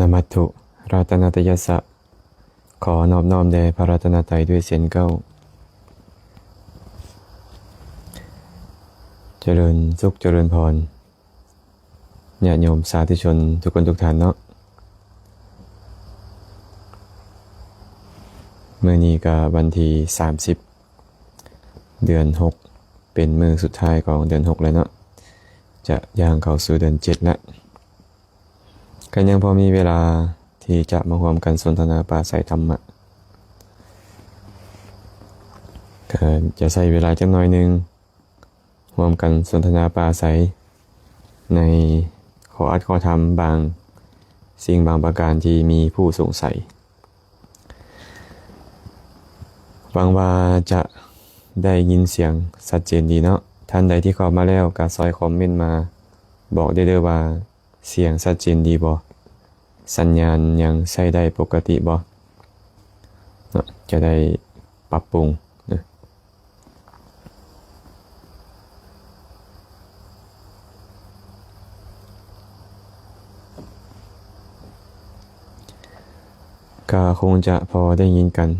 ນະມັດຖຸລັດຕະນະຕະຍັດສະ ຂໍນອບນ້ອມແດ່ພະລັດຕະນະໄຕດ້ວຍເຊັ່ນເກົ່າ. ຈະເລີນສຸກ ຈະເລີນພອນ ຍາດໂຍມສາທຸຊົນທຸກຄົນທຸກທ່ານເນາະ. ມື້ນີ້ກະວັນທີສາມສິບ ເດືອນຫົກ ເປັນມື້ສຸດທ້າຍຂອງເດືອນຫົກແລ້ວເນາະ, ຈະຍ່າງເຂົ້າສູ່ເດືອນເຈັດແລ້ວ. ກໍຍັງພໍມີເວລາທີ່ຈະມາຮ່ວມກັນສົນທະນາປາໄສທຳມະ, ກໍຈະໃຊ້ເວລາຈັກໜ້ອຍໜຶ່ງ ຮ່ວມກັນສົນທະນາປາໄສໃນຂໍ້ອັດຂໍ້ທຳບາງສິ່ງບາງປະການທີ່ມີຜູ້ສົງໄສ. ຫວັງວ່າຈະໄດ້ຍິນສຽງຊັດເຈນດີເນາະ. ທ່ານໃດທີ່ເຂົ້າມາແລ້ວກໍຊ່ອຍຄອມເມັນມາບອກໄດ້ເດີ້ວ່າ ສຽງຊັດເຈນດີບໍ່? ສັນຍານຍັງໃຊ້ໄດ້ປົກກະຕິບໍ່? ເນາະ ຈະໄດ້ປັບປຸງເນາະ. ກໍຄົງຈະພໍໄດ້ຍິນກັນ.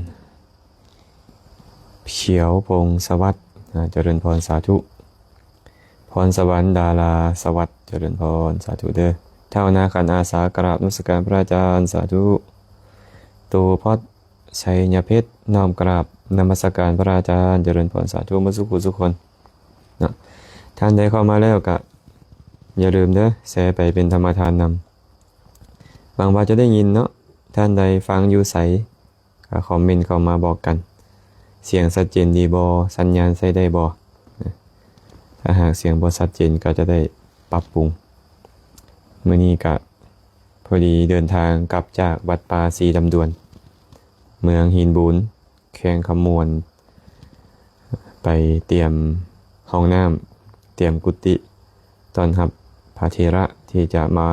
ຂຽວພົງສະຫວັດ ອາ ຈະເລີນພອນ ສາທຸ. ພອນສະຫວັນ ດາລາສະຫວັດ ຈະເລີນພອນ ສາທຸເດີ້. ທ້າວນາຂັນ ອາສາກາບນະມັດສະການພະອາຈານ ສາທຸ. ໂຕພອດ ໄຊຍະເພັດ ນ້ອມກາບນະມັດສະການພະອາຈານ ຈະເລີນພອນ ສາທຸ ໝົດສູ່ຜູ້ສູ່ຄົນເນາະ. ທ່ານໃດເຂົ້າມາແລ້ວກະຢ່າລືມເດີ້ ແຊໄປເປັນທຳມະທານນຳ. ຫວັງວ່າຈະໄດ້ຍິນເນາະ. ທ່ານໃດຟັງຢູ່ໃສ ກໍຄອມເມັນເຂົ້າມາບອກກັນ ສຽງຊັດເຈນດີບໍ່? ສັນຍານໃຊ້ໄດ້ບໍ່? ຖ້າຫາກສຽງບໍ່ຊັດເຈນກໍຈະໄດ້ປັບປຸງ. ມື້ນີ້ກະພໍດີເດີນທາງກັບຈາກວັດປ່າສີດຳດວນ ເມືອງຫີນບູນ ແຂວງຄຳມ່ວນ ໄປຕຽມຫ້ອງນ້ຳ ຕຽມກຸຕິ ຕ້ອນຮັບພະເຖລະທີ່ຈະມາ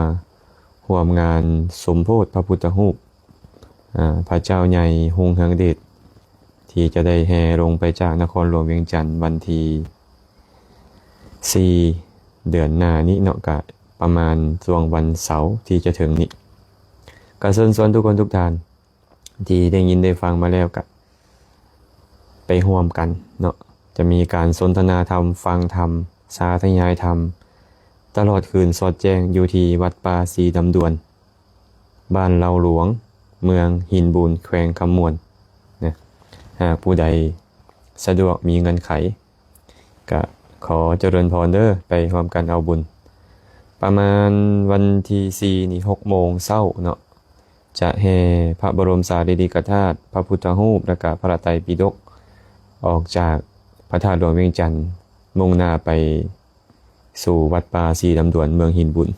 ຮ່ວມງານສົມໂພດພະພຸດທະຮູບ ອາ ພະເຈົ້າໃຫຍ່ຮຸ່ງເຮືອງເດດ ທີ່ຈະໄດ້ແຫ່ລົງໄປຈາກນະຄອນຫຼວງວຽງຈັນວັນທີສີ່ ເດືອນໜ້ານີ້ເນາະ, ກະປະມານຊ່ວງວັນເສົາທີ່ຈະເຖິງນີ້. ກະເຊີນຊວນທຸກຄົນທຸກທ່ານ ທີ່ໄດ້ຍິນໄດ້ຟັງມາແລ້ວກະໄປຮ່ວມກັນເນາະ, ຈະມີການສົນທະນາທຳ, ຟັງທຳ, ສາທະຍາຍທຳ ຕະຫຼອດຄືນສອດແຈ້ງຢູ່ທີ່ວັດປ່າສີດຳດວນ ບ້ານເລົ່າຫຼວງ ເມືອງຫີນບູນ ແຂວງຄຳມ່ວນນະ. ຫາກຜູ້ໃດສະດວກມີເງື່ອນໄຂ ກະຂໍຈະເລີນພອນເດີ້ ໄປຮ່ວມກັນເອົາບຸນ. ປະມານວັນທີສີ່ນີ້ ຫົກໂມງເຊົ້າເນາະ ຈະແຫ່ພະບໍລົມສາລີລິກະທາດ, ພະພຸດທະຮູບ ແລະກະພະໄຕປິດົກ ອອກຈາກພະທາດຫຼວງວຽງຈັນ ມຸ່ງໜ້າໄປສູ່ວັດປ່າສີດຳດວນ ເມືອງຫີນບູນ.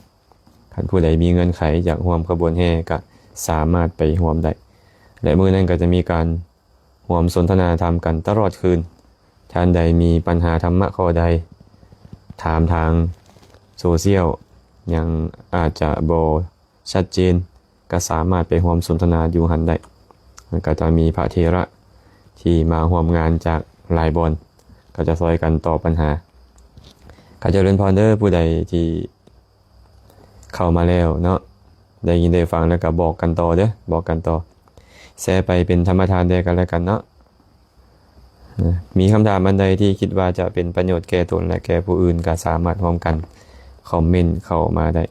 ຄັນຜູ້ໃດມີເງື່ອນໄຂຢາກຮ່ວມຂະບວນແຫ່ ກະສາມາດໄປຮ່ວມໄດ້ ແລະມື້ນັ້ນກະຈະມີການ ຮ່ວມສົນທະນາທຳກັນຕະຫຼອດຄືນ. ທ່ານໃດມີປັນຫາທຳມະຂໍ້ໃດ ຖາມທາງໂຊຊຽວ ຍັງອາດຈະບໍ່ຊັດເຈນ ກໍສາມາດໄປຮ່ວມສົນທະນາຢູ່ຫັ້ນໄດ້. ມັນກໍຈະມີພະເຖລະທີ່ມາຮ່ວມງານຈາກຫຼາຍບ່ອນ ກໍຈະຊ່ອຍກັນຕອບປັນຫາ. ກໍຈະເລີນພອນເດີ້ ຜູ້ໃດທີ່ ເຂົ້າມາແລ້ວເນາະ ໄດ້ຍິນໄດ້ຟັງແລ້ວກໍບອກກັນຕໍ່ເດີ້ ບອກກັນຕໍ່ ແຊໄປເປັນທຳມະທານແດ່ກັນແລ້ວກັນເນາະ. ມີຄຳຖາມອັນໃດທີ່ຄິດວ່າຈະເປັນປະໂຫຍດແກ່ຕົນ ແລະ ແກ່ຜູ້ອື່ນ ກໍສາມາດຮ່ວມກັນຄອມເມັນເຂົ້າມາໄດ້.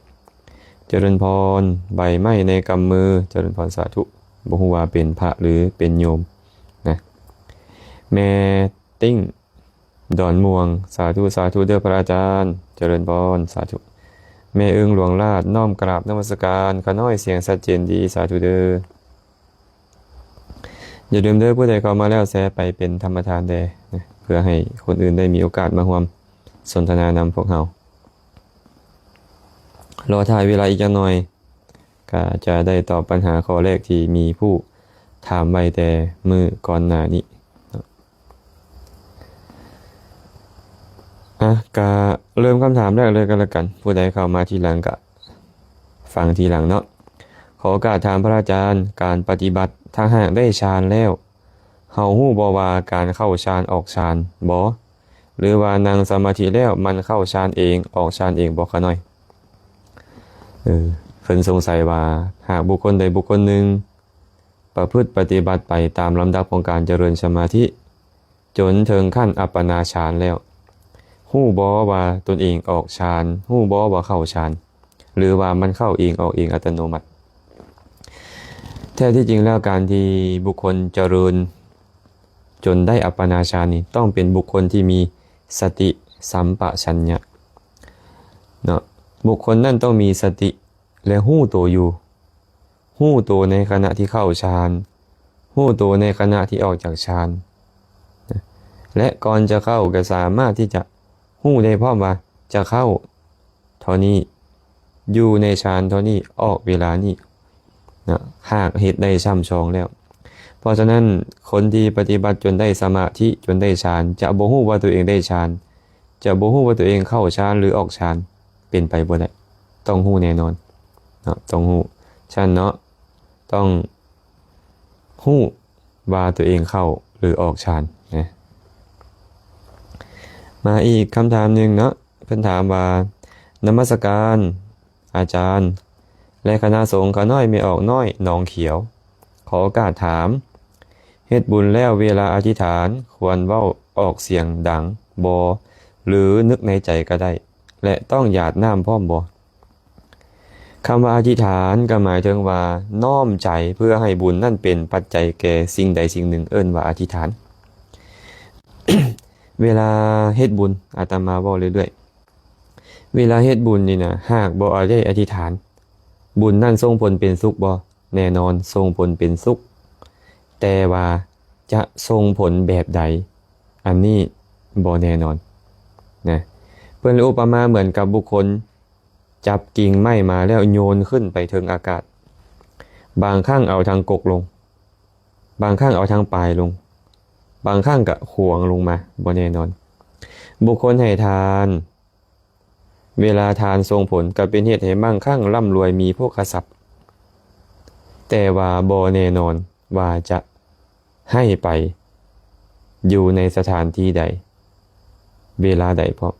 ຈະເລີນພອນ ໃບໄມ້ໃນກຳມື ຈະເລີນພອນ ສາທຸ. ບໍ່ຮູ້ວ່າເປັນພະ ຫຼື ເປັນໂຍມນະ. ແມ່ຕິ້ງ ດອນມ່ວງ ສາທຸ ສາທຸເດີ້ພະອາຈານ ຈະເລີນພອນ ສາທຸ. ແມ່ອຶ່ງຫຼວງລາດ ນ້ອມກະລາບນະມັດສະການ ຂະນ້ອຍ ສຽງຊັດເຈນດີ ສາທຸເດີ້. ຢ່າລືມເດີ້ ຜູ້ໃດເຂົ້າມາແລ້ວແຊໄປເປັນທຳມະທານແດ່ນະ ເພື່ອໃຫ້ຄົນອື່ນໄດ້ມີໂອກາດມາຮ່ວມສົນທະນານຳພວກເຮົາ. ລໍຖ້າເວລາອີກຈັກໜ່ອຍ ກະຈະໄດ້ຕອບປັນຫາຂໍ້ແລກທີ່ມີຜູ້ຖາມໄວ້ແຕ່ມື້ກ່ອນໜ້ານີ້. ອາ ກະເລີ່ມຄຳຖາມແລກເລີຍກໍແລ້ວກັນ, ຜູ້ໃດເຂົ້າມາທີຫຼັງກະຟັງທີຫຼັງເນາະ. ຂໍໂອກາດຖາມພະອາຈານ, ການປະຕິບັດ ຖ້າຫາກໄດ້ฌານແລ້ວ ເຮົາຮູ້ບໍ່ວ່າການເຂົ້າฌານອອກฌານບໍ່? ຫຼືວ່ານັ່ງສະມາທິແລ້ວມັນເຂົ້າຊານເອງ ອອກຊານເອງບໍ່ຂະນ້ອຍ? ເອີ ຄ ພິ່ນສົງໄສວ່າ ຫາກບຸກຄົນໃດບຸກຄົນໜຶ່ງປະພຶດປະຕິບັດໄປຕາມລຳດັບຂອງການຈະເລີນສະມາທິ ຈົນເຖິງຂັ້ນອັບປະນາຊານແລ້ວ, ຮູ້ບໍ່ວ່າຕົນເອງອອກຊານ? ຮູ້ບໍ່ວ່າເຂົ້າຊານ? ຫຼືວ່າມັນເຂົ້າເອງອອກເອງອັດຕະໂນມັດ? ແທ້ທີ່ຈິງແລ້ວ ການທີ່ບຸກຄົນຈະເລີນຈົນໄດ້ອັບປະນາຊານນີ້ ຕ້ອງເປັນບຸກຄົນທີ່ມີສະຕິສຳປະຊັນຍະເນາະ. ບຸກຄົນນັ້ນຕ້ອງມີສະຕິ ແລະ ຮູ້ໂຕຢູ່, ຮູ້ໂຕໃນຂະນະທີ່ເຂົ້າຊານ, ຮູ້ໂຕໃນຂະນະທີ່ອອກຈາກຊານ ແລະ ກ່ອນຈະເຂົ້າກໍສາມາດທີ່ຈະຮູ້ໄດ້ພ້ອມວ່າຈະເຂົ້າເທົ່ານີ້, ຢູ່ໃນຊານເທົ່ານີ້, ອອກເວລານີ້ນະ, ຫາກເຮັດໄດ້ຊ້ຳຊອງແລ້ວ. ເພາະສະນັ້ນ ຄົນທີ່ປະຕິບັດຈົນໄດ້ສະມາທິ, ຈົນໄດ້ຊານ, ຈະບໍ່ຮູ້ວ່າຕົວເອງໄດ້ຊານ, ຈະບໍ່ຮູ້ວ່າຕົວເອງເຂົ້າຊານ ຫຼື ອອກຊານ, ເປັນໄປບໍ່ໄດ້. ຕ້ອງຮູ້ແນ່ນອນເນາະ, ຕ້ອງຮູ້. ຊັ້ນເນາະ, ຕ້ອງຮູ້ວ່າຕົວເອງເຂົ້າ ຫຼື ອອກຊານນະ. ມາອີກຄຳຖາມໜຶ່ງເນາະ, ເພິ່ນຖາມວ່າ ນະມັດສະການອາຈານ ແລະ ຄະນະສົງ ຂ້ານ້ອຍແມ່ອອກນ້ອຍ ໜອງຂຽວ. ຂໍໂອກາດຖາມ, ເຮັດບຸນແລ້ວເວລາອະທິຖານ ຄວນເວົ້າອອກສຽງດັງບໍ່ ຫຼື ນຶກໃນໃຈກໍໄດ້ ແລະ ຕ້ອງຫຍາດນ້ຳພ້ອມບໍ່? ຄຳວ່າອະທິຖານກໍໝາຍເຖິງວ່ານ້ອມໃຈເພື່ອໃຫ້ບຸນນັ້ນເປັນປັດໄຈແກ່ສິ່ງໃດສິ່ງໜຶ່ງ, ເອີ້ນວ່າອະທິຖານ. ເວລາເຮັດບຸນ, ອາດຕະມາເວົ້າເລື້ອຍໆ, ເວລາເຮັດບຸນນີ້ນະ, ຫາກບໍ່ໄດ້ອະທິຖານ, ບຸນນັ້ນສົ່ງຜົນເປັນສຸກບໍ່? ແນ່ນອນ, ສົ່ງຜົນເປັນສຸກ, ແຕ່ວ່າຈະສົ່ງຜົນແບບໃດ, ອັນນີ້ບໍ່ແນ່ນອນນະ. ເພິ່ນອຸປະມາເໝືອນກັບບຸກຄົນຈັບກິ່ງໄມ້ມາແລ້ວໂຍນຂຶ້ນໄປເທິງອາກາດ, ບາງຄັ້ງເອົາທັງກົກລົງ, ບາງຄັ້ງເອົາທັງປາຍລົງ, ບາງຄັ້ງກະຂວາງລົງມາ, ບໍ່ແນ່ນອນ. ບຸກຄົນໃຫ້ທານ, ເວລາທານສົ່ງຜົນກໍເປັນເຫດໃຫ້ມັ່ງຄັ່ງລ່ຳລວຍມີໂພຄະຊັບ, ແຕ່ວ່າບໍ່ແນ່ນອນວ່າຈະໃຫ້ໄປຢູ່ໃນສະຖານທີ່ໃດ, ເວລາໃດພ້ອມ.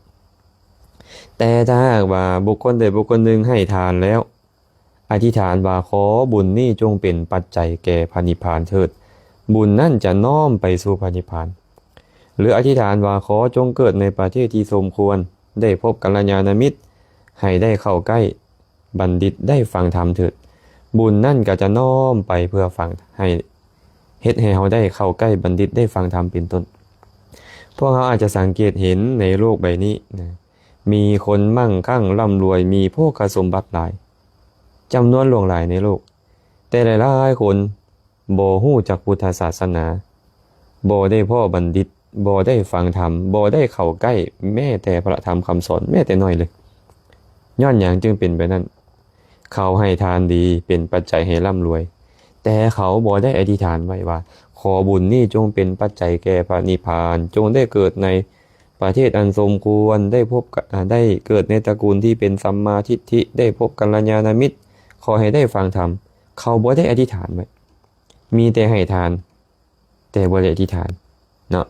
ແຕ່ຖ້າຫາກວ່າບຸກຄົນໃດບຸກຄົນໜຶ່ງໃຫ້ທານແລ້ວ, ອະທິຖານວ່າ ຂໍບຸນນີ້ຈົ່ງເປັນປັດໄຈແກ່ພະນິບພານເຖີດ, ບຸນນັ້ນຈະນ້ອມໄປສູ່ພະນິບພານ. ຫຼື ອະທິຖານວ່າ ຂໍຈົ່ງເກີດໃນປະເທດທີ່ສົມຄວນ, ໄດ້ພົບກັນລະຍານະມິດ, ໃຫ້ໄດ້ເຂົ້າໃກ້ບັນດິດ, ໄດ້ຟັງທຳເຖີດ, ບຸນນັ້ນກໍຈະນ້ອມໄປເພື່ອຟັງ, ໃຫ້ ເຮັດໃຫ້ເຮົາໄດ້ເຂົ້າໃກ້ບັນດິດ, ໄດ້ຟັງທຳເປັນຕົ້ນ. ພວກເຮົາອາດຈະສັງເກດເຫັນໃນໂລກໃບນີ້ນະ, ມີຄົນມັ່ງຄັ່ງລ່ຳລວຍ, ມີໂພຄະສົມບັດຫຼາຍ, ຈຳນວນຫຼວງຫຼາຍໃນໂລກ, ແຕ່ຫຼາຍໆຄົນບໍ່ຮູ້ຈັກພຸດທະສາສະໜາ, ບໍ່ໄດ້ພໍ້ບັນດິດ, ບໍ່ໄດ້ຟັງທຳ, ບໍ່ໄດ້ເຂົ້າໃກ້ແມ້ແຕ່ພະທຳຄຳສອນແມ້ແຕ່ໜ້ອຍເລີຍ. ຍ້ອນຫຍັງຈຶ່ງເປັນແບບນັ້ນ? ເຂົາໃຫ້ທານດີເປັນປັດໄຈໃຫ້ລ່ຳລວຍ, ແຕ່ເຂົາບໍ່ໄດ້ອະທິຖານໄວ້ວ່າ ຂໍບຸນນີ້ຈົ່ງເປັນປັດໄຈແກ່ພະນິບພານ, ຈົ່ງໄດ້ເກີດໃນປະເທດອັນສົມຄວນ, ໄດ້ພົບກະ ອາ ໄດ້ເກີດໃນຕະກູນທີ່ເປັນສຳມາທິດຖິ, ໄດ້ພົບກັນລະຍານະມິດ, ຂໍໃຫ້ໄດ້ຟັງທຳ. ເຂົາບໍ່ໄດ້ອະທິຖານໄວ້, ມີແຕ່ໃຫ້ທານ ແຕ່ບໍ່ໄດ້ອະທິຖານເນາະ.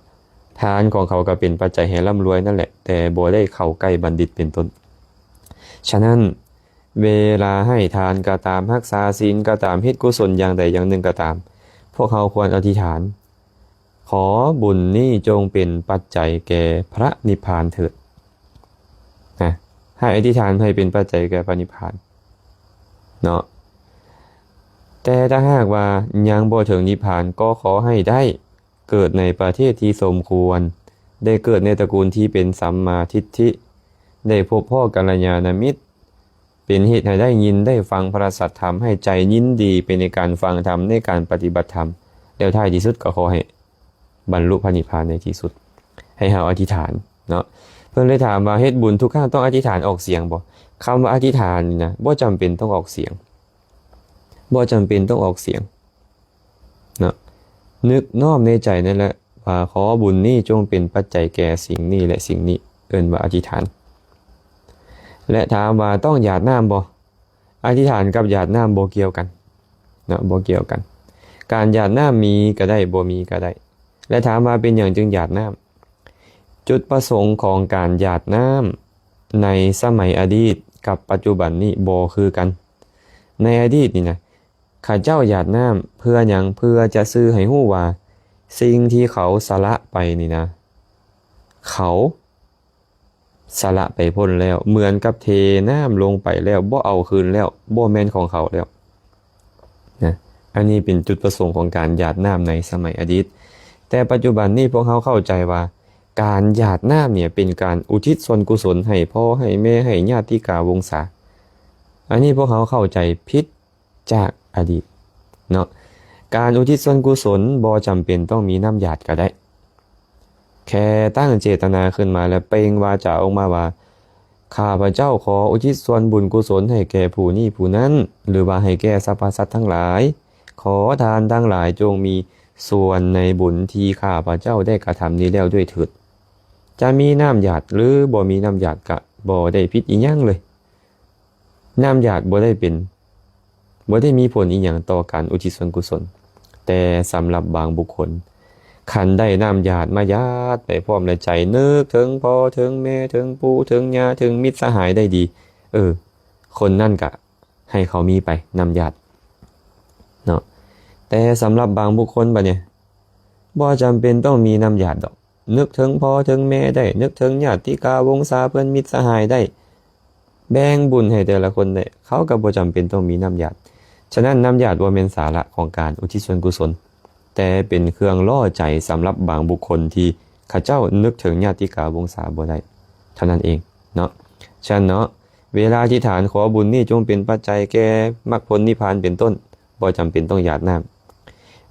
ທານຂອງເຂົາກໍເປັນປັດໄຈໃຫ້ລ່ຳລວຍນັ້ນແຫຼະ, ແຕ່ບໍ່ໄດ້ເຂົ້າໃກ້ບັນດິດເປັນຕົ້ນ. ສະນັ້ນ ເວລາໃຫ້ທານກໍຕາມ, ຮັກສາສິນກໍຕາມ, ເຮັດກຸສົນຢ່າງໃດຢ່າງໜຶ່ງກໍຕາມ, ພວກເຮົາຄວນອະທິຖານ, ຂໍບຸນນີ້ຈົ່ງເປັນປັດໄຈແກ່ພະນິບພານເຖີດ. ນະ, ໃຫ້ອະທິຖານໃຫ້ເປັນປັດໄຈແກ່ພະນິບພານເນາະ. ແຕ່ຖ້າຫາກວ່າຍັງບໍ່ເຖິງນິບພານ, ກໍຂໍໃຫ້ໄດ້ເກີດໃນປະເທດທີ່ສົມຄວນ, ໄດ້ເກີດໃນຕະກູນທີ່ເປັນສຳມາທິດຖິ, ໄດ້ພົບພໍ້ກັນລະຍານະມິດ, ເປັນເຫດໃຫ້ໄດ້ຍິນໄດ້ຟັງພະລັດສັດທຳ, ໃຫ້ໃຈຍິນດີໄປໃນການຟັງທຳ, ໃນການປະຕິບັດທຳ, ແລ້ວທ້າຍທີ່ສຸດກໍຂໍໃຫ້ ບັນລຸພະນິບພານໃນທີ່ສຸດ, ໃຫ້ເຮົາອະທິຖານເນາະ. ເພິ່ນເລີຍຖາມວ່າ ເຮັດບຸນທຸກຄັ້ງຕ້ອງອະທິຖານອອກສຽງບໍ່? ຄຳວ່າອະທິຖານນີ້ນະ ບໍ່ຈຳເປັນຕ້ອງອອກສຽງ, ບໍ່ຈຳເປັນຕ້ອງອອກສຽງເນາະ. ນຶກນ້ອມໃນໃຈນັ້ນແຫຼະວ່າ ຂໍບຸນນີ້ຈົ່ງເປັນປັດໄຈແກ່ສິ່ງນີ້ ແລະ ສິ່ງນີ້, ເອີ້ນວ່າອະທິຖານ. ແລະ ຖາມວ່າຕ້ອງຫຍາດນ້ຳບໍ່? ອະທິຖານກັບຫຍາດນ້ຳບໍ່ກ່ຽວກັນເນາະ, ບໍ່ກ່ຽວກັນ. ການຫຍາດນ້ຳມີກໍໄດ້, ບໍ່ມີກໍໄດ້. ແລະ ຖາມວ່າເປັນຫຍັງຈຶ່ງຫຍາດນ້ຳ? ຈຸດປະສົງຂອງການຫຍາດນ້ຳໃນສະໄໝອະດີດກັບປັດຈຸບັນນີ້ບໍ່ຄືກັນ. ໃນອະດີດນີ້ນະ ເຂົາເຈົ້າຢາດນ້ຳເພື່ອຫຍັງ? ເພື່ອຈະສື່ໃຫ້ຮູ້ວ່າ ສິ່ງທີ່ເຂົາສະຫຼະໄປນີ້ນະ ເຂົາສະຫຼະໄປພົ້ນແລ້ວ, ເໝືອນກັບເທນ້ຳລົງໄປແລ້ວ ບໍ່ເອົາຄືນແລ້ວ, ບໍ່ແມ່ນຂອງເຂົາແລ້ວນະ. ອັນນີ້ເປັນຈຸດປະສົງຂອງການຢາດນ້ຳໃນສະໄໝອະດີດ. ແຕ່ປັດຈຸບັນນີ້ພວກເຮົາເຂົ້າໃຈວ່າ ການຢາດນ້ຳນີ້ເປັນການອຸທິດສ່ວນກຸສົນໃຫ້ພໍ່ໃຫ້ແມ່ ໃຫ້ຍາດຕິກາວົງສາ. ອັນນີ້ພວກເຮົາເຂົ້າໃຈຜິດຈາກອະດີດເນາະ. ການອຸທິດສ່ວນກຸສົນບໍ່ຈຳເປັນຕ້ອງມີນ້ຳຢາດກໍໄດ້. ແຄ່ຕັ້ງເຈດຕະນາຂຶ້ນມາ ແລະ ເປັ່ງວາຈາອອກມາວ່າ ຂ້າພະເຈົ້າຂໍອຸທິດສ່ວນບຸນກຸສົນໃຫ້ແກ່ຜູ້ນີ້ຜູ້ນັ້ນ ຫຼືວ່າໃຫ້ແກ່ສັບພະສັດທັງຫຼາຍ. ຂໍທ່ານທັງຫຼາຍຈົ່ງມີສ່ວນໃນບຸນທີ່ຂ້າພະເຈົ້າໄດ້ກະທຳນີ້ແລ້ວດ້ວຍເຖີດ. ຈະມີນ້ຳຢາດ ຫຼື ບໍ່ມີນ້ຳຢາດກະບໍ່ໄດ້ຜິດອີ່ຫຍັງເລີຍ. ນ້ຳຢາດບໍ່ໄດ້ເປັນ ບໍ່ໄດ້ມີຜົນອີ່ຫຍັງຕໍ່ການອຸທິດສ່ວນກຸສົນ. ແຕ່ສຳລັບບາງບຸກຄົນ ຄັນໄດ້ນ້ຳຢາດມາຢາດໄປພ້ອມ ແລະ ໃຈນຶກເຖິງພໍ່ເຖິງແມ່ເຖິງປູ່ເຖິງຍ່າເຖິງມິດສະຫາຍໄດ້ດີ ເອີ ຄົນນັ້ນກະໃຫ້ເຂົາມີໄປນ້ຳຢາດເນາະ. ແຕ່ສຳລັບບາງບຸກຄົນບັດນີ້ ບໍ່ຈຳເປັນຕ້ອງມີນ້ຳຢາດດອກ. ນຶກເຖິງພໍ່ເຖິງແມ່ໄດ້, ນຶກເຖິງຍາດຕິກາວົງສາເພື່ອນມິດສະຫາຍໄດ້, ແບ່ງບຸນໃຫ້ແຕ່ລະຄົນໄດ້, ເຂົາກໍບໍ່ຈຳເປັນຕ້ອງມີນ້ຳຢາດ. ສະນັ້ນ ນ້ຳຢາດບໍ່ແມ່ນສາລະຂອງການອຸທິດສ່ວນກຸສົນ, ແຕ່ເປັນເຄື່ອງລໍ້ໃຈສຳລັບບາງບຸກຄົນທີ່ເຂົາເຈົ້ານຶກເຖິງຍາດຕິກາວົງສາບໍ່ໄດ້ເທົ່ານັ້ນເອງເນາະ. ສະນັ້ນເນາະ, ເວລາອະທິຖານຂໍບຸນນີ້ຈົ່ງເປັນປັດໄຈແກ່ມັກຜົນນິບພານເປັນຕົ້ນ, ບໍ່ຈຳເປັນຕ້ອງຢາດນ້ຳ.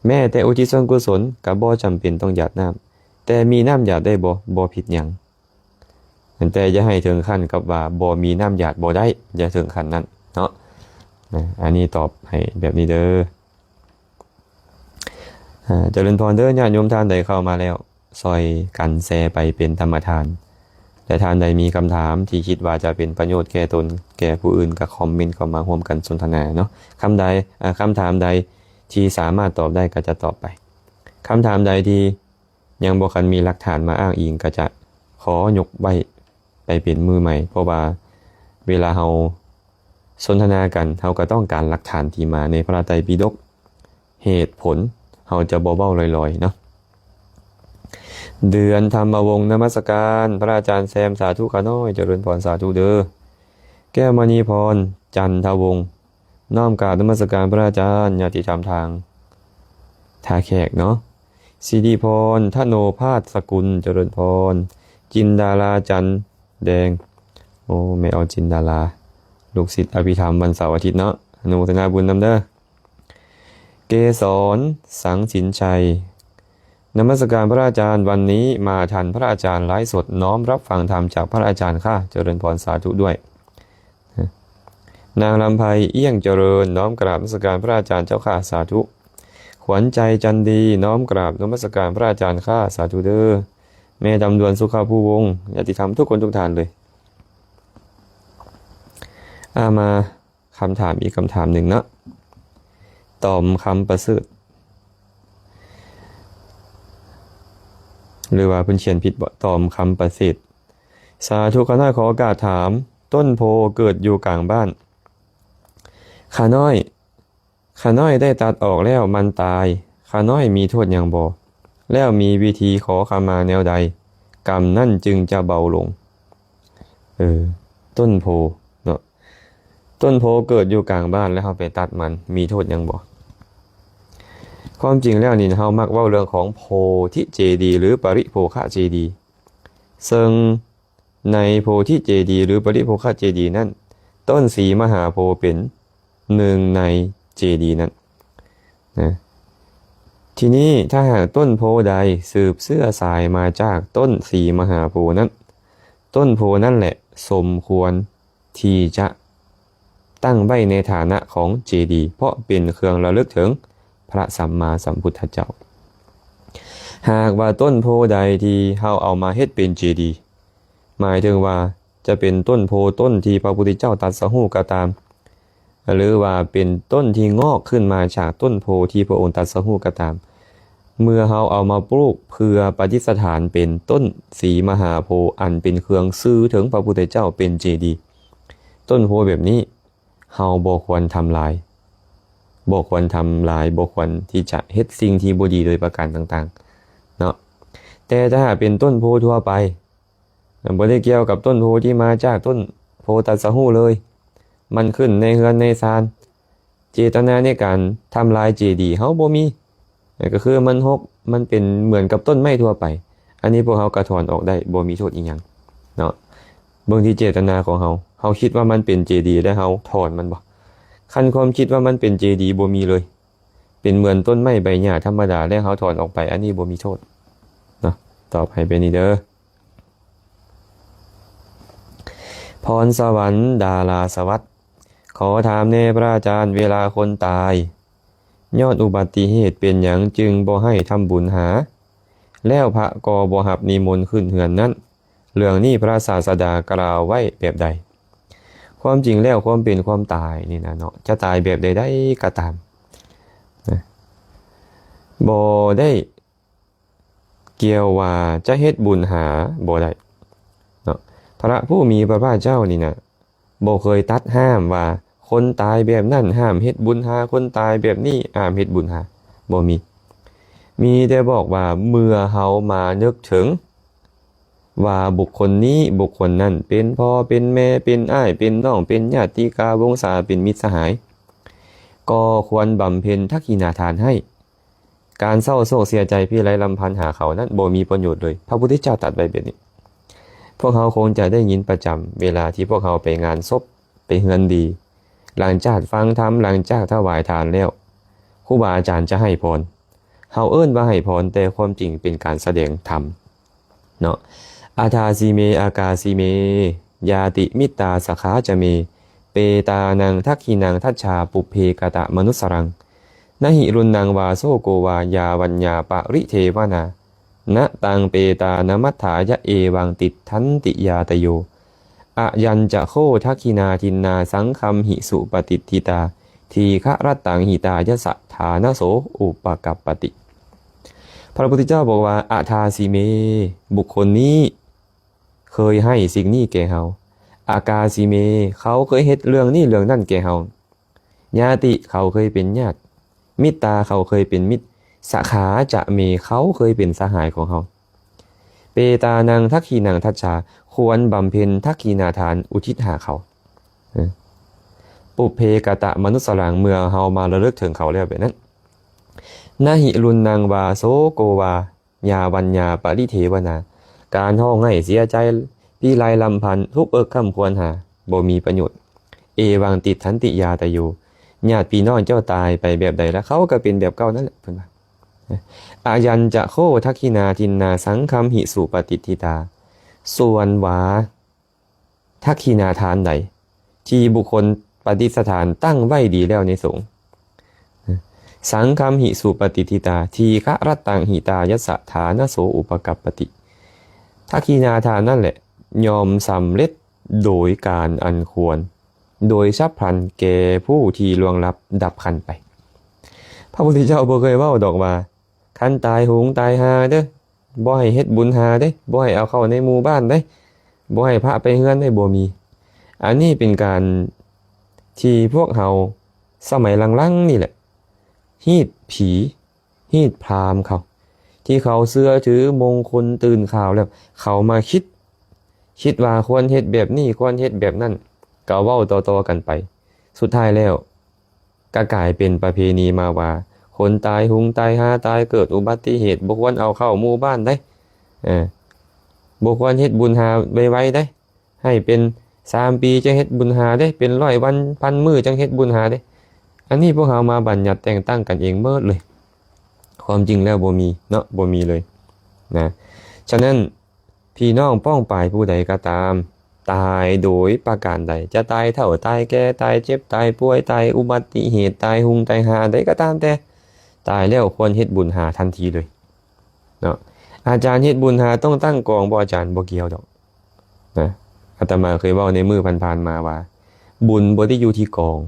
ແມ້ແຕ່ອຸທິດສ່ວນກຸສົນກໍບໍ່ຈຳເປັນຕ້ອງຢາດນ້ຳ. ແຕ່ມີນ້ຳຢາດໄດ້ບໍ່? ບໍ່ຜິດຫຍັງ. ແຕ່ຢ່າໃຫ້ເຖິງຂັ້ນກັບວ່າບໍ່ມີນ້ຳຢາດບໍ່ໄດ້, ຢ່າເຖິງຂັ້ນນັ້ນເນາະ. ນະ, ອັນນີ້ຕອບໃຫ້ແບບນີ້ເດີ. ອາ, ຈະເລີນພອນເດີ, ຍາດໂຍມທ່ານໃດເຂົ້າມາແລ້ວ, ຊ່ອຍກັນແຊໄປເປັນທຳມະທານ. ແລະ ທ່ານໃດມີຄຳຖາມທີ່ຄິດວ່າຈະເປັນປະໂຫຍດແກ່ຕົນ, ແກ່ຜູ້ອື່ນ, ກໍຄອມເມັນເຂົ້າມາຮ່ວມກັນສົນທະນາເນາະ. ຄຳໃດ, ອາ, ຄຳຖາມໃດທີ່ສາມາດຕອບໄດ້ກໍຈະຕອບໄປ. ຄຳຖາມໃດທີ່ ຍັງບໍ່ຄັນມີຫຼັກຖານມາອ້າງອີງ ກໍຈະຂໍຍົກໄວ້ໄປເປັນມື້ໃໝ່, ເພາະວ່າເວລາເຮົາສົນທະນາກັນ ເຮົາກໍຕ້ອງການຫຼັກຖານທີ່ມາໃນພະໄຕປິດົກ, ເຫດຜົນ, ເຮົາຈະບໍ່ເວົ້າລອຍໆເນາະ. ເດືອນທຳມະວົງ ນະມັດສະການພະອາຈານແຊມ, ສາທຸຂ້ານ້ອຍ, ຈະເລີນພອນ, ສາທຸເດີ. ແກ້ວມະນີພອນ ຈັນທະວົງ ນ້ອມກາບນະມັດສະການພະອາຈານ, ຍາດຕິທຳທາງທ່າແຂກເນາະ. ສິລິພອນ ທະໂນພາດສະກຸນ, ຈະເລີນພອນ. ຈິນດາລາ ຈັນແດງ, ໂອ້ ແມ່ອອນ ຈິນດາລາ, ລູກສິດອະພິທຳວັນເສົາອາທິດເນາະ, ອະນຸໂມທະນາບຸນນຳເດີ. ເກສອນ ສັງສິນໄຊ, ນະມັດສະການພະອາຈານ, ວັນນີ້ມາທັນພະອາຈານໄລຟ໌ສົດ, ນ້ອມຮັບຟັງທຳຈາກພະອາຈານຄ່າ, ຈະເລີນພອນ, ສາທຸດ້ວຍ. ນາງລຳໄພ ເອີ່ງຈະເລີນ, ນ້ອມກາບນະມັດສະການພະອາຈານເຈົ້າຂ້າ, ສາທຸ. ຂວັນໃຈ ຈັນດີ, ນ້ອມກາບນະມັດສະການພະອາຈານຄ່າ, ສາທຸເດີ. ແມ່ດຳດວນ ສຸຂະພູວົງ, ຍາດຕິທຳທຸກຄົນທຸກທ່ານເລີຍ. ອາ ມາຄຳຖາມອີກຄຳຖາມໜຶ່ງເນາະ, ຕອມຄຳປະເສີດ ຫຼືວ່າເພິ່ນຂຽນຜິດບໍ? ຕອມຄຳປະເສີດ. ສາທຸ, ຂ້ານ້ອຍຂໍໂອກາດຖາມ, ຕົ້ນໂພເກີດຢູ່ກາງບ້ານ, ຂ້ານ້ອຍ, ຂ້ານ້ອຍໄດ້ຕັດອອກແລ້ວມັນຕາຍ, ຂ້ານ້ອຍມີໂທດຫຍັງບໍ່? ແລ້ວມີວິທີຂໍຂະມາແນວໃດ ກຳນັ້ນຈຶ່ງຈະເບົາລົງ? ເອີ ຕົ້ນໂພເນາະ, ຕົ້ນໂພເກີດຢູ່ກາງບ້ານແລ້ວເຮົາໄປຕັດມັນ ມີໂທດຫຍັງບໍ່? ຄວາມຈິງແລ້ວນີ້ ເຮົາມັກເວົ້າເລື່ອງຂອງໂພທິເຈດີ ຫຼື ປະລິໂພຄະເຈດີ, ເຊິ່ງໃນໂພທິເຈດີ ຫຼື ປະລິໂພຄະເຈດີນັ້ນ ຕົ້ນສີມະຫາໂພເປັນໜຶ່ງໃນເຈດີນັ້ນນະ. ທີນີ້ຖ້າຫາກຕົ້ນໂພໃດສືບເຊື້ອສາຍມາຈາກຕົ້ນສີມະຫາໂພນັ້ນ, ຕົ້ນໂພນັ້ນແຫຼະສົມຄວນ ທີ່ຈະຕັ້ງໄວ້ໃນຖານະຂອງເຈດີ, ເພາະເປັນເຄື່ອງລະລຶກເຖິງພະສຳມາສຳພຸດທະເຈົ້າ. ຫາກວ່າຕົ້ນໂພໃດທີ່ເຮົາເອົາມາເຮັດເປັນເຈດີ, ໝາຍເຖິງວ່າຈະເປັນຕົ້ນໂພຕົ້ນທີ່ພະພຸດທະເຈົ້າຕັດສະຮູ້ກໍຕາມ, ຫຼືວ່າເປັນຕົ້ນທີ່ງອກຂຶ້ນມາຈາກຕົ້ນໂພທີ່ພະອົງຕັດສະຮູ້ກໍຕາມ, ເມື່ອເຮົາເອົາມາປູກເພື່ອປະດິດສະຖານເປັນຕົ້ນສີມະຫາໂພ ອັນເປັນເຄື່ອງສື່ເຖິງພະພຸດທະເຈົ້າເປັນເຈດີ, ຕົ້ນໂພແບບນີ້ ເຮົາບໍ່ຄວນທຳລາຍ ບໍ່ຄວນທຳລາຍ ບໍ່ຄວນທີ່ຈະເຮັດສິ່ງທີ່ບໍ່ດີໂດຍປະການຕ່າງໆ ເນາະ. ແຕ່ຖ້າຫາກເປັນຕົ້ນໂພທົ່ວໄປ ບໍ່ໄດ້ກ່ຽວກັບຕົ້ນໂພທີ່ມາຈາກຕົ້ນໂພຕັດສະຮູ້ເລີຍ ມັນຂຶ້ນໃນເຮືອນໃນຊານ ເຈດຕະນາໃນການທຳລາຍເຈດີເຮົາບໍ່ມີ ກໍຄືມັນຮົກ ມັນເປັນເໝືອນກັບຕົ້ນໄມ້ທົ່ວໄປ ອັນນີ້ພວກເຮົາກໍຖອນອອກໄດ້ ບໍ່ມີໂທດອີ່ຫຍັງເນາະ. ເບິ່ງທີ່ເຈດຕະນາຂອງເຮົາ ເຮົາຄິດວ່າມັນເປັນເຈດີ ແລະ ເຮົາຖອນມັນບໍ່? ຄັນຄວາມຄິດວ່າມັນເປັນເຈດີ ບໍ່ມີເລີຍ ເປັນເໝືອນຕົ້ນໄມ້ໃບຫຍ້າທຳມະດາ ແລະ ເຮົາຖອນອອກໄປ ອັນນີ້ບໍ່ມີໂທດເນາະ. ຕອບໃຫ້ເປັນນີ້ເດີ. ພອນສະຫວັນ ດາລາສະຫວັດ ຂໍຖາມແນ່ພະອາຈານ ເວລາຄົນຕາຍຍ້ອນອຸບັດຕິເຫດ ເປັນຫຍັງຈຶ່ງບໍ່ໃຫ້ທຳບຸນຫາ ແລ້ວພະກໍບໍ່ຮັບນິມົນຂຶ້ນເຮືອນນັ້ນ ເລື່ອງນີ້ພະສາສະດາກ່າວໄວ້ແບບໃດ? ຄວາມຈິງແລ້ວ ຄວາມເປັນຄວາມຕາຍນີ້ນະເນາະ ຈະຕາຍແບບໃດໆກໍຕາມນະ ບໍ່ໄດ້ ກ່ຽວວ່າຈະເຮັດບຸນຫາບໍ່ໄດ້ເນາະ. ພະຜູ້ມີພະພາກເຈົ້ານີ້ນະ ບໍ່ເຄີຍຕັດຫ້າມວ່າຄົນຕາຍແບບນັ້ນຫ້າມເຮັດບຸນຫາ ຄົນຕາຍແບບນີ້ຫ້າມເຮັດບຸນຫາ ບໍ່ມີ. ມີແຕ່ບອກວ່າເມື່ອເຮົາມານຶກເຖິງວ່າບຸກຄົນນີ້ ບຸກຄົນນັ້ນ ເປັນພໍ່ ເປັນແມ່ ເປັນອ້າຍ ເປັນນ້ອງ ເປັນຍາດຕິກາວົງສາ ເປັນມິດສະຫາຍ ກໍຄວນບຳເພັນທັກຂິນາທານໃຫ້. ການເສົ້າໂສກເສຍໃຈພິໄລລຳພັນຫາເຂົານັ້ນບໍ່ມີປະໂຫຍດເລີຍ. ພະພຸດທະເຈົ້າຕັດໄວ້ແບບນີ້. ພວກເຮົາຄົງຈະໄດ້ຍິນປະຈຳເວລາທີ່ພວກເຮົາໄປງານສົບ ໄປເຮືອນດີ ຫຼັງຈາກຟັງທຳ ຫຼັງຈາກຖວາຍທານແລ້ວ ຄູບາອາຈານຈະໃຫ້ພອນ. ເຮົາເອີ້ນວ່າໃຫ້ພອນ ແຕ່ຄວາມຈິງເປັນການສະແດງທຳ. ເນາະ ອາທາສີເມ ອາກາສີເມ ຍາຕິມິດຕາສະຂາຈະເມ ເປຕານັງທັກຂິນັງທັດສາ ປຸບເພກະຕະມະນຸດສະລັງ ນະຫິລຸນນັງວາໂສໂກວາ ຍາວັນຍາປະລິເທວະນາ ນະຕັງເປຕານະມັດຖາຍະ ເອວັງຕິດທັນຕິຍາຕະໂຍ ອະຍັນຈະໂຄທັກຂິນາທິນນາ ສັງຄຳຫິສຸປະຕິດທິຕາ ທີຄະຣັດຕັງຫິຕາຍະສະຖານະໂສ ອຸປະກັບປະຕິ. ພະພຸດທະເຈົ້າບອກວ່າ ອາທາສີເມ ບຸກຄົນນີ້ເຄີຍໃຫ້ສິ່ງນີ້ແກ່ເຮົາ. ອາກາສີເມ ເຂົາເຄີຍເຮັດເລື່ອງນີ້ເລື່ອງນັ້ນແກ່ເຮົາ. ຍາຕິ ເຂົາເຄີຍເປັນຍາດ. ມິດຕາ ເຂົາເຄີຍເປັນມິດ. ສະຂາຈະເມ ເຂົາເຄີຍເປັນສະຫາຍຂອງເຮົາ. ເປຕານັງທັກຂິນັງທັດສາ ຄວນບຳເພັນທັກຂິນາທານອຸທິດຫາເຂົາ. ເອີ ປຸບເພກະຕະມະນຸດສະລັງ ເມື່ອເຮົາມາລະລຶກເຖິງເຂົາແລ້ວແບບນັ້ນ. ນະຫິລຸນນັງວາໂສໂກວາ ຍາວັນຍາປະລິເທວະນາ ການຮ້ອງໄຫ້ເສຍໃຈ ພິໄລລຳພັນ ທຸກເອິກຄຳຄວນຫາ ບໍ່ມີປະໂຫຍດ. ເອວັງຕິດທັນຕິຍາຕະໂຍ ຍາດພີ່ນ້ອງເຈົ້າຕາຍໄປແບບໃດລະ ເຂົາກໍເປັນແບບເກົ່ານັ້ນແຫຼະ ເພິ່ນວ່າ. ອາຍັນຈະໂຄທັກຂິນາທິນນາ ສັງຄຳຫິສຸປະຕິດທິຕາ ສ່ວນວ່າ ທັກຂິນາທານໃດ ທີ່ບຸກຄົນປະດິດສະຖານຕັ້ງໄວ້ດີແລ້ວໃນສົງ ສັງຄຳຫິສຸປະຕິດທິຕາ ທີຄະຣັດຕັງຫິຕາຍະສະຖານະໂສ ອຸປະກັບປະຕິ ທັກຂິນາທານນັ້ນແຫຼະ ຍ່ອມສຳເລັດໂດຍການອັນຄວນ ໂດຍສັບພລັນແກ່ຜູ້ທີ່ລ່ວງລັບດັບຂັນໄປ. ພະພຸດທະເຈົ້າບໍ່ເຄີຍເວົ້າດອກວ່າ ຄັນຕາຍໂຫງຕາຍຫາເດີ້ ບໍ່ໃຫ້ເຮັດບຸນຫາເດ້ ບໍ່ໃຫ້ເອົາເຂົ້າໃນໝູ່ບ້ານເດ້ ບໍ່ໃຫ້ພະໄປເຮືອນເດ້ ບໍ່ມີ. ອັນນີ້ເປັນການທີ່ພວກເຮົາສະໄໝຫຼັງໆນີ້ແຫຼະ ຮີດຜີ ຮີດພາມເຂົາ ທີ່ເຂົາເຊື່ອຖືມົງຄົນຕື່ນຂ່າວແລ້ວ ເຂົາມາຄິດ ຄິດວ່າຄວນເຮັດແບບນີ້ ຄວນເຮັດແບບນັ້ນ ກໍເວົ້າຕໍ່ໆກັນໄປ. ສຸດທ້າຍແລ້ວ ກໍກາຍເປັນປະເພນີມາວ່າ ຄົນຕາຍໂຫງຕາຍຫາ ຕາຍເກີດອຸບັດຕິເຫດ ບໍ່ຄວນເອົາເຂົ້າໝູ່ບ້ານເດ້ ເອີ ບໍ່ຄວນເຮັດບຸນຫາໄວໆເດ້ ໃຫ້ເປັນສາມປີຈັ່ງເຮັດບຸນຫາເດ້ ເປັນຮ້ອຍວັນພັນມື້ຈັ່ງເຮັດບຸນຫາເດ້. ອັນນີ້ພວກເຮົາມາບັນຍັດແຕ່ງຕັ້ງກັນເອງໝົດເລີຍ ຄວາມຈິງແລ້ວບໍ່ມີເນາະ ບໍ່ມີເລີຍນະ. ສະນັ້ນ ພີ່ນ້ອງປ້ອງປາຍຜູ້ໃດກໍຕາມ ຕາຍໂດຍປະການໃດ ຈະຕາຍເຖົ້າ ຕາຍແກ່ ຕາຍເຈັບ ຕາຍປ່ວຍ ຕາຍອຸບັດຕິເຫດ ຕາຍໂຫງຕາຍຫາ ອັນໃດກໍຕາມແຕ່ ຕາຍແລ້ວຄວນເຮັດບຸນຫາທັນທີເລີຍເນາະ. ອາຈານເຮັດບຸນຫາຕ້ອງຕັ້ງກອງບໍ່? ອາຈານບໍ່ກ່ຽວດອກນະ. ອາດຕະມາເຄີຍເວົ້າໃນມື້ຜ່ານໆມາວ່າ ບຸນບໍ່ໄດ້ຢູ່ທີ່ກອງ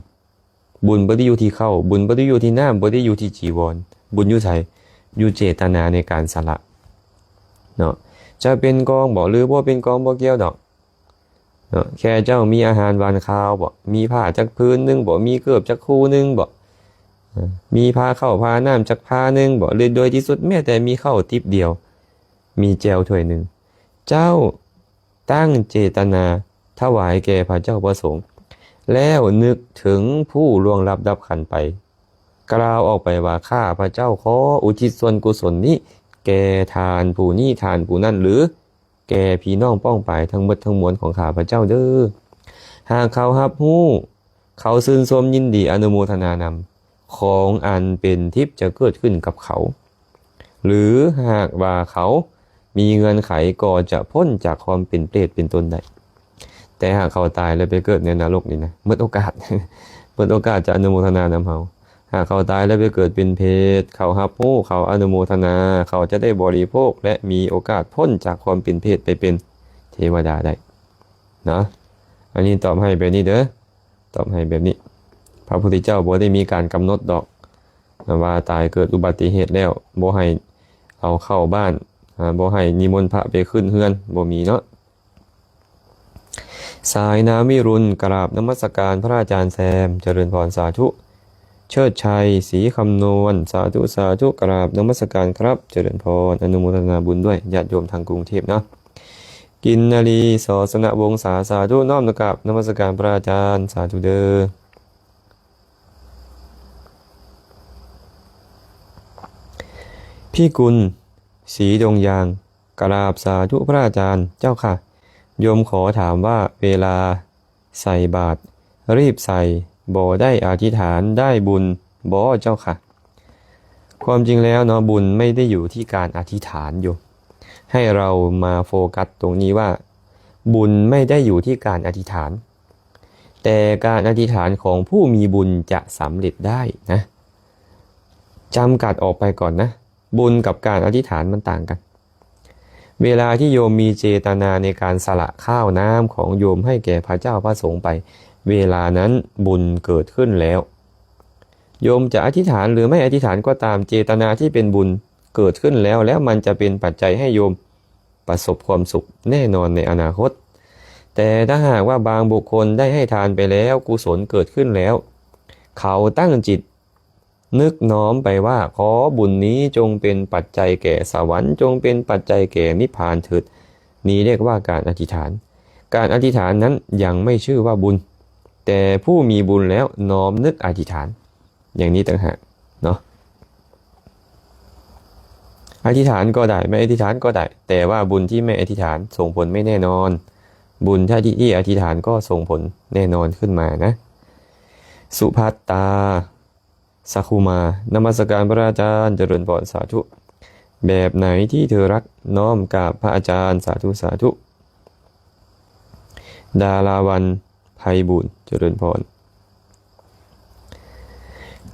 ບຸນບໍ່ໄດ້ຢູ່ທີ່ເຂົ້າ ບຸນບໍ່ໄດ້ຢູ່ທີ່ນ້ຳ ບໍ່ໄດ້ຢູ່ທີ່ຈີວອນ. ບຸນຢູ່ໃສ? ຢູ່ເຈດຕະນາໃນການສະຫຼະເນາະ. ຈະເປັນກອງບໍ ຫຼື ບໍ່ເປັນກອງບໍ່ກ່ຽວດອກ ເນາະ ແຄ່ເຈົ້າມີອາຫານຫວານຄາວບໍ? ມີຜ້າຈັກຜືນໜຶ່ງບໍ? ມີເກີບຈັກຄູ່ໜຶ່ງບໍ? ເອີ ມີພາເຂົ້າພານ້ຳຈັກພາໜຶ່ງບໍ? ຫຼືໂດຍທີ່ສຸດແມ້ແຕ່ມີເຂົ້າຕິບດຽວ, ມີແຈ່ວຖ້ວຍໜຶ່ງ, ເຈົ້າຕັ້ງເຈຕນາຖວາຍແກ່ພະເຈົ້າພະສົງ ແລ້ວນຶກເຖິງຜູ້ລ່ວງລັບດັບຂັນໄປ, ກ່າວອອກໄປວ່າ ຂ້າພະເຈົ້າຂໍອຸທິດສ່ວນກຸສົນນີ້ແກ່ທ່ານຜູ້ນີ້ ທ່ານຜູ້ນັ້ນ ຫຼື ແກ່ພີ່ນ້ອງປ້ອງປາຍທັງໝົດທັງມວນຂອງຂ້າພະເຈົ້າເດີ້. ຫາກເຂົາຮັບຮູ້, ເຂົາຊື່ນຊົມຍິນດີອະນຸໂມທະນານຳ, ຂອງອັນເປັນທິບຈະເກີດຂຶ້ນກັບເຂົາ. ຫຼືຫາກວ່າເຂົາມີເງື່ອນໄຂກໍຈະພົ້ນຈາກຄວາມເປັນເປດເປັນຕົ້ນໄດ້. ແຕ່ຫາກເຂົາຕາຍແລ້ວໄປເກີດໃນນະລົກນີ້ນະ, ໝົດໂອກາດ, ໝົດໂອກາດຈະອະນຸໂມທະນານຳເຮົາ. ຫາກເຂົາຕາຍແລ້ວໄປເກີດເປັນເປດ, ເຂົາຮັບຮູ້, ເຂົາອະນຸໂມທະນາ, ເຂົາຈະໄດ້ບໍລິໂພກ ແລະ ມີໂອກາດພົ້ນຈາກຄວາມເປັນເປດໄປເປັນເທວະດາໄດ້ເນາະ. ອັນນີ້ຕອບໃຫ້ແບບນີ້ເດີ້, ຕອບໃຫ້ແບບນີ້. ພະພຸດທະເຈົ້າບໍ່ໄດ້ມີການກຳນົດດອກ ວ່າຕາຍເກີດອຸບັດຕິເຫດແລ້ວ ບໍ່ໃຫ້ເອົາເຂົ້າບ້ານ, ອາ, ບໍ່ໃຫ້ນິມົນພະໄປຂຶ້ນເຮືອນ, ບໍ່ມີເນາະ. ສາຍນ້ຳວິລຸນ ກະລາບນະມັດສະການພະອາຈານແຊມ, ຈະເລີນພອນ ສາທຸ. ເຊີດໄຊ ສີຄຳນວນ ສາທຸ ສາທຸ ກະລາບນະມັດສະການຄັບ, ຈະເລີນພອນ, ອະນຸໂມທະນາບຸນດ້ວຍຍາດໂຍມທາງກຸງເທບເນາະ. ກິນນາລີ ສອ ສະນະວົງສາ, ສາທຸ ນ້ອມກະລາບນະມັດສະການພະອາຈານ, ສາທຸເດີ້. ພິກຸນ ສີດົງຢາງ ກະລາບສາທຸພະອາຈານເຈົ້າຄ່ະ. ໂຍມຂໍຖາມວ່າເວລາໃສ່ບາດ ຣີບໃສ່ ບໍ່ໄດ້ອະທິຖານໄດ້ບຸນບໍ່ເຈົ້າຄ່ະ? ຄວາມຈິງແລ້ວເນາະ ບຸນໄມ່ໄດ້ຢູ່ທີ່ການອະທິຖານໂຍມ. ໃຫ້ເຮົາມາໂຟກັສຕົງນີ້ວ່າ ບຸນໄມ່ໄດ້ຢູ່ທີ່ການອະທິຖານ, ແຕ່ການອະທິຖານຂອງຜູ້ມີບຸນຈະສຳເລັດໄດ້ນະ. ຈຳກັດອອກໄປກ່ອນນະ, ບຸນກັບການອະທິຖານມັນຕ່າງກັນ. ເວລາທີ່ໂຍມມີເຈຕະນາໃນການສະຫຼະຂ້າວນ້ຳຂອງໂຍມໃຫ້ແກ່ພະເຈົ້າພະສົງໄປ, ເວລານັ້ນບຸນເກີດຂຶ້ນແລ້ວ. ໂຍມຈະອະທິຖານ ຫຼື ໄມ່ອະທິຖານກໍຕາມ, ເຈຕະນາທີ່ເປັນບຸນເກີດຂຶ້ນແລ້ວ, ແລ້ວມັນຈະເປັນປັດໄຈໃຫ້ໂຍມປະສົບຄວາມສຸກແນ່ນອນໃນອະນາຄົດ. ແຕ່ຖ້າຫາກວ່າບາງບຸກຄົນໄດ້ໃຫ້ທານໄປແລ້ວ, ກຸສົນເກີດຂຶ້ນແລ້ວ, ເຂົາຕັ້ງຈິດ ນຶກນ້ອມໄປວ່າ ຂໍບຸນນີ້ຈົ່ງເປັນປັດໄຈແກ່ສະຫວັນ, ຈົ່ງເປັນປັດໄຈແກ່ນິບພານເຖີດ. ນີ້ຮຽກວ່າການອະທິຖານ. ການອະທິຖານນັ້ນຍັງໄມ່ຊື່ວ່າບຸນ, ແຕ່ຜູ້ມີບຸນແລ້ວນ້ອມນຶກອະທິຖານ ຢ່າງນີ້ຕ່າງຫາກເນາະ. ອະທິຖານກໍໄດ້, ໄມ່ອະທິຖານກໍໄດ້, ແຕ່ວ່າບຸນທີ່ໄມ່ອະທິຖານສົ່ງຜົນໄມ່ແນ່ນອນ, ບຸນທີ່ ທີ່ອະທິຖານກໍສົ່ງຜົນແນ່ນອນຂຶ້ນມານະ. ສຸພັດຕາ ສະຄຸມາ, ນະມັດສະການພະອາຈານ, ຈະເລີນພອນ, ສາທຸ. ແບບໄຫນທີ່ເທີຮັກ? ນ້ອມກາບພະອາຈານ, ສາທຸ ສາທຸ. ດາລາວັນ ໄພບູນ, ຈະເລີນພອນ.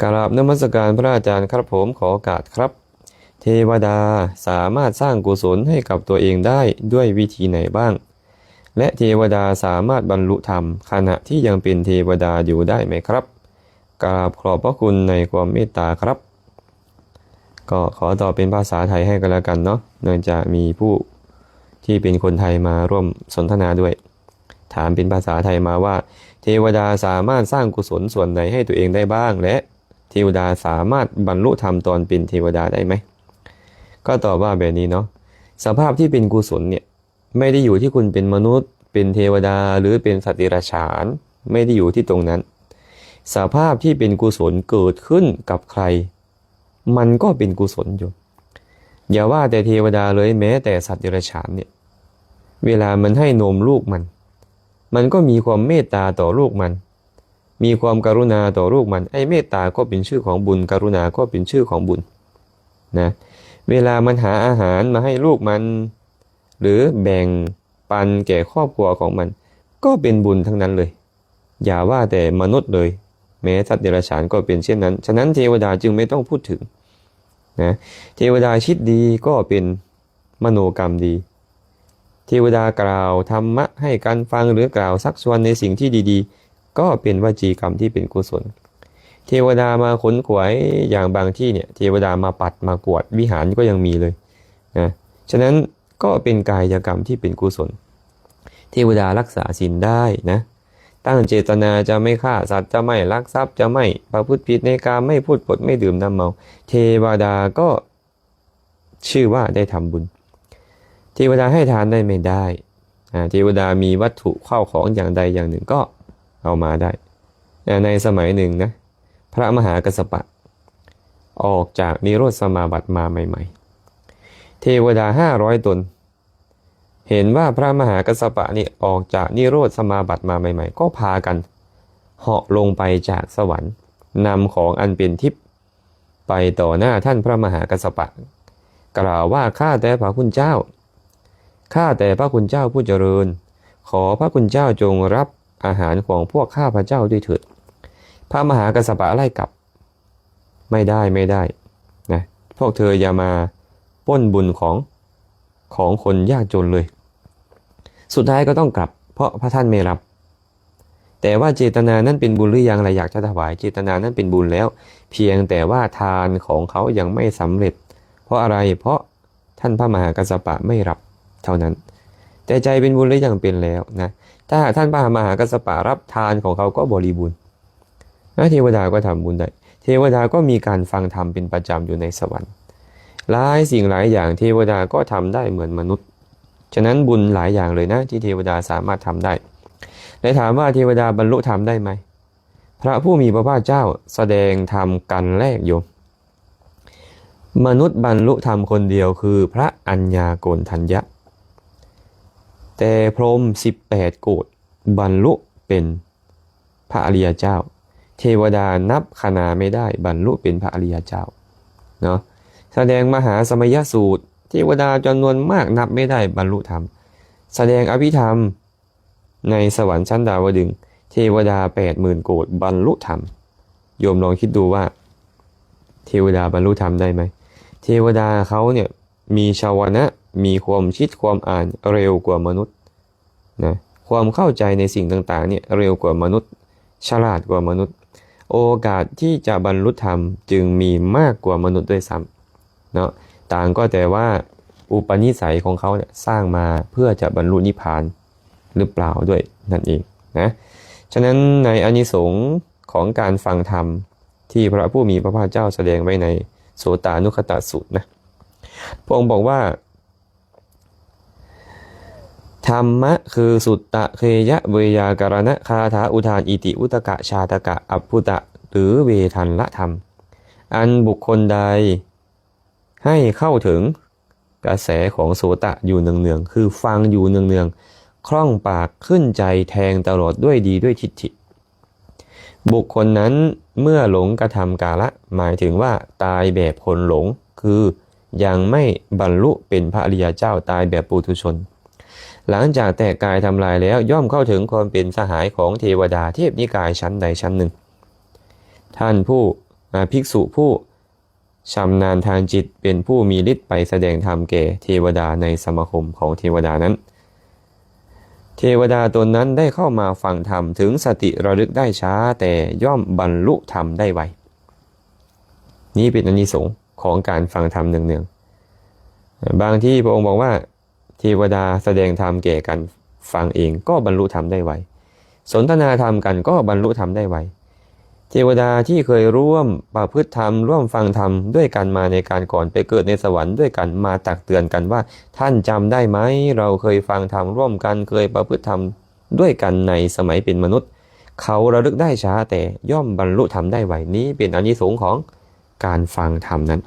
ກາບນະມັດສະການພະອາຈານຄັບຜົມ, ຂໍໂອກາດຄັບ. ເທວະດາສາມາດສ້າງກຸສົນໃຫ້ກັບຕົວເອງໄດ້ດ້ວຍວິທີໃດບ້າງ? ແລະ ເທວະດາສາມາດບັນລຸທຳຂະນະທີ່ຍັງເປັນເທວະດາຢູ່ໄດ້ໄໝຄັບ? ກາບຂອບພະຄຸນໃນຄວາມເມດຕາຄັບ. ກໍຂໍຕອບເປັນພາສາໄທໃຫ້ກໍແລ້ວກັນເນາະ, ເນື່ອງຈາກມີຜູ້ທີ່ເປັນຄົນໄທມາຮ່ວມສົນທະນາດ້ວຍ. ຖາມເປັນພາສາໄທມາວ່າ ເທວະດາສາມາດສ້າງກຸສົນສ່ວນໃດໃຫ້ຕົວເອງໄດ້ບ້າງ ແລະ ເທວະດາສາມາດບັນລຸທຳຕອນເປັນເທວະດາໄດ້ໄໝ? ກໍຕອບວ່າແບບນີ້ເນາະ, ສະພາບທີ່ເປັນກຸສົນເນຍ ໄມ່ໄດ້ຢູ່ທີ່ຄຸນເປັນມະນຸດ, ເປັນເທວະດາ ຫຼື ເປັນສັດເດຍລະສານ, ໄມ່ໄດ້ຢູ່ທີ່ຕົງນັ້ນ. ສະພາບທີ່ເປັນກຸສົນເກີດຂຶ້ນກັບໃຄ ມັນກໍເປັນກຸສົນຢູ່. ຢ່າວ່າແຕ່ເທວະດາເລີຍ, ແມ້ແຕ່ສັດເດຍລະສານເນຍ, ເວລາມັນໃຫ້ນົມລູກມັນ, ມັນກໍມີຄວາມເມດຕາຕໍ່ລູກມັນ, ມີຄວາມກະລຸນາຕໍ່ລູກມັນ. ໄອ້ເມດຕາກໍເປັນຊື່ຂອງບຸນ, ກະລຸນາກໍເປັນຊື່ຂອງບຸນນະ. ເວລາມັນຫາອາຫານມາໃຫ້ລູກມັນ ຫຼື ແບ່ງປັນແກ່ຄອບຄົວຂອງມັນ, ກໍເປັນບຸນທັງນັ້ນເລີຍ. ຢ່າວ່າແຕ່ມະນຸດເລີຍ, ແມ້ສັດເດຍລະສານກໍເປັນເຊັ່ນນັ້ນ. ສະນັ້ນເທວະດາຈຶ່ງໄມ່ຕ້ອງພູດເຖິງນະ. ເທວະດາຄິດດີກໍເປັນມະໂນກຳດີ. ເທວະດາກ່າວທຳມະໃຫ້ກັນຟັງ ຫຼື ກ່າວຊັກຊວນໃນສິ່ງທີ່ດີໆ, ກໍເປັນວະຈີກຳທີ່ເປັນກຸສົນ. ເທວະດາມາຂົນຂວາຍ, ຢ່າງບາງທີ່ເນຍ ເທວະດາມາປັດມາກວາດວິຫານກໍຍັງມີເລີຍນະ. ສະນັ້ນ ກໍເປັນກາຍະກຳທີ່ເປັນກຸສົນ. ເທວະດາລັກສາສິນໄດ້ນະ ຕັ້ງເຈດຕະນາຈະໄມ່ຂ້າສັດ ຈະໄມ່ລັກຊັບ ຈະໄມ່ປະພຶດຜິດໃນກາມ ໄມ່ພູດປົດ ໄມ່ດື່ມນ້ຳເມົາ ເທວະດາກໍຊື່ວ່າໄດ້ທຳບຸນ. ເທວະດາໃຫ້ທານໄດ້ໄໝ? ໄດ້. ອາ ເທວະດາມີວັດຖຸເຂົ້າຂອງຢ່າງໃດຢ່າງໜຶ່ງກໍເອົາມາໄດ້. ອາ ໃນສະໄໝໜຶ່ງນະ ພະມະຫາກັດສະປະອອກຈາກນິໂຣດສະມາບັດມາໃໝ່ໆ ເທວະດາຫ້າຮ້ອຍຕົນ ເຫັນວ່າພະມະຫາກັດສະປະນີ້ອອກຈາກນິໂຣດສະມາບັດມາໃໝ່ໆ ກໍພາກັນເຫາະລົງໄປຈາກສະຫວັນ ນຳຂອງອັນເປັນທິບໄປຕໍ່ໜ້າທ່ານພະມະຫາກັດສະປະ ກ່າວວ່າ ຂ້າແຕ່ພະຄຸນເຈົ້າ ຂ້າແຕ່ພະຄຸນເຈົ້າຜູ້ຈະເລີນ ຂໍພະຄຸນເຈົ້າຈົ່ງຮັບອາຫານຂອງພວກຂ້າພະເຈົ້າດ້ວຍເຖີດ. ພະມະຫາກັດສະປະໄລ່ກັບ ໄມ່ໄດ້ ໄມ່ໄດ້ນະ ພວກເທີຢ່າມາປຸ້ນບຸນຂອງ ຂອງຄົນຍາກຈົນເລີຍ. ສຸດທ້າຍກໍຕ້ອງກັບ ເພາະພະທ່ານໄມ່ຮັບ. ແຕ່ວ່າເຈດຕະນານັ້ນເປັນບຸນຫຼືຍັງລະ? ຢາກຈະຖວາຍ ເຈດຕະນານັ້ນເປັນບຸນແລ້ວ ພຽງແຕ່ວ່າທານຂອງເຂົາຍັງໄມ່ສຳເລັດ. ເພາະອະໄລ? ເພາະທ່ານພະມະຫາກັດສະປະໄມ່ຮັບເທົ່ານັ້ນ. ແຕ່ໃຈເປັນບຸນຫຼືຍັງ? ເປັນແລ້ວນະ. ຖ້າຫາກທ່ານພະມະຫາກັດສະປະຮັບ ທານຂອງເຂົາກໍບໍລິບູນ. ນະ ເທວະດາກໍທຳບຸນໄດ້. ເທວະດາກໍມີການຟັງທຳເປັນປະຈຳຢູ່ໃນສະຫວັນ. ຫຼາຍສິ່ງຫຼາຍຢ່າງເທວະດາກໍທຳໄດ້ເໝືອນມະນຸດ. ສະນັ້ນບຸນຫຼາຍຢ່າງເລີຍນະ ທີ່ເທວະດາສາມາດທຳໄດ້. ແລະ ຖາມວ່າເທວະດາບັນລຸທຳໄດ້ໄໝ? ພະຜູ້ມີພະພາກເຈົ້າສະແດງທຳກັນແລກໂຍມ. ມະນຸດບັນລຸທຳຄົນດຽວຄືພະອັນຍາໂກນທັນຍະ. ແຕ່ພົມສິບແປດໂກດບັນລຸເປັນ ພະອະລິຍະເຈົ້າ. ເທວະດານັບຄະນາໄມ່ໄດ້ບັນລຸເປັນພະອະລິຍະເຈົ້າເນາະ. ສະແດງມະຫາສະໄໝຍະສູດ ເທວະດາຈຳນວນມາກນັບໄມ່ໄດ້ບັນລຸທຳ. ສະແດງອະພິທຳໃນສະຫວັນຊັ້ນດາວະດຶງ ເທວະດາແປດໝື່ນໂກດບັນລຸທຳ. ໂຍມລອງຄິດດູວ່າ ເທວະດາບັນລຸທຳໄດ້ໄໝ? ເທວະດາເຂົາເນ່ຍມີຊາວະນະ ມີຄວາມຄິດຄວາມອ່ານເລັວກວ່າມະນຸດ. ນະ ຄວາມເຂົ້າໃຈໃນສິ່ງຕ່າງໆເນ່ຍເລັວກວ່າມະນຸດ ສະຫຼາດກວ່າມະນຸດ. ໂອກາດທີ່ຈະບັນລຸທຳຈຶ່ງມີມາກກວ່າມະນຸດດ້ວຍຊ້ຳເນາະ. ຕ່າງກໍແຕ່ວ່າອຸປະນິໄສຂອງເຂົາເນ່ຍສ້າງມາເພື່ອຈະບັນລຸນິບພານຫຼືເປົ່າດ້ວຍນັ້ນເອງນະ. ສະນັ້ນໃນອານິສົງຂອງການຟັງທຳທີ່ພະຜູ້ມີພະພາກເຈົ້າສະແດງໄວ້ໃນໂສຕານຸຄະຕະສູດນະ ພະອົງບອກວ່າ ທຳມະຄືສຸດຕະ ເຄຍະ ເວຍາກະລະນະ ຄາຖາ ອຸທານ ອີຕິ ວຸດຕະກະ ຊາຕະກະ ອັບພຸດຕະ ຫຼື ເວທັນລະທຳ ອັນບຸກຄົນໃດໃຫ້ເຂົ້າເຖິງກະແສຂອງໂສຕະຢູ່ເນື່ອງໆ ຄືຟັງຢູ່ເນື່ອງໆ ຄ່ອງປາກຂຶ້ນໃຈແທງຕະຫຼອດດ້ວຍດີດ້ວຍທິດຖິ ບຸກຄົນນັ້ນເມື່ອຫຼົງກະທຳກາລະ ໝາຍເຖິງວ່າຕາຍແບບຄົນຫຼົງ ຄືຍັງໄມ່ບັນລຸເປັນພະອະລິຍະເຈົ້າ ຕາຍແບບປຸຖຸຊົນ ຫຼັງຈາກແຕກກາຍທຳລາຍແລ້ວ ຍ່ອມເຂົ້າເຖິງຄວາມເປັນສະຫາຍຂອງເທວະດາເທບນິກາຍຊັ້ນໃດຊັ້ນໜຶ່ງ. ທ່ານຜູ້ ອາ ພິກສຸຜູ້ ຊຳນານທາງຈິດ ເປັນຜູ້ມີລິດໄປສະແດງທຳແກ່ເທວະດາໃນສະມາຄົມຂອງເທວະດານັ້ນ. ເທວະດາຕົນນັ້ນໄດ້ເຂົ້າມາຟັງທຳ ເຖິງສະຕິລະລຶກໄດ້ຊ້າ ແຕ່ຍ່ອມບັນລຸທຳໄດ້ໄວ. ນີ້ເປັນອານິສົງຂອງການຟັງທຳເນື່ອງໆ. ບາງທີ່ພະອົງບອກວ່າ ເທວະດາສະແດງທຳແກ່ກັນຟັງເອງກໍບັນລຸທຳໄດ້ໄວ, ສົນທະນາທຳກັນກໍບັນລຸທຳໄດ້ໄວ. ເທວະດາທີ່ເຄີຍຮ່ວມປະພຶດທຳ, ຮ່ວມຟັງທຳດ້ວຍກັນມາໃນການກ່ອນ, ໄປເກີດໃນສະຫວັນດ້ວຍກັນ, ມາຕັກເຕືອນກັນວ່າ, ທ່ານຈຳໄດ້ໄໝ? ເຮົາເຄີຍຟັງທຳຮ່ວມກັນ, ເຄີຍປະພຶດທຳດ້ວຍກັນໃນສະໄໝເປັນມະນຸດ. ເຂົາລະລຶກໄດ້ຊ້າ, ແຕ່ຍ່ອມບັນລຸທຳໄດ້ໄວ. ນີ້ເປັນອານິສົງຂອງ ການຟັງທຳນັ້ນ.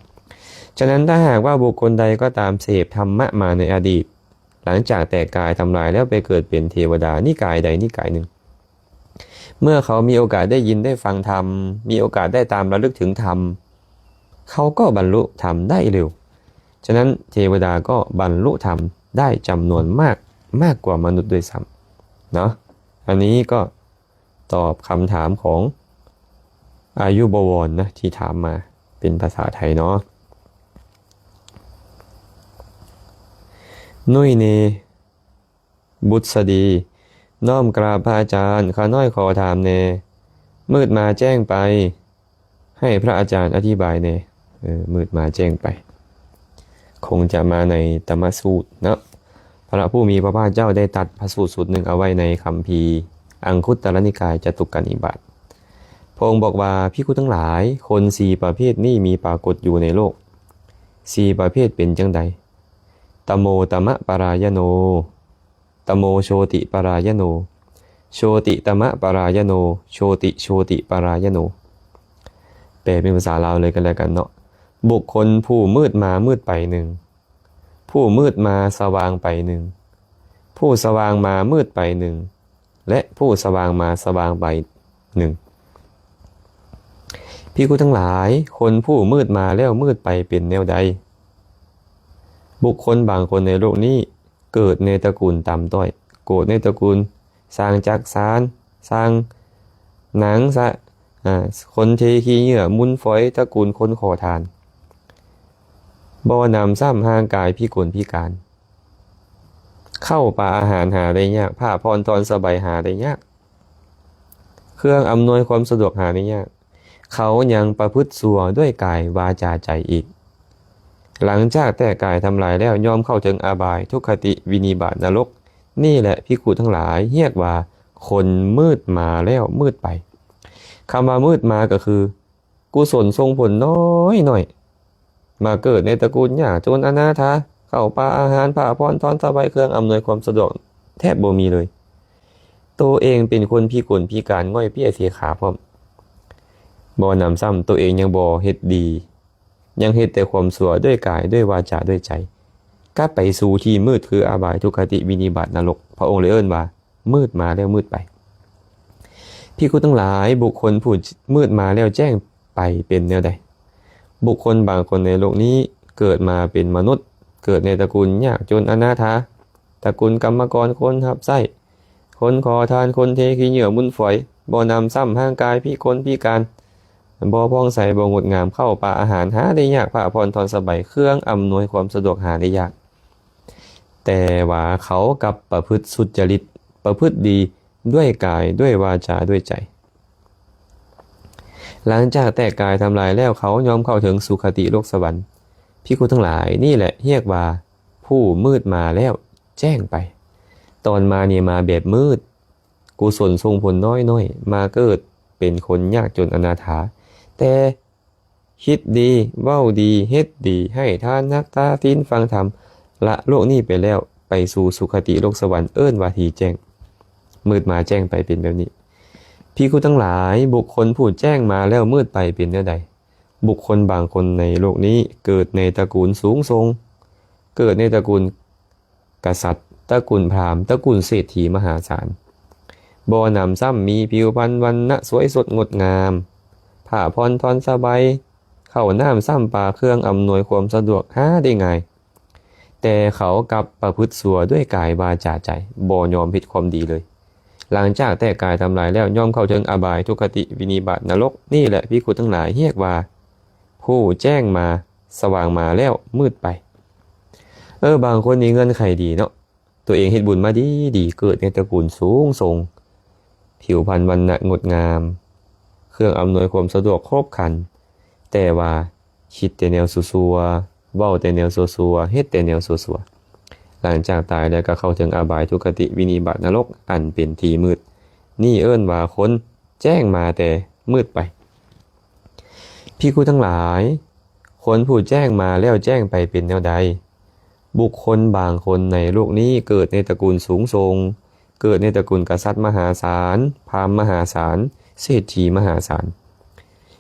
ສະນັ້ນ, ຖ້າຫາກວ່າບຸກຄົນໃດກໍຕາມເສບທຳມະມາໃນອະດີດ, ຫຼັງຈາກແຕກກາຍທຳລາຍແລ້ວໄປເກີດເປັນເທວະດານິກາຍໃດນິກາຍໜຶ່ງ, ເມື່ອເຂົາມີໂອກາດໄດ້ຍິນໄດ້ຟັງທຳ, ມີໂອກາດໄດ້ຕາມລະລຶກເຖິງທຳ, ເຂົາກໍບັນລຸທຳໄດ້ເລັວ. ສະນັ້ນ, ເທວະດາກໍບັນລຸທຳໄດ້ຈຳນວນມາກ, ມາກກວ່າມະນຸດດ້ວຍຊ້ຳເນາະ. ອັນນີ້ກໍ ຕອບຄຳຖາມຂອງອາຍຸບໍວອນນະ ທີ່ຖາມມາເປັນພາສາໄທເນາະ. ນຸ້ຍເນ ບຸດສະດີ ນ້ອມກາບພະອາຈານ, ຂ້ານ້ອຍຂໍຖາມແດ່, ມືດມາແຈ້ງໄປ ໃຫ້ພະອາຈານອະທິບາຍແດ່. ເອີ ມືດມາແຈ້ງໄປ ຄົງຈະມາໃນຕະມະສູດເນາະ. ພ ພະຜູ້ມີພະພາກເຈົ້າໄດ້ຕັດພະສູດສູດໜຶ່ງເອົາໄວ້ໃນຄຳພີອັງຄຸດຕະລະນິກາຍຈະຕຸກກະນິບາດ. ພະອົງບອກວ່າ, ພິກຂຸທັງຫຼາຍ, ຄົນສີ່ປະເພດນີ້ມີປາກົດຢູ່ໃນໂລກ. ສີ່ປະເພດເປັນຈັ່ງໃດ? ຕະໂມຕະມະປະລາຍະໂນ, ຕະໂມໂຊຕິປະລາຍະໂນ, ໂຊຕິຕະມະປະລາຍະໂນ, ໂຊຕິໂຊຕິປະລາຍະໂນ. ແປເປັນພາສາລາວເລີຍກັນແລ້ວກັນເນາະ. ບຸກຄົນຜູ້ມືດມາມືດໄປໜຶ່ງ, ຜູ້ມືດມາສະຫວ່າງໄປໜຶ່ງ, ຜູ້ສະຫວ່າງມາມືດໄປໜຶ່ງ ແລະ ຜູ້ສະຫວ່າງມາສະຫວ່າງໄປໜຶ່ງ. ພິກຂຸທັງຫຼາຍ, ຄົນຜູ້ມືດມາແລ້ວມືດໄປເປັນແນວໃດ? ບຸກຄົນບາງຄົນໃນໂລກນີ້ເກີດໃນຕະກູນຕ່ຳຕ້ອຍ, ເກີດໃນຕະກູນຊ່າງຈັກສານ, ຊ່າງໜັງສະ, ອາ, ຄົນເທຂີ້ເຫຍື້ອ, ມູນຝອຍ, ຕະກູນຄົນຂໍທານ, ບໍ່ນຳຊ້ຳຮ່າງກາຍພິກົນພິການ. ເຂົ້າປາອາຫານຫາໄດ້ຍາກ, ຜ້າຜ່ອນທ່ອນສະໄບຫາໄດ້ຍາກ, ເຄື່ອງອຳນວຍຄວາມສະດວກຫາໄດ້ຍາກ. ເຂົາຍັງປະພຶດຊົ່ວດ້ວຍກາຍ, ວາຈາ, ໃຈອີກ. ຫຼັງຈາກແຕກກາຍທຳລາຍແລ້ວ ຍ່ອມເຂົ້າເຖິງອະບາຍ, ທຸກຄະຕິ, ວິນິບາດ, ນະລົກ. ນີ້ແຫຼະ, ພິກຂຸທັງຫຼາຍ, ຮຽກວ່າຄົນມືດມາແລ້ວມືດໄປ. ຄຳວ່າມືດມາກໍຄື ກຸສົນສົ່ງຜົນນ້ອຍໆ ມາເກີດໃນຕະກູນຍາກຈົນອະນາຖາ, ເຂົ້າປາອາຫານ, ຜ້າຜ່ອນທ່ອນສະໄບ, ເຄື່ອງອຳນວຍຄວາມສະດວກແທບບໍ່ມີເລີຍ. ໂຕເອງເປັນຄົນພິກົນພິການ, ງ່ອຍເປ້ຍເສຂາພ້ອມ. ບໍ່ນຳຊ້ຳ, ໂຕເອງຍັງບໍ່ເຮັດດີ, ຍັງເຮັດແຕ່ຄວາມຊົ່ວດ້ວຍກາຍ, ດ້ວຍວາຈາ, ດ້ວຍໃຈ. ກັບໄປສູ່ທີ່ມືດຄືອະບາຍ, ທຸກຄະຕິ, ວິນິບາດ, ນະລົກ. ພະອົງເລີຍເອີ້ນວ່າ ມືດມາແລ້ວມືດໄປ. ພິກຂຸທັງຫຼາຍ, ບຸກຄົນຜູ້ມືດມາແລ້ວແຈ້ງໄປເປັນແນວໃດ? ບຸກຄົນບາງຄົນໃນໂລກນີ້ເກີດມາເປັນມະນຸດ, ເກີດໃນຕະກູນຍາກຈົນອະນາຖາ, ຕະກູນກຳມະກອນ, ຄົນຮັບໃຊ້, ຄົນຂໍທານ, ຄົນເທຂີ້ເຫຍື້ອ, ມູນຝອຍ, ບໍ່ນຳຊ້ຳ, ຮ່າງກາຍພິກົນພິການ, ບໍ່ຜ່ອງໃສ, ບໍ່ງົດງາມ, ເຂົ້າປາອາຫານຫາໄດ້ຍາກ, ຜ້າຜ່ອນທ່ອນສະໄບ, ເຄື່ອງອຳນວຍຄວາມສະດວກຫາໄດ້ຍາກ. ແຕ່ວ່າເຂົາກັບປະພຶດສຸດຈະລິດ, ປະພຶດດີ, ດ້ວຍກາຍ, ດ້ວຍວາຈາ, ດ້ວຍໃຈ. ຫຼັງຈາກແຕກກາຍທຳລາຍແລ້ວ, ເຂົາຍ່ອມເຂົ້າເຖິງສຸຄະຕິໂລກສະຫວັນ. ພິກຂຸທັງຫຼາຍ, ນີ້ແຫຼະຮຽກວ່າຜູ້ມືດມາແລ້ວແຈ້ງໄປ. ຕອນມານີ້ມາແບບມືດ, ກຸສົນສົ່ງຜົນນ້ອຍໆ, ມາເກີດເປັນຄົນຍາກຈົນອະນາຖາ. ແຕ່ ຄິດດີ, ເວົ້າດີ, ເຮັດດີ, ໃຫ້ທານ, ຮັກສາສິນ, ຟັງທຳ, ລະໂລກນີ້ໄປແລ້ວ, ໄປສູ່ສຸຄະຕິໂລກສະຫວັນ, ເອີ້ນວ່າທີ່ແຈ້ງ. ມືດມາແຈ້ງໄປເປັນແບບນີ້. ພິກຂຸທັງຫຼາຍ, ບຸກຄົນຜູ້ແຈ້ງມາແລ້ວມືດໄປເປັນແນວໃດ? ບຸກຄົນບາງຄົນໃນໂລກນີ້ເກີດໃນຕະກູນສູງສົ່ງ, ເກີດໃນຕະກູນ ກະສັດ, ຕະກຸນພາມ, ຕະກຸນເສດຖີມະຫາສານ. ບໍ່ນຳຊ້ຳມີຜິວພັນວັນນະສວຍສົດງົດງາມ, ຜ້າຜ່ອນທ່ອນສະໄບ, ເຂົ້ານ້ຳຊ້ຳປາ, ເຄື່ອງອຳນວຍຄວາມສະດວກຫາໄດ້ງ່າຍ. ແຕ່ເຂົາກັບປະພຶດຊົ່ວດ້ວຍກາຍ, ວາຈາ, ໃຈ, ບໍ່ຍອມເຮັດຄວາມດີເລີຍ. ຫຼັງຈາກແຕກກາຍທຳລາຍແລ້ວ, ຍ່ອມເຂົ້າເຖິງອະບາຍ, ທຸກຄະຕິ, ວິນິບາດ, ນະລົກ. ນີ້ແຫຼະ ພິກຂຸທັງຫຼາຍ, ຮຽກວ່າຜູ້ແຈ້ງມາ, ສະຫວ່າງມາແລ້ວມືດໄປ. ເອີ, ບາງຄົນນີ້ເງື່ອນໄຂດີເນາະ, ຕົວເອງເຮັດບຸນມາດີໆ, ເກີດໃນຕະກູນສູງສົ່ງ, ຜິວພັນວັນນະງົດງາມ, ເຄື່ອງອຳນວຍຄວາມສະດວກຄົບຄັນ, ແຕ່ວ່າຄິດແຕ່ແນວຊົ່ວໆ, ເວົ້າແຕ່ແນວຊົ່ວໆ, ເຮັດແຕ່ແນວຊົ່ວໆ. ຫຼັງຈາກຕາຍແລ້ວກໍເຂົ້າເຖິງອະບາຍ, ທຸກຄະຕິ, ວິນິບາດ, ນະລົກ, ອັນເປັນທີ່ມືດ. ນີ້ເອີ້ນວ່າຄົນ ແຈ້ງມາແຕ່ມືດໄປ. ພິກຂຸທັງຫຼາຍ, ຄົນຜູ້ແຈ້ງມາແລ້ວແຈ້ງໄປເປັນແນວໃດ? ບຸກຄົນບາງຄົນໃນໂລກນີ້ເກີດໃນຕະກູນສູງສົ່ງ, ເກີດໃນຕະກຸນກະສັດມະຫາສານ, ພາມມະຫາສານ, ເສດຖີມະຫາສານ,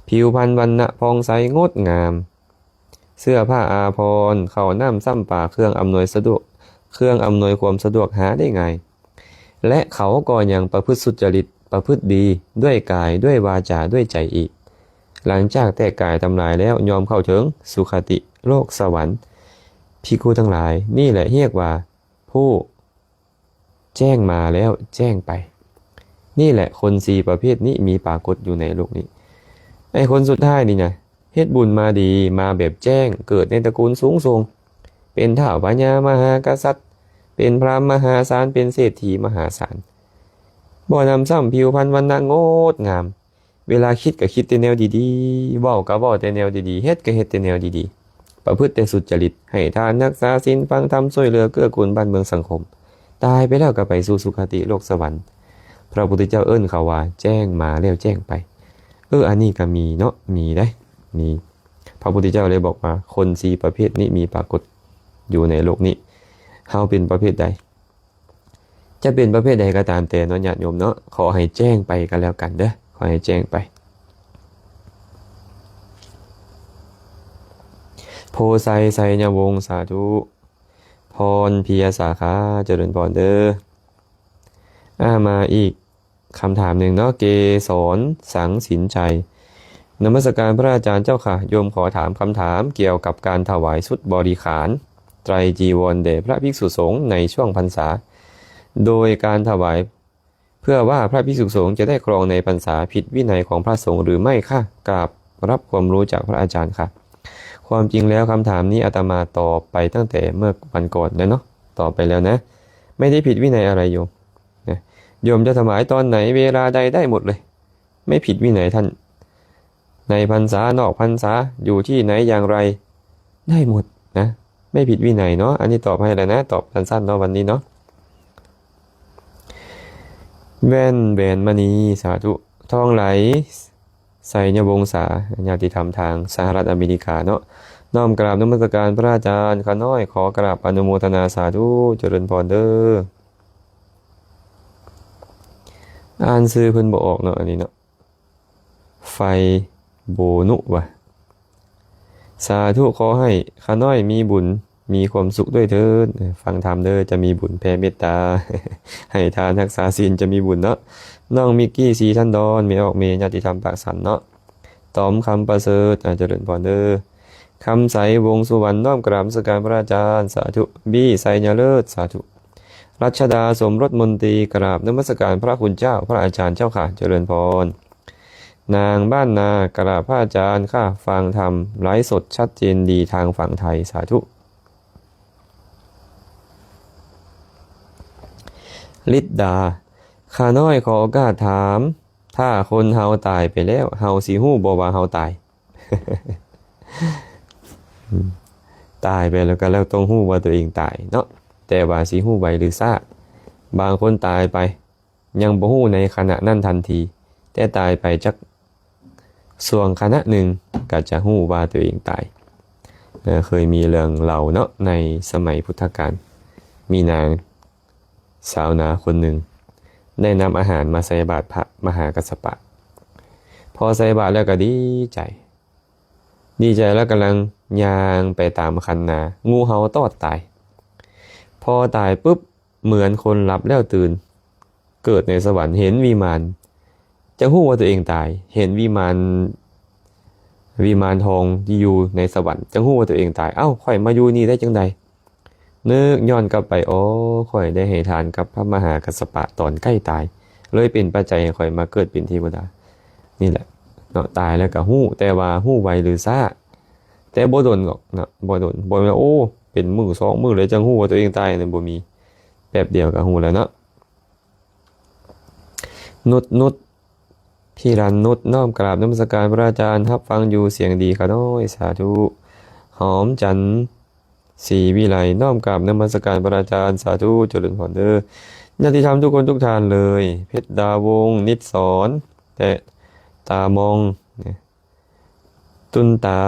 ຜິວພັນວັນນະຜ່ອງໃສງົດງາມ, ເສື້ອຜ້າອາພອນ, ເຂົ້ານ້ຳຊ້ຳປາ, ເຄື່ອງອຳນວຍສະດວກ, ເຄື່ອງອຳນວຍຄວາມສະດວກຫາໄດ້ງ່າຍ. ແລະ ເຂົາກໍຍັງປະພຶດສຸດຈະລິດ, ປະພຶດດີ, ດ້ວຍກາຍ, ດ້ວຍວາຈາ, ດ້ວຍໃຈອີກ. ຫຼັງຈາກແຕກກາຍທຳລາຍແລ້ວ, ຍ່ອມເຂົ້າເຖິງສຸຄະຕິໂລກສະຫວັນ. ພິກຂຸທັງຫຼາຍ, ນີ້ແຫຼະຮຽກວ່າຜູ້ແຈ້ງມາແລ້ວແຈ້ງໄປ. ນີ້ແຫຼະຄົນສີ່ປະເພດນີ້ມີປາກົດຢູ່ໃນໂລກນີ້. ໄອ້ຄົນສຸດທ້າຍນີ້ນະ, ເຮັດບຸນມາດີ, ມາແບບແຈ້ງ, ເກີດໃນຕະກູນສູງສົ່ງ, ເປັນທ້າວພະຍາມະຫາກະສັດ, ເປັນພຣາມມະຫາສານ, ເປັນເສດຖີມະຫາສານ. ບໍ່ນຳຊ້ຳຜິວພັນວັນນະງົດງາມ. ເວລາຄິດກໍຄິດແຕ່ແນວດີໆ, ເວົ້າກໍເວົ້າແຕ່ແນວດີໆ, ເຮັດກໍເຮັດແຕ່ແນວດີ ປະພຶດແຕ່ສຸດຈະລິດ, ໃຫ້ທານ, ຮັກສາສິນ, ຟັງທຳ, ຊ່ວຍເຫຼືອເກື້ອກູນບ້ານເມືອງສັງຄົມ, ຕາຍໄປແລ້ວກໍໄປສູ່ສຸຄະຕິໂລກສະຫວັນ. ພະພຸດທະເຈົ້າເອີ້ນເຂົາວ່າແຈ້ງມາແລ້ວແຈ້ງໄປ. ເອີ ອັນນີ້ກໍມີເນາະ, ມີເດ້, ມີ. ພະພຸດທະເຈົ້າເລີຍບອກວ່າ ຄົນສີ່ປະເພດນີ້ມີປາກົດຢູ່ໃນໂລກນີ້. ເຮົາເປັນປະເພດໃດ? ຈະເປັນປະເພດໃດກໍຕາມແຕ່ເນາະ ຍາດໂຍມເນາະ, ຂໍໃຫ້ແຈ້ງໄປກໍແລ້ວກັນເດີ້, ຂໍໃຫ້ແຈ້ງໄປ. ໂພໄຊ ໄຊຍະວົງ ສາທຸ. ພອນ ເພຍສາຂາ ຈະເລີນພອນເດີ້. ອາ ມາອີກຄຳຖາມໜຶ່ງເນາະ, ເກສອນ ສັງສິນໄຊ. ນະມັດສະການພະອາຈານເຈົ້າຄ່ະ, ໂຍມຂໍຖາມຄຳຖາມກ່ຽວກັບການຖວາຍຊຸດບໍລິຂານໄຕຣຈີວອນແດ່ພະພິກສຸສົງໃນຊ່ວງພັນສາ, ໂດຍການຖວາຍເພື່ອວ່າພະພິກສຸສົງຈະໄດ້ຄອງໃນພັນສາ, ຜິດວິໄນຂອງພະສົງຫຼືໄມ່ຄະ? ກາບຮັບຄວາມຮູ້ຈາກພະອາຈານຄ່ະ. ຄວາມຈິງແລ້ວຄຳຖາມນີ້ອາດຕະມາຕອບໄປຕັ້ງແຕ່ເມື່ອວັນກ່ອນແລ້ວເນາະ, ຕອບໄປແລ້ວນະ, ໄມ່ໄດ້ຜິດວິໄນອະໄລໂຍມ. ນະ ໂຍມຈະຖວາຍຕອນໃດເວລາໃດໄດ້ໝົດເລີຍ, ໄມ່ຜິດວິໄນທ່ານ. ໃນພັນສາ ນອກພັນສາ ຢູ່ທີ່ໄຫນຢ່າງໃດ ໄດ້ໝົດນະ, ໄມ່ຜິດວິໄນເນາະ. ອັນນີ້ຕອບໃຫ້ແລ້ວນະ, ຕອບສັ້ນໆເນາະ ວັນນີ້ເນາະ. ແວ່ນ ແຫວນມະນີ ສາທຸ. ທອງໄຫຼ ໄຊຍະວົງສາ, ຍາດຕິທຳທາງສະຫະລັດອາເມລິກາເນາະ, ນ້ອມກາບນະມັດສະການພະອາຈານ. ຂ້ານ້ອຍຂໍກາບອະນຸໂມທະນາສາທຸ, ຈະເລີນພອນເດີ້. ອ່ານຊື່ເພິ່ນບໍ່ອອກເນາະ ອັນນີ້ເນາະ, ໄຟໂບນຸວະ. ສາທຸ, ຂໍໃຫ້ຂ້ານ້ອຍມີບຸນ ມີຄວາມສຸກດ້ວຍເທີ້ນ. ຟັງທຳເດີ້, ຈະມີບຸນແຜ່ເມດຕາ, ໃຫ້ທານ, ຮັກສາສິນ, ຈະມີບຸນເນາະ. ນ້ອງມິກກີ້ ສີທັນດອນ, ແມ່ອອກເມ, ຍາດຕິທຳປາກສັນເນາະ. ຕອມ ຄຳປະເສີດ, ອາ ຈະເລີນພອນເດີ້. ຄຳໃສ ວົງສຸວັນ, ນ້ອມກາບນະມັດສະການພະອາຈານ. ສາທຸ. ບີ ໄຊຍະເລີດ, ສາທຸ. ລັດຊະດາ ສົມລົດມົນຕີ, ກາບນະມັດສະການພະຄຸນເຈົ້າ, ພະອາຈານເຈົ້າຄ່ະ, ຈະເລີນພອນ. ນາງບ້ານນາ, ກາບພະອາຈານຄ່ະ, ຟັງທຳໄລຟ໌ສົດຊັດເຈນດີທາງຝັ່ງໄທ, ສາທຸ. ລິດດາ, ຂ້ານ້ອຍຂໍໂອກາດຖາມ, ຖ້າຄົນເຮົາຕາຍໄປແລ້ວ, ເຮົາຊິຮູ້ບໍ່ວ່າເຮົາຕາຍ? ຕາຍໄປແລ້ວກໍແລ້ວ ຕ້ອງຮູ້ວ່າຕົວເອງຕາຍເນາະ, ແຕ່ວ່າຊິຮູ້ໄວຫຼືຊ້າ. ບາງຄົນຕາຍໄປ ຍັງບໍ່ຮູ້ໃນຂະນະນັ້ນທັນທີ, ແຕ່ຕາຍໄປຈັກຊ່ວງຂະນະໜຶ່ງກໍຈະຮູ້ວ່າຕົວເອງຕາຍ. ເອີ ເຄີຍມີເລື່ອງເລົ່າເນາະ, ໃນສະໄໝພຸດທະການ ມີນາງຊາວນາຄົນໜຶ່ງ ໄດ້ນຳອາຫານມາໃສ່ບາດພະມະຫາກັດສະປະ. ພໍໃສ່ບາດແລ້ວກໍດີໃຈ, ດີໃຈແລ້ວກຳລັງຍ່າງໄປຕາມຄັນນາ, ງູເຫົ່າຕອດຕາຍ. ພໍຕາຍປຶບ ເໝືອນຄົນຫຼັບແລ້ວຕື່ນ, ເກີດໃນສະຫວັນ, ເຫັນວິມານ, ຈັ່ງຮູ້ວ່າຕົວເອງຕາຍ. ເຫັນວິມານ, ວິມານທອງທີ່ຢູ່ໃນສະຫວັນ, ຈັ່ງຮູ້ວ່າຕົວເອງຕາຍ. ເອົ້າ, ຂ້ອຍມາຢູ່ນີ້ໄດ້ຈັ່ງໃດ? ນຶກຍ້ອນກັບໄປ, ອໍ, ຂ້ອຍໄດ້ໃຫ້ທານກັບພະມະຫາກັດສະປະຕອນໃກ້ຕາຍ, ເລີຍເປັນປັດໄຈໃຫ້ຂ້ອຍມາເກີດເປັນເທວະດາ. ນີ້ແຫຼະເນາະ, ຕາຍແລ້ວກໍຮູ້, ແຕ່ວ່າຮູ້ໄວຫຼືຊ້າ, ແຕ່ບໍ່ດົນດອກເນາະ, ບໍ່ດົນ. ບໍ່ແມ່ນວ່າ, ໂອ້, ເປັນມື້ສອງມື້ແລ້ວຈັ່ງຮູ້ວ່າຕົວເອງຕາຍ, ນັ້ນບໍ່ມີ, ແປັບດຽວກໍຮູ້ແລ້ວເນາະ. ນຸດນຸດ ພິລັນນຸດ, ນ້ອມກາບນະມັດສະການພະອາຈານ, ຮັບຟັງຢູ່, ສຽງດີຂະນ້ອຍ, ສາທຸ. ຫອມຈັນ ສີວິໄລ, ນ້ອມກາບນະມັດສະການພະອາຈານ, ສາທຸ, ຈະເລີນພອນເດີ. ຍາດຕິທຳທຸກຄົນທຸກທ່ານເລີຍ, ເພັດດາວົງ, ນິດສອນ ແລະ ຕາມອງ, ຕຸນຕາ,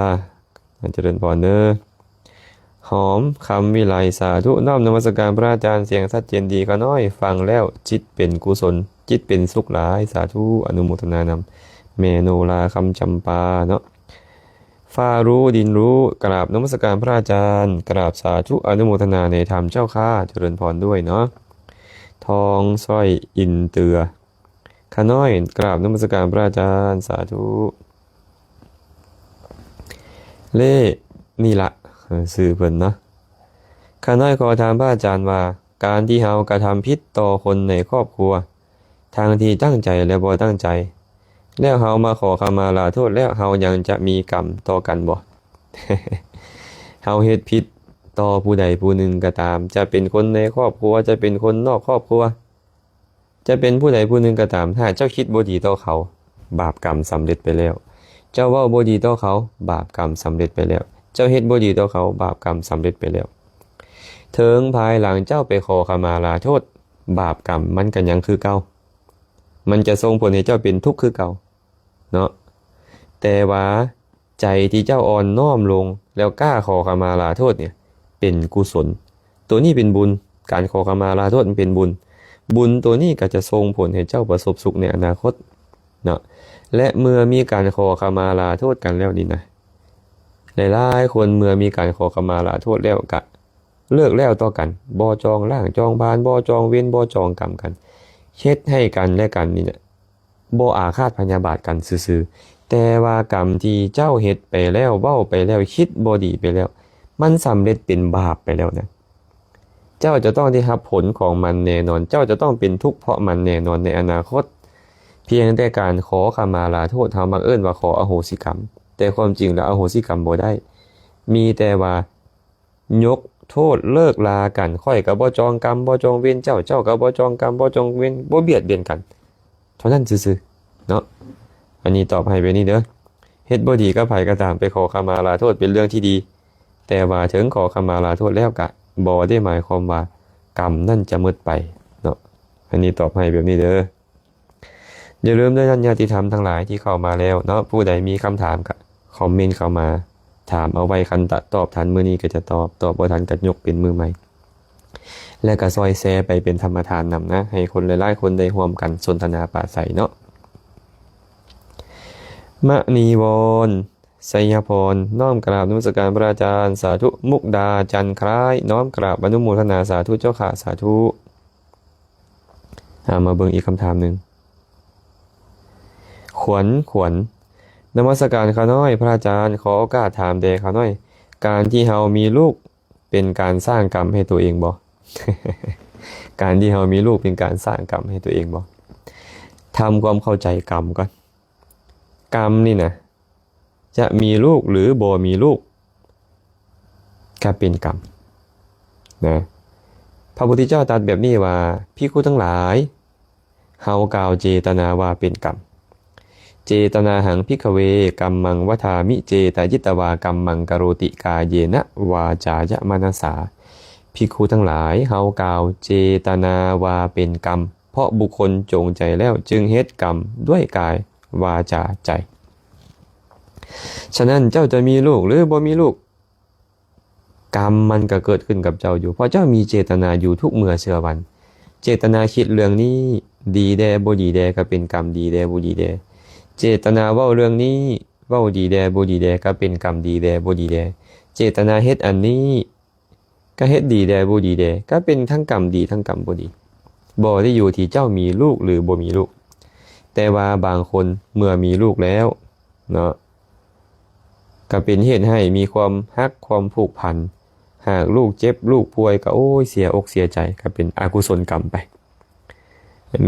ຈະເລີນພອນເດີ. ຫອມຄຳວິໄລ, ສາທຸ, ນ້ອມນະມັດສະການພະອາຈານ, ສຽງຊັດເຈນດີຂະນ້ອຍ, ຟັງແລ້ວຈິດເປັນກຸສົນ, ຈິດເປັນສຸກຫຼາຍ, ສາທຸ, ອະນຸໂມທະນານຳ. ແມ່ໂນລາຄຳຈຳປາເນາະ, ຟ້າຮູ້ດິນຮູ້, ກະລາບນະມັດສະການພະອາຈານ, ກະລາບສາທຸ, ອະນຸໂມທະນາໃນທຳເຈົ້າຂ້າ, ຈະເລີນພອນດ້ວຍເນາະ. ທອງສ້ອຍອິນເຕືອ ຂະນ້ອຍກາບນະມັດສະການພະອາຈານ, ສາທຸ. ເລ ນີ້ລະ ເອີ ຊື່ເພິ່ນເນາະ. ຂະນ້ອຍຂໍຖາມພະອາຈານວ່າ ການທີ່ເຮົາກະທຳຜິດຕໍ່ຄົນໃນຄອບຄົວ ທັງທີ່ຕັ້ງໃຈ ແລະ ບໍ່ຕັ້ງໃຈ ແລ້ວເຮົາມາຂໍຂະມາລາໂທດແລ້ວ ເຮົາຍັງຈະມີກຳຕໍ່ກັນບໍ່? ເຮົາເຮັດຜິດຕໍ່ຜູ້ໃດຜູ້ໜຶ່ງກໍຕາມ, ຈະເປັນຄົນໃນຄອບຄົວ, ຈະເປັນຄົນນອກຄອບຄົວ, ຈະເປັນຜູ້ໃດຜູ້ໜຶ່ງກໍຕາມ, ຖ້າເຈົ້າຄິດບໍ່ດີຕໍ່ເຂົາ, ບາບກຳສຳເລັດໄປແລ້ວ. ເຈົ້າເວົ້າບໍ່ດີຕໍ່ເຂົາ, ບາບກຳສຳເລັດໄປແລ້ວ. ເຈົ້າເຮັດບໍ່ດີຕໍ່ເຂົາ, ບາບກຳສຳເລັດໄປແລ້ວ. ເຖິງພາຍຫຼັງເຈົ້າໄປຂໍຂະມາລາໂທດ, ບາບກຳມັນກໍຍັງຄືເກົ່າ, ມັນຈະສົ່ງຜົນໃຫ້ເຈົ້າເປັນທຸກຄືເກົ່າເນາະ. ແຕ່ວ່າໃຈທີ່ເຈົ້າອ່ອນນ້ອມລົງ ແລ້ວກ້າຂໍຂະມາລາໂທດນີ້ ເປັນກຸສົນ. ໂຕນີ້ເປັນບຸນ, ການຂໍຂະມາລາໂທດມັນເປັນບຸນ. ບຸນໂຕນີ້ກໍຈະສົ່ງຜົນໃຫ້ເຈົ້າປະສົບສຸກໃນອະນາຄົດເນາະ. ແລະ ເມື່ອມີການຂໍຂະມາລາໂທດກັນແລ້ວນີ້ນະ, ຫຼາຍໆຄົນເມື່ອມີການຂໍຂະມາລາໂທດແລ້ວກະເລີກແລ້ວຕໍ່ກັນ, ບໍ່ຈອງລ້າງຈອງຜານ, ບໍ່ຈອງເວນ, ບໍ່ຈອງກຳກັນ, ເຮັດໃຫ້ກັນແລະກັນນີ້ນະ ບໍ່ອາຄາດພະຍາບາດກັນຊື່ໆ, ແຕ່ວ່າກຳທີ່ເຈົ້າເຮັດໄປແລ້ວ, ເວົ້າໄປແລ້ວ, ຄິດບໍ່ດີໄປແລ້ວ, ມັນສຳເລັດເປັນບາບໄປແລ້ວນະ. ເຈົ້າຈະຕ້ອງໄດ້ຮັບຜົນຂອງມັນແນ່ນອນ, ເຈົ້າຈະຕ້ອງເປັນທຸກເພາະມັນແນ່ນອນໃນອະນາຄົດ. ພຽງແຕ່ການຂໍຂະມາລາໂທດ, ເຮົາມັກເອີ້ນວ່າຂໍອະໂຫສິກຳ, ແຕ່ຄວາມຈິງແລ້ວອະໂຫສິກຳບໍ່ໄດ້. ມີແຕ່ວ່າ ຍົກໂທດເລີກລາກັນ, ຂ້ອຍກໍບໍ່ຈອງກຳ ບໍ່ຈອງເວນເຈົ້າ, ເຈົ້າກໍບໍ່ຈອງກຳ ບໍ່ຈອງເວນ, ບໍ່ບຽດບຽນກັນ ເທົ່ານັ້ນຊື່ໆເນາະ. ອັນນີ້ຕອບໃຫ້ແບບນີ້ເດີ, ເຮັດບໍ່ດີກັບໃຜກໍຕາມ ໄປຂໍຂະມາລາໂທດເປັນເລື່ອງທີ່ດີ, ແຕ່ວ່າເຖິງຂໍຂະມາລາໂທດແລ້ວກະບໍ່ໄດ້ໝາຍຄວາມວ່າກຳນັ້ນຈະໝົດໄປເນາະ. ອັນນີ້ຕອບໃຫ້ແບບນີ້ເດີ. ຢ່າລືມເດີທ່ານຍາຕິທຳທັງຫຼາຍທີ່ເຂົ້າມາແລ້ວເນາະ, ຜູ້ໃດມີຄຳຖາມກະຄອມເມັນເຂົ້າມາຖາມເອົາໄວ້, ຄັນຕະຕອບທັນມື້ນີ້ກໍຈະຕອບ, ຕອບບໍ່ທັນກໍຍົກເປັນມື້ໃໝ່ ແລະກໍຊ່ອຍແຊໄປເປັນທຳມະທານນຳນະ, ໃຫ້ຄົນຫຼາຍໆຄົນໄດ້ຮ່ວມກັນສົນທະນາປາໄສເນາະ. ມະນີວອນ ໄຊຍະພອນ ນ້ອມກາບນະມັດສະການພະອາຈານ, ສາທຸ. ມຸກດາ ຈັນຄະລາຍ ນ້ອມກາບອະນຸໂມທະນາ, ສາທຸເຈົ້າຂ້າ, ສາທຸ. ເອົາມາເບິ່ງອີກຄຳຖາມໜຶ່ງ. ຂວັນ, ຂວັນ, ນະມັດສະການຂ້ານ້ອຍ, ພະອາຈານ ຂໍໂອກາດຖາມແດ່ຂ້ານ້ອຍ, ການທີ່ເຮົາມີລູກເປັນການສ້າງກຳໃຫ້ຕົວເອງບໍ່? ການທີ່ເຮົາມີລູກເປັນການສ້າງກຳໃຫ້ຕົວເອງບໍ່? ທຳຄວາມເຂົ້າໃຈກຳກ່ອນ. ກຳນີ້ນະ ຈະມີລູກຫຼືບໍ່ມີລູກ ກໍເປັນກຳນະ. ພະພຸດທະເຈົ້າຕັດແບບນີ້ວ່າ, ພິກຂຸທັງຫຼາຍ, ເຮົາກ່າວເຈຕະນາວ່າເປັນກຳ. ເຈຕະນາຫັງ ພິກຂະເວ ກຳມັງ ວັດຖາມິ ເຈຕະຢິດຕະວາ ກຳມັງ ກະໂຣຕິ ກາເຍນະ ວາຈາຍະ ມະນະສາ. ພິກຂຸທັງຫຼາຍ, ເຮົາກ່າວເຈຕະນາວ່າເປັນກຳ, ເພາະບຸກຄົນຈົງໃຈແລ້ວຈຶ່ງເຮັດກຳດ້ວຍກາຍ, ວາຈາ, ໃຈ. ສະນັ້ນເຈົ້າຈະມີລູກຫຼືບໍ່ມີລູກ, ກຳມັນກໍເກີດຂຶ້ນກັບເຈົ້າຢູ່, ເພາະເຈົ້າມີເຈຕະນາຢູ່ທຸກເມື່ອເຊື່ອວັນ. ເຈຕະນາຄິດເລື່ອງນີ້ດີແດ່, ບໍ່ດີແດ່, ກໍເປັນກຳດີແດ່, ບໍ່ດີແດ່. ເຈຕະນາເວົ້າເລື່ອງນີ້, ເວົ້າດີແດ່, ບໍ່ດີແດ່, ກໍເປັນກຳດີແດ່, ບໍ່ດີແດ່. ເຈຕະນາເຮັດອັນນີ້, ກະເຮັດດີແດ່ ບໍ່ດີແດ່, ກະເປັນທັງກຳດີທັງກຳບໍ່ດີ. ບໍ່ໄດ້ຢູ່ທີ່ເຈົ້າມີລູກຫຼືບໍ່ມີລູກ, ແຕ່ວ່າບາງຄົນເມື່ອມີລູກແລ້ວເນາະ, ກະເປັນເຮັດໃຫ້ມີຄວາມຮັກຄວາມຜູກພັນ. ຫາກລູກເຈັບລູກປ່ວຍກະ ໂອ້ຍ ເສຍອົກເສຍໃຈ, ກະເປັນອະກຸສົນກຳໄປ.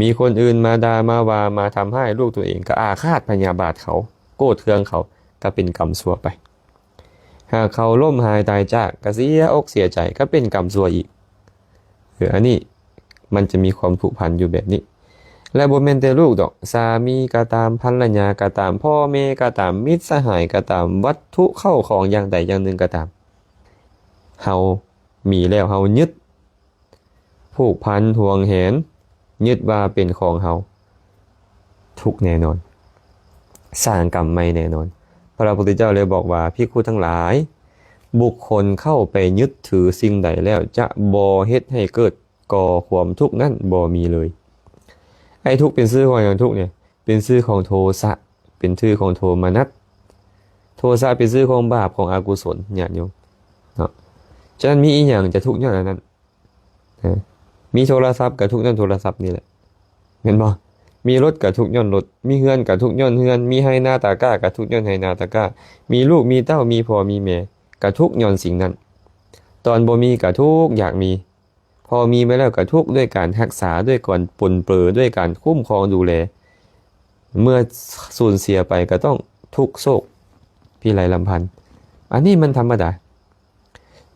ມີຄົນອື່ນມາດ່າມາວ່າມາທຳຮ້າຍລູກຕົວເອງ, ກະອາຄາດພະຍາບາດເຂົາ, ໂກດເຄືອງເຂົາ, ກະເປັນກຳຊົ່ວໄປ. ຫາກເຂົາລົ້ມຫາຍຕາຍຈາກ ກະເສຍອົກເສຍໃຈ ກະເປັນກຳຊົ່ວອີກ. ເອີ ອັນນີ້ມັນຈະມີຄວາມຜູກພັນຢູ່ແບບນີ້. ແລະ ບໍ່ແມ່ນແຕ່ລູກດອກ, ສາມີກະຕາມ, ພັນລະຍາກະຕາມ, ພໍ່ແມ່ກະຕາມ, ມິດສະຫາຍກະຕາມ, ວັດຖຸເຂົ້າຂອງຢ່າງໃດຢ່າງໜຶ່ງກະຕາມ, ເຮົາມີແລ້ວ ເຮົາຍຶດ ຜູກພັນຫວງແຫນ, ຍຶດວ່າເປັນຂອງເຮົາ, ທຸກແນ່ນອນ, ສ້າງກຳໃໝ່ແນ່ນອນ. ພະພຸດທະເຈົ້າເລີຍບອກວ່າ, ພິກຂຸທັງຫຼາຍ, ບຸກຄົນເຂົ້າໄປຍຶດຖືສິ່ງໃດແລ້ວ ຈະບໍ່ເຮັດໃຫ້ເກີດ, ກໍ່ຄວາມທຸກນັ້ນບໍ່ມີເລີຍ. ໄອ້ທຸກເປັນຊື່ຂອງຫຍັງ? ທຸກນີ້ເປັນຊື່ຂອງໂທສະ, ເປັນຊື່ຂອງໂທມະນັດ. ໂທສະເປັນຊື່ຂອງບາບ, ຂອງອະກຸສົນ, ຍາດໂຍມເນາະ. ສະນັ້ນ ມີອີ່ຫຍັງຈະທຸກຍ້ອນອັນນັ້ນ? ນະ, ມີໂທລະສັບກໍທຸກຍ້ອນໂທລະສັບນີ້ແຫຼະ, ແມ່ນບໍ່? ມີລົດກໍທຸກຍ້ອນລົດ, ມີເຮືອນກໍທຸກຍ້ອນເຮືອນ, ມີໄຮ່ນາຕາກ້າກໍທຸກຍ້ອນໄຮ່ນາຕາກ້າ, ມີລູກມີເຕົ້າ, ມີພໍ່ມີແມ່ກໍທຸກຍ້ອນສິ່ງນັ້ນ. ຕອນບໍ່ມີກໍທຸກຢາກມີ, ພໍມີມາແລ້ວກໍທຸກດ້ວຍການຮັກສາ, ດ້ວຍການປົນເປີ, ດ້ວຍການຄຸ້ມຄອງດູແລ. ເມື່ອສູນເສຍໄປກໍຕ້ອງທຸກໂສກພິໄລລຳພັນ. ອັນນີ້ມັນທຳມະດາ.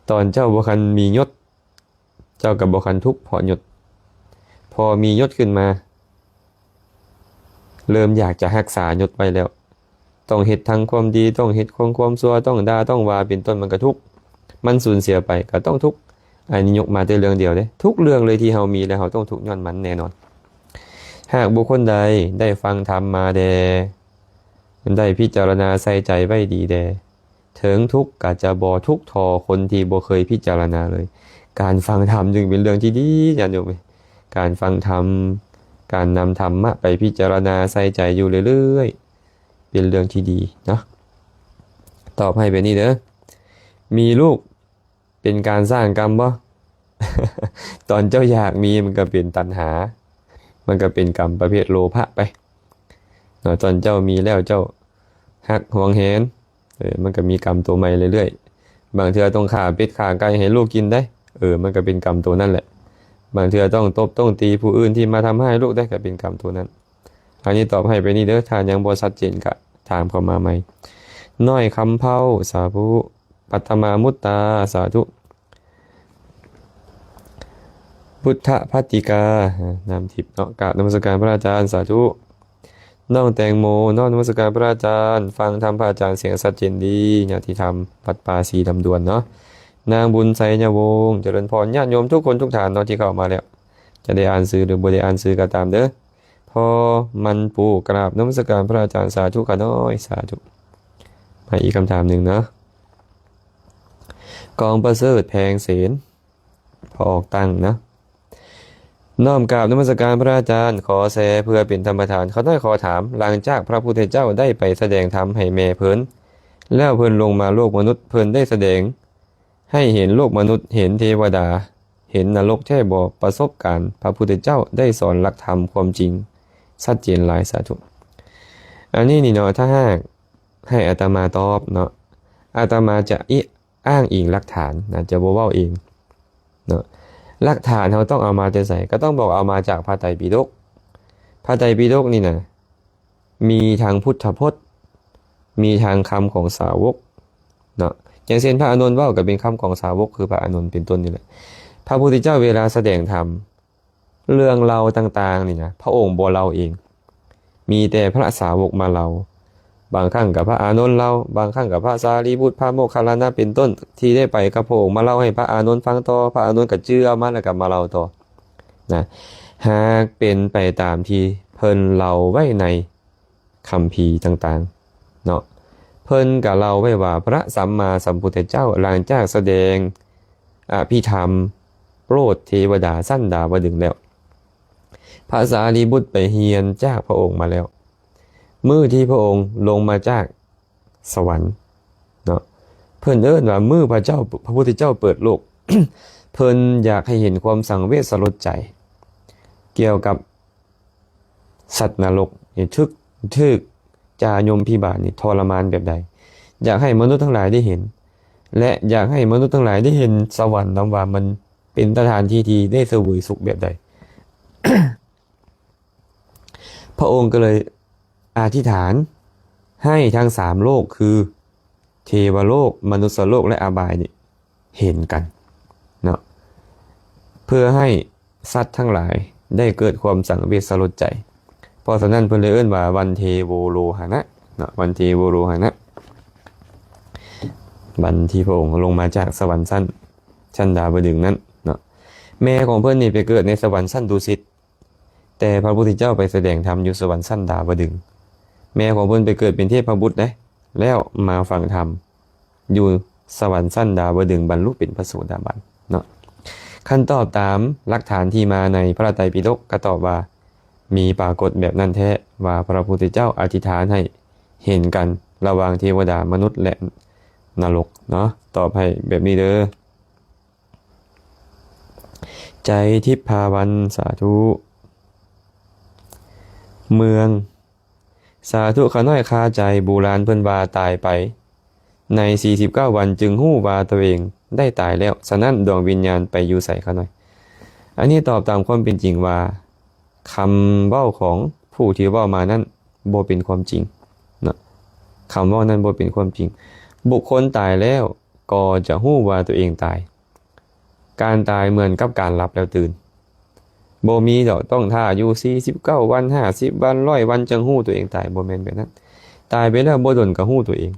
ຕອນເຈົ້າບໍ່ທັນມີຍົດ, ເຈົ້າກໍບໍ່ທັນທຸກເພາະຍົດ. ພໍມີຍົດຂຶ້ນມາ, ເລີ່ມຢາກຈະຮັກສາຍົດໄວ້ແລ້ວ, ຕ້ອງເຮັດທັງຄວາມດີ ຕ້ອງເຮັດທັງຄວາມຊົ່ວ ຕ້ອງດ່າຕ້ອງວ່າ ເປັນຕົ້ນ ມັນກໍທຸກ ມັນສູນເສຍໄປກໍຕ້ອງທຸກ. ອັນນີ້ຍົກມາແຕ່ເລື່ອງດຽວເດ້ ທຸກເລື່ອງເລີຍທີ່ເຮົາມີແລ້ວເຮົາຕ້ອງທຸກຍ້ອນມັນແນ່ນອນ. ຫາກບຸກຄົນໃດໄດ້ຟັງທຳມາແດ່ ໄດ້ພິຈາລະນາໃສ່ໃຈໄວ້ດີແດ່ ເຖິງທຸກກໍຈະບໍ່ທຸກທໍ່ຄົນທີ່ບໍ່ເຄີຍພິຈາລະນາເລີຍ. ການຟັງທຳຈຶ່ງເປັນເລື່ອງທີ່ດີ ຍາດໂຍມເອີຍ. ການຟັງທຳ ການນຳທຳມະໄປພິຈາລະນາໃສ່ໃຈຢູ່ເລື້ອຍໆ ເປັນເລື່ອງທີ່ດີເນາະ. ຕອບໃຫ້ແບບນີ້ເດີ ມີລູກ ເປັນການສ້າງກຳບໍ່? ຕອນເຈົ້າຢາກມີມັນກໍເປັນຕັນຫາ ມັນກໍເປັນກຳປະເພດໂລພະໄປເນາະ. ຕອນເຈົ້າມີແລ້ວເຈົ້າຮັກຫວງແຫນ ເອີ ມັນກໍມີກຳຕົວໃໝ່ເລື້ອຍໆ. ບາງເທື່ອຕ້ອງຂ້າເປັດຂ້າໄກ່ໃຫ້ລູກກິນໄດ໋ ເອີ ມັນກໍເປັນກຳຕົວນັ້ນແຫຼະ. ບາງເທື່ອຕ້ອງຕົບຕ້ອງຕີຜູ້ອື່ນທີ່ມາທຳຮ້າຍລູກໄດ໋ ກໍເປັນກຳຕົວນັ້ນ. ອັນນີ້ຕອບໃຫ້ໄປນີ້ເດີ ຖ້າຍັງບໍ່ຊັດເຈນກໍຖາມເຂົ້າມາໃໝ່. ນ້ອຍຄຳເພົາ ສາທຸ. ປັດຖະມາມຸດຕາ ສາທຸ. ພຸດທະພັດຕິກາ ນາມທິບເນາະ ກາບນະມັດສະການພະອາຈານ ສາທຸ. ນ້ອງແຕງໂມ ນ້ອມນະມັດສະການພະອາຈານ ຟັງທຳພະອາຈານສຽງຊັດເຈນດີ ຍາດທິທຳ ວັດປ່າສີລຳດວນເນາະ. ນາງບຸນໄຊຍະວົງ ຈະເລີນພອນ ຍາດໂຍມທຸກຄົນທຸກທ່ານເນາະທີ່ເຂົ້າມາແລ້ວ ຈະໄດ້ອ່ານຊື່ ຫຼື ບໍ່ໄດ້ອ່ານຊື່ກໍຕາມເດີ. ພໍ່ມັນປູ ກາບນະມັດສະການພະອາຈານ ສາທຸຂ້ານ້ອຍ ສາທຸ. ມາອີກຄຳຖາມໜຶ່ງເນາະ ກອງປະເສີດແພງເສນ ພໍ່ອອກຕັ້ງເນາະ. ນ້ອມກາບນະມັດສະການພະອາຈານ ຂໍແຊເພື່ອເປັນທຳປະທານ. ຂ້ານ້ອຍຂໍຖາມ ຫຼັງຈາກພະພຸດທະເຈົ້າໄດ້ໄປສະແດງທຳໃຫ້ແມ່ເພິ່ນແລ້ວ ເພິ່ນລົງມາໂລກມະນຸດ ເພິ່ນໄດ້ສະແດງ ໃຫ້ເຫັນໂລກມະນຸດ ເຫັນເທວະດາ ເຫັນນະລົກແທ້ບໍ່? ປະສົບການພະພຸດທະເຈົ້າໄດ້ສອນຫຼັກທຳຄວາມຈິງຊັດເຈນຫຼາຍ ສາທຸ. ອັນນີ້ນີ້ເນາະ ຖ້າຫາກໃຫ້ອາດຕະມາຕອບເນາະ ອາດຕະມາຈະອີ ອ້າງອີງຫຼັກຖານນະ ຈະບໍ່ເວົ້າເອງເນາະ. ຫຼັກຖານເຮົາຕ້ອງເອົາມາແຕ່ໃສ? ກໍຕ້ອງບອກເອົາມາຈາກພະໄຕປິດົກ. ພະໄຕປິດົກນີ້ນະ ມີທັງພຸດທະພົດ ມີທັງຄຳຂອງສາວົກເນາະ. ຢ່າງເຊັ່ນ ພະອານົນເວົ້າກໍເປັນຄຳຂອງສາວົກ ຄືພະອານົນເປັນຕົ້ນນີ້ແຫຼະ. ພະພຸດທະເຈົ້າເວລາສະແດງທຳ ເລື່ອງເລົ່າຕ່າງໆນີ້ນະ ພະອົງບໍ່ເລົ່າເອງ ມີແຕ່ພະສາວົກມາເລົ່າ. ບາງຄັ້ງກໍພະອານົນເລົ່າ ບາງຄັ້ງກໍພະສາລີບຸດ ພະໂມກຄັນລານະເປັນຕົ້ນ ທີ່ໄດ້ໄປກັບພະອົງ ມາເລົ່າໃຫ້ພະອານົນຟັງຕໍ່. ພະອານົນກໍຈື່ເອົາມາ ແລ້ວກໍມາເລົ່າຕໍ່ນະ. ຫາກເປັນໄປຕາມທີ່ເພິ່ນເລົ່າໄວ້ໃນຄຳພີຕ່າງໆເນາະ ເພິ່ນກໍເລົ່າໄວ້ວ່າ ພະສຳມາສຳພຸດທະເຈົ້າ ຫຼັງຈາກສະແດງອະພິທຳໂປດເທວະດາຊັ້ນດາວະດຶງແລ້ວ ພະສາລີບຸດໄປຮຽນຈາກພະອົງມາແລ້ວ ມື້ທີ່ພະອົງລົງມາຈາກສະຫວັນເນາະ ເພິ່ນເອີ້ນວ່າມື້ພະເຈົ້າ ພະພຸດທະເຈົ້າເປີດໂລກ ເພິ່ນຢາກໃຫ້ເຫັນຄວາມສັງເວດສະຫຼົດໃຈ ກ່ຽວກັບສັດນະລົກນີ້ ຖືກ ຖືກຈາຍົມພິບານນີ້ທໍລະມານແບບໃດ. ຢາກໃຫ້ມະນຸດທັງຫຼາຍໄດ້ເຫັນ ແລະ ຢາກໃຫ້ມະນຸດທັງຫຼາຍໄດ້ເຫັນສະຫວັນນຳວ່າມັນເປັນສະຖານທີ່ທີ່ໄດ້ສະເຫວີຍສຸກແບບໃດ. ພະອົງກໍເລີຍອະທິຖານໃຫ້ທັງສາມໂລກ ຄື ເທວະໂລກ, ມະນຸດສະໂລກ ແລະ ອະບາຍນີ້ເຫັນກັນເນາະ ເພື່ອໃຫ້ສັດທັງຫຼາຍໄດ້ເກີດຄວາມສັງເວດສະຫຼົດໃຈ. ເພາະສະນັ້ນເພິ່ນເລີຍເອີ້ນວ່າວັນເທໂວໂລຫະນະເນາະ ວັນເທໂວໂລຫະນະ ວັນທີ່ພະອົງລົງມາຈາກສະຫວັນຊັ້ນ ຊັ້ນດາວະດຶງນັ້ນເນາະ. ແມ່ຂອງເພິ່ນນີ້ໄປເກີດໃນສະຫວັນຊັ້ນດຸສິດ ແຕ່ພະພຸດທະເຈົ້າໄປສະແດງທຳຢູ່ສະຫວັນຊັ້ນດາວະດຶງ. ແມ່ຂອງເພິ່ນໄປເກີດເປັນເທບພະບຸດເດ້ ແລ້ວມາຟັງທຳຢູ່ສະຫວັນຊັ້ນດາວະດຶງ ບັນລຸເປັນພະໂສດາບັນເນາະ. ຄັນຕອບຕາມຫຼັກຖານທີ່ມາໃນພະໄຕປິດົກ ກໍຕອບວ່າມີປາກົດແບບນັ້ນແທ້ ວ່າພະພຸດທະເຈົ້າອະທິຖານໃຫ້ເຫັນກັນລະຫວ່າງເທວະດາ, ມະນຸດ ແລະ ນະລົກເນາະ. ຕອບໃຫ້ແບບນີ້ເດີ. ໃຈທິບພາວັນ ສາທຸ. ເມືອງ ສາທຸ. ຂ້ານ້ອຍຄາໃຈ ບູຮານເພິ່ນວ່າຕາຍໄປໃນສີ່ສິບເກົ້າວັນ ຈຶ່ງຮູ້ວ່າຕົວເອງໄດ້ຕາຍແລ້ວ, ສະນັ້ນດວງວິນຍານໄປຢູ່ໃສ ຂ້ານ້ອຍ? ອັນນີ້ຕອບຕາມຄວາມເປັນຈິງວ່າ ຄຳເວົ້າຂອງຜູ້ທີ່ເວົ້າມານັ້ນບໍ່ເປັນຄວາມຈິງເນາະ, ຄຳເວົ້ານັ້ນບໍ່ເປັນຄວາມຈິງ. ບຸກຄົນຕາຍແລ້ວກໍຈະຮູ້ວ່າຕົວເອງຕາຍ. ການຕາຍເໝືອນກັບການຫຼັບແລ້ວຕື່ນ. ບໍ່ມີດອກຕ້ອງຖ້າຢູ່ສີ່ສິບເກົ້າວັນ, ຫ້າສິບວັນ, ຮ້ອຍວັນ ຈຶ່ງຮູ້ຕົວເອງຕາຍ, ບໍ່ແມ່ນແບບນັ້ນ. ຕາຍໄປແລ້ວບໍ່ດົນກໍຮູ້ຕົວເອງ.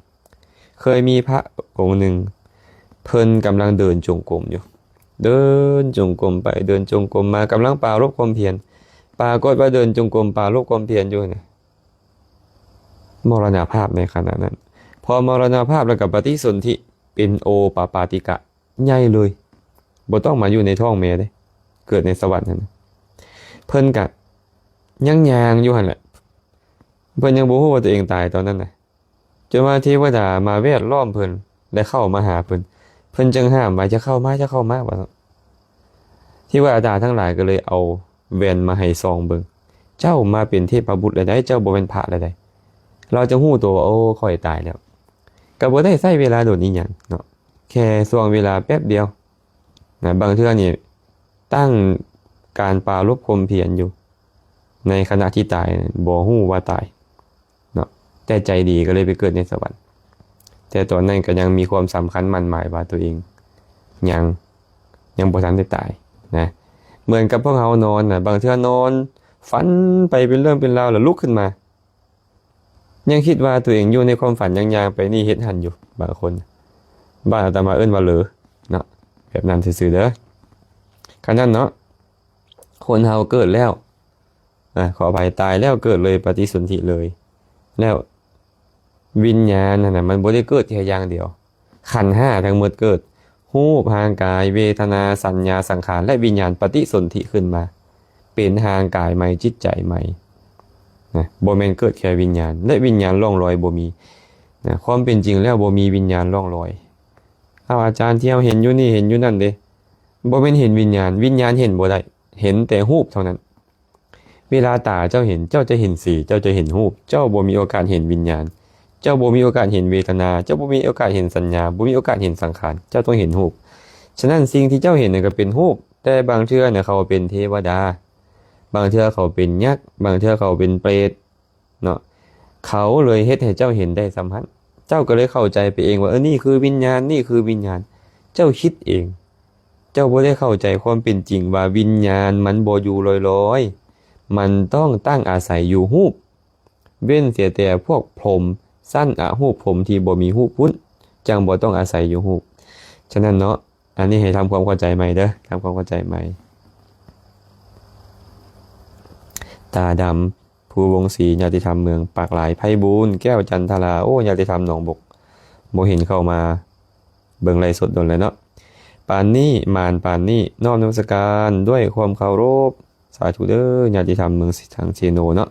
ເຄີຍມີພະອົງໜຶ່ງ ເພິ່ນກຳລັງເດີນຈົງກົມຢູ່ ເດີນຈົງກົມໄປເດີນຈົງກົມມາ ກຳລັງປາລົບຄວາມພຽນ. ປາກົດວ່າເດີນຈົງກົມປາລົບຄວາມພຽນຢູ່ຫັ້ນນະ ມໍລະນະພາບໃນຂະນະນັ້ນ. ພໍມໍລະນະພາບແລ້ວກໍປະຕິສົນທິເປັນໂອປະປາຕິກະໃຫຍ່ເລີຍ ບໍ່ຕ້ອງມາຢູ່ໃນທ້ອງແມ່ເດ້ ເກີດໃນສະຫວັນຫັ້ນນະ. ເພິ່ນກະຍັງຍ່າງຢູ່ຫັ້ນແຫຼະ ເພິ່ນຍັງບໍ່ຮູ້ວ່າຕົວເອງຕາຍຕອນນັ້ນນະ ຈົນວ່າເທວະດາມາແວດລ້ອມເພິ່ນ ແລະ ເຂົ້າມາຫາເພິ່ນ ເພິ່ນຈຶ່ງຫ້າມວ່າ ຢ່າເຂົ້າມາ ຢ່າເຂົ້າມາ ວ່າຊັ້ນ. ເທວະດາທັງຫຼາຍກໍເລີຍເອົາແວ່ນມາໃຫ້ສ່ອງເບິ່ງ ເຈົ້າມາເປັນເທບພະບຸດແລ້ວໃດ ເຈົ້າບໍ່ແມ່ນພະແລ້ວໃດ. ລາວຈຶ່ງຮູ້ຕົວວ່າ ໂອ້ ຂ້ອຍຕາຍແລ້ວ. ກໍບໍ່ໄດ້ໃຊ້ເວລາດົນອີຫຍັງເນາະ ແຄ່ຊ່ວງເວລາແປັບດຽວນະ. ບາງເທື່ອນີ້ຕັ້ງການປາລົບຄວາມພຽນຢູ່ ໃນຂະນະທີ່ຕາຍ ບໍ່ຮູ້ວ່າຕາຍເນາະ ແຕ່ໃຈດີກໍເລີຍໄປເກີດໃນສະຫວັນ. ແຕ່ຕອນນັ້ນກໍຍັງມີຄວາມສຳຄັນໝັ້ນໝາຍວ່າຕົວເອງຍັງ ຍັງບໍ່ທັນໄດ້ຕາຍນະ. ເໝືອນກັບພວກເຮົານອນນະ ບາງເທື່ອນອນຝັນໄປເປັນເລື່ອງເປັນລາວ ແລ້ວລຸກຂຶ້ນມາ ຍັງຄິດວ່າຕົວເອງຢູ່ໃນຄວາມຝັນ ຍັງຍ່າງໄປນີ້ເຮັດຫັ້ນຢູ່. ບາງຄົນ ບ້ານອາດຕະມາເອີ້ນວ່າເຫຼີເນາະ ແບບນັ້ນຊື່ໆເດີ. ຄັນນັ້ນເນາະ ຄົນເຮົາເກີດແລ້ວ ອາ ຂໍອະໄພ ຕາຍແລ້ວເກີດເລີຍ ປະຕິສົນທິເລີຍ ແລ້ວວິນຍານຫັ້ນນະ ມັນບໍ່ໄດ້ເກີດແຄ່ຢ່າງດຽວ. ຂັນຫ້າທັງໝົດເກີດ ຮູບ ຮ່າງກາຍ ເວທະນາ ສັນຍາ ສັງຂານ ແລະ ວິນຍານ ປະຕິສົນທິຂຶ້ນມາ ເປັນຮ່າງກາຍໃໝ່ ຈິດໃຈໃໝ່ນະ. ບໍ່ແມ່ນເກີດແຄ່ວິນຍານ ແລະ ວິນຍານລ່ອງລອຍບໍ່ມີນະ. ຄວາມເປັນຈິງແລ້ວບໍ່ມີວິນຍານລ່ອງລອຍ. ເອົາ ອາຈານ ທີ່ເຮົາເຫັນຢູ່ນີ້ ເຫັນຢູ່ນັ້ນເດ້ ບໍ່ແມ່ນເຫັນວິນຍານ. ວິນຍານເຫັນບໍ່ໄດ້ ເຫັນແຕ່ຮູບເທົ່ານັ້ນ. ເວລາຕາເຈົ້າເຫັນ ເຈົ້າຈະເຫັນສີ ເຈົ້າຈະເຫັນຮູບ ເຈົ້າບໍ່ມີໂອກາດເຫັນວິນຍານ ເຈົ້າບໍ່ມີໂອກາດເຫັນເວທະນາ ເຈົ້າບໍ່ມີໂອກາດເຫັນສັນຍາ ບໍ່ມີໂອກາດເຫັນສັງຂານ ເຈົ້າຕ້ອງເຫັນຮູບ. ສະນັ້ນ ສິ່ງທີ່ເຈົ້າເຫັນນັ້ນກໍເປັນຮູບ ແຕ່ບາງເທື່ອນະ ເຂົາເປັນເທວະດາ ບາງເທື່ອເຂົາເປັນຍັກ ບາງເທື່ອເຂົາເປັນເປດເນາະ. ເຂົາເລີຍເຮັດໃຫ້ເຈົ້າເຫັນໄດ້ສ່ຳຫັ້ນ ເຈົ້າກໍເລີຍເຂົ້າໃຈໄປເອງວ່າ ເອີ ນີ້ຄືວິນຍານ ນີ້ຄືວິນຍານ. ເຈົ້າຄິດເອງ ເຈົ້າບໍ່ໄດ້ເຂົ້າໃຈຄວາມເປັນຈິງວ່າວິນຍານມັນບໍ່ຢູ່ລອຍໆ ມັນຕ້ອງຕັ້ງອາໄສຢູ່ຮູບ ເວັ້ນເສຍແຕ່ພວກພົມຊັ້ນອະຮູບ ພົມທີ່ບໍ່ມີຮູບພຸ້ນ ຈັ່ງບໍ່ຕ້ອງອາໄສຢູ່ຮູບ. ສະນັ້ນເນາະ ອັນນີ້ໃຫ້ທຳຄວາມເຂົ້າໃຈໃໝ່ເດີ ທຳຄວາມເຂົ້າໃຈໃໝ່. ຕາດຳ ພູວົງສີ ຍາດຕິທຳເມືອງປາກລາຍ. ໄພບູນ ແກ້ວຈັນທະລາ ໂອ້ ຍາດຕິທຳໜອງບົກ ບໍ່ເຫັນເຂົ້າມາເບິ່ງໄລຟ໌ສົດດົນແລ້ວເນາະ. ປານນີ້ ມານປານນີ້ ນ້ອມນະມັດສະການດ້ວຍຄວາມເຄົາລົບ. ສາທຸເດີ ຍາດຕິທຳເມືອງ ທາງເຊໂນເນາະ.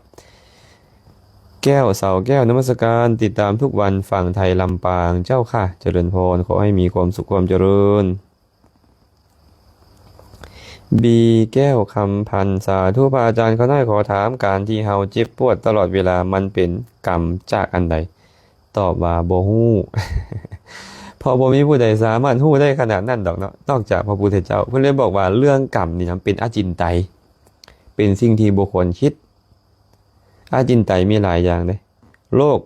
ແກ້ວ ເສົາແກ້ວ ນະມັດສະການ ຕິດຕາມທຸກວັນ ຝັ່ງໄທ ລຳປາງ ເຈົ້າຄ່ະ ຈະເລີນພອນ ຂໍໃຫ້ມີຄວາມສຸກຄວາມຈະເລີນ. ບີແກ້ວຄຳພັນ ສາທຸ ພະອາຈານຂ້ານ້ອຍຂໍຖາມ ການທີ່ເຮົາເຈັບປວດຕະຫຼອດເວລາ ມັນເປັນກຳຈາກອັນໃດ? ຕອບວ່າບໍ່ຮູ້ ເພາະບໍ່ມີຜູ້ໃດສາມາດຮູ້ໄດ້ຂະໜາດນັ້ນດອກເນາະ ນອກຈາກພະພຸດທະເຈົ້າ. ເພິ່ນເລີຍບອກວ່າເລື່ອງກຳນີ້ນະ ເປັນອະຈິນໄຕ ເປັນສິ່ງທີ່ບໍ່ຄວນຄິດ. ອະຈິນໄຕມີຫຼາຍຢ່າງເດ້ ໂລກ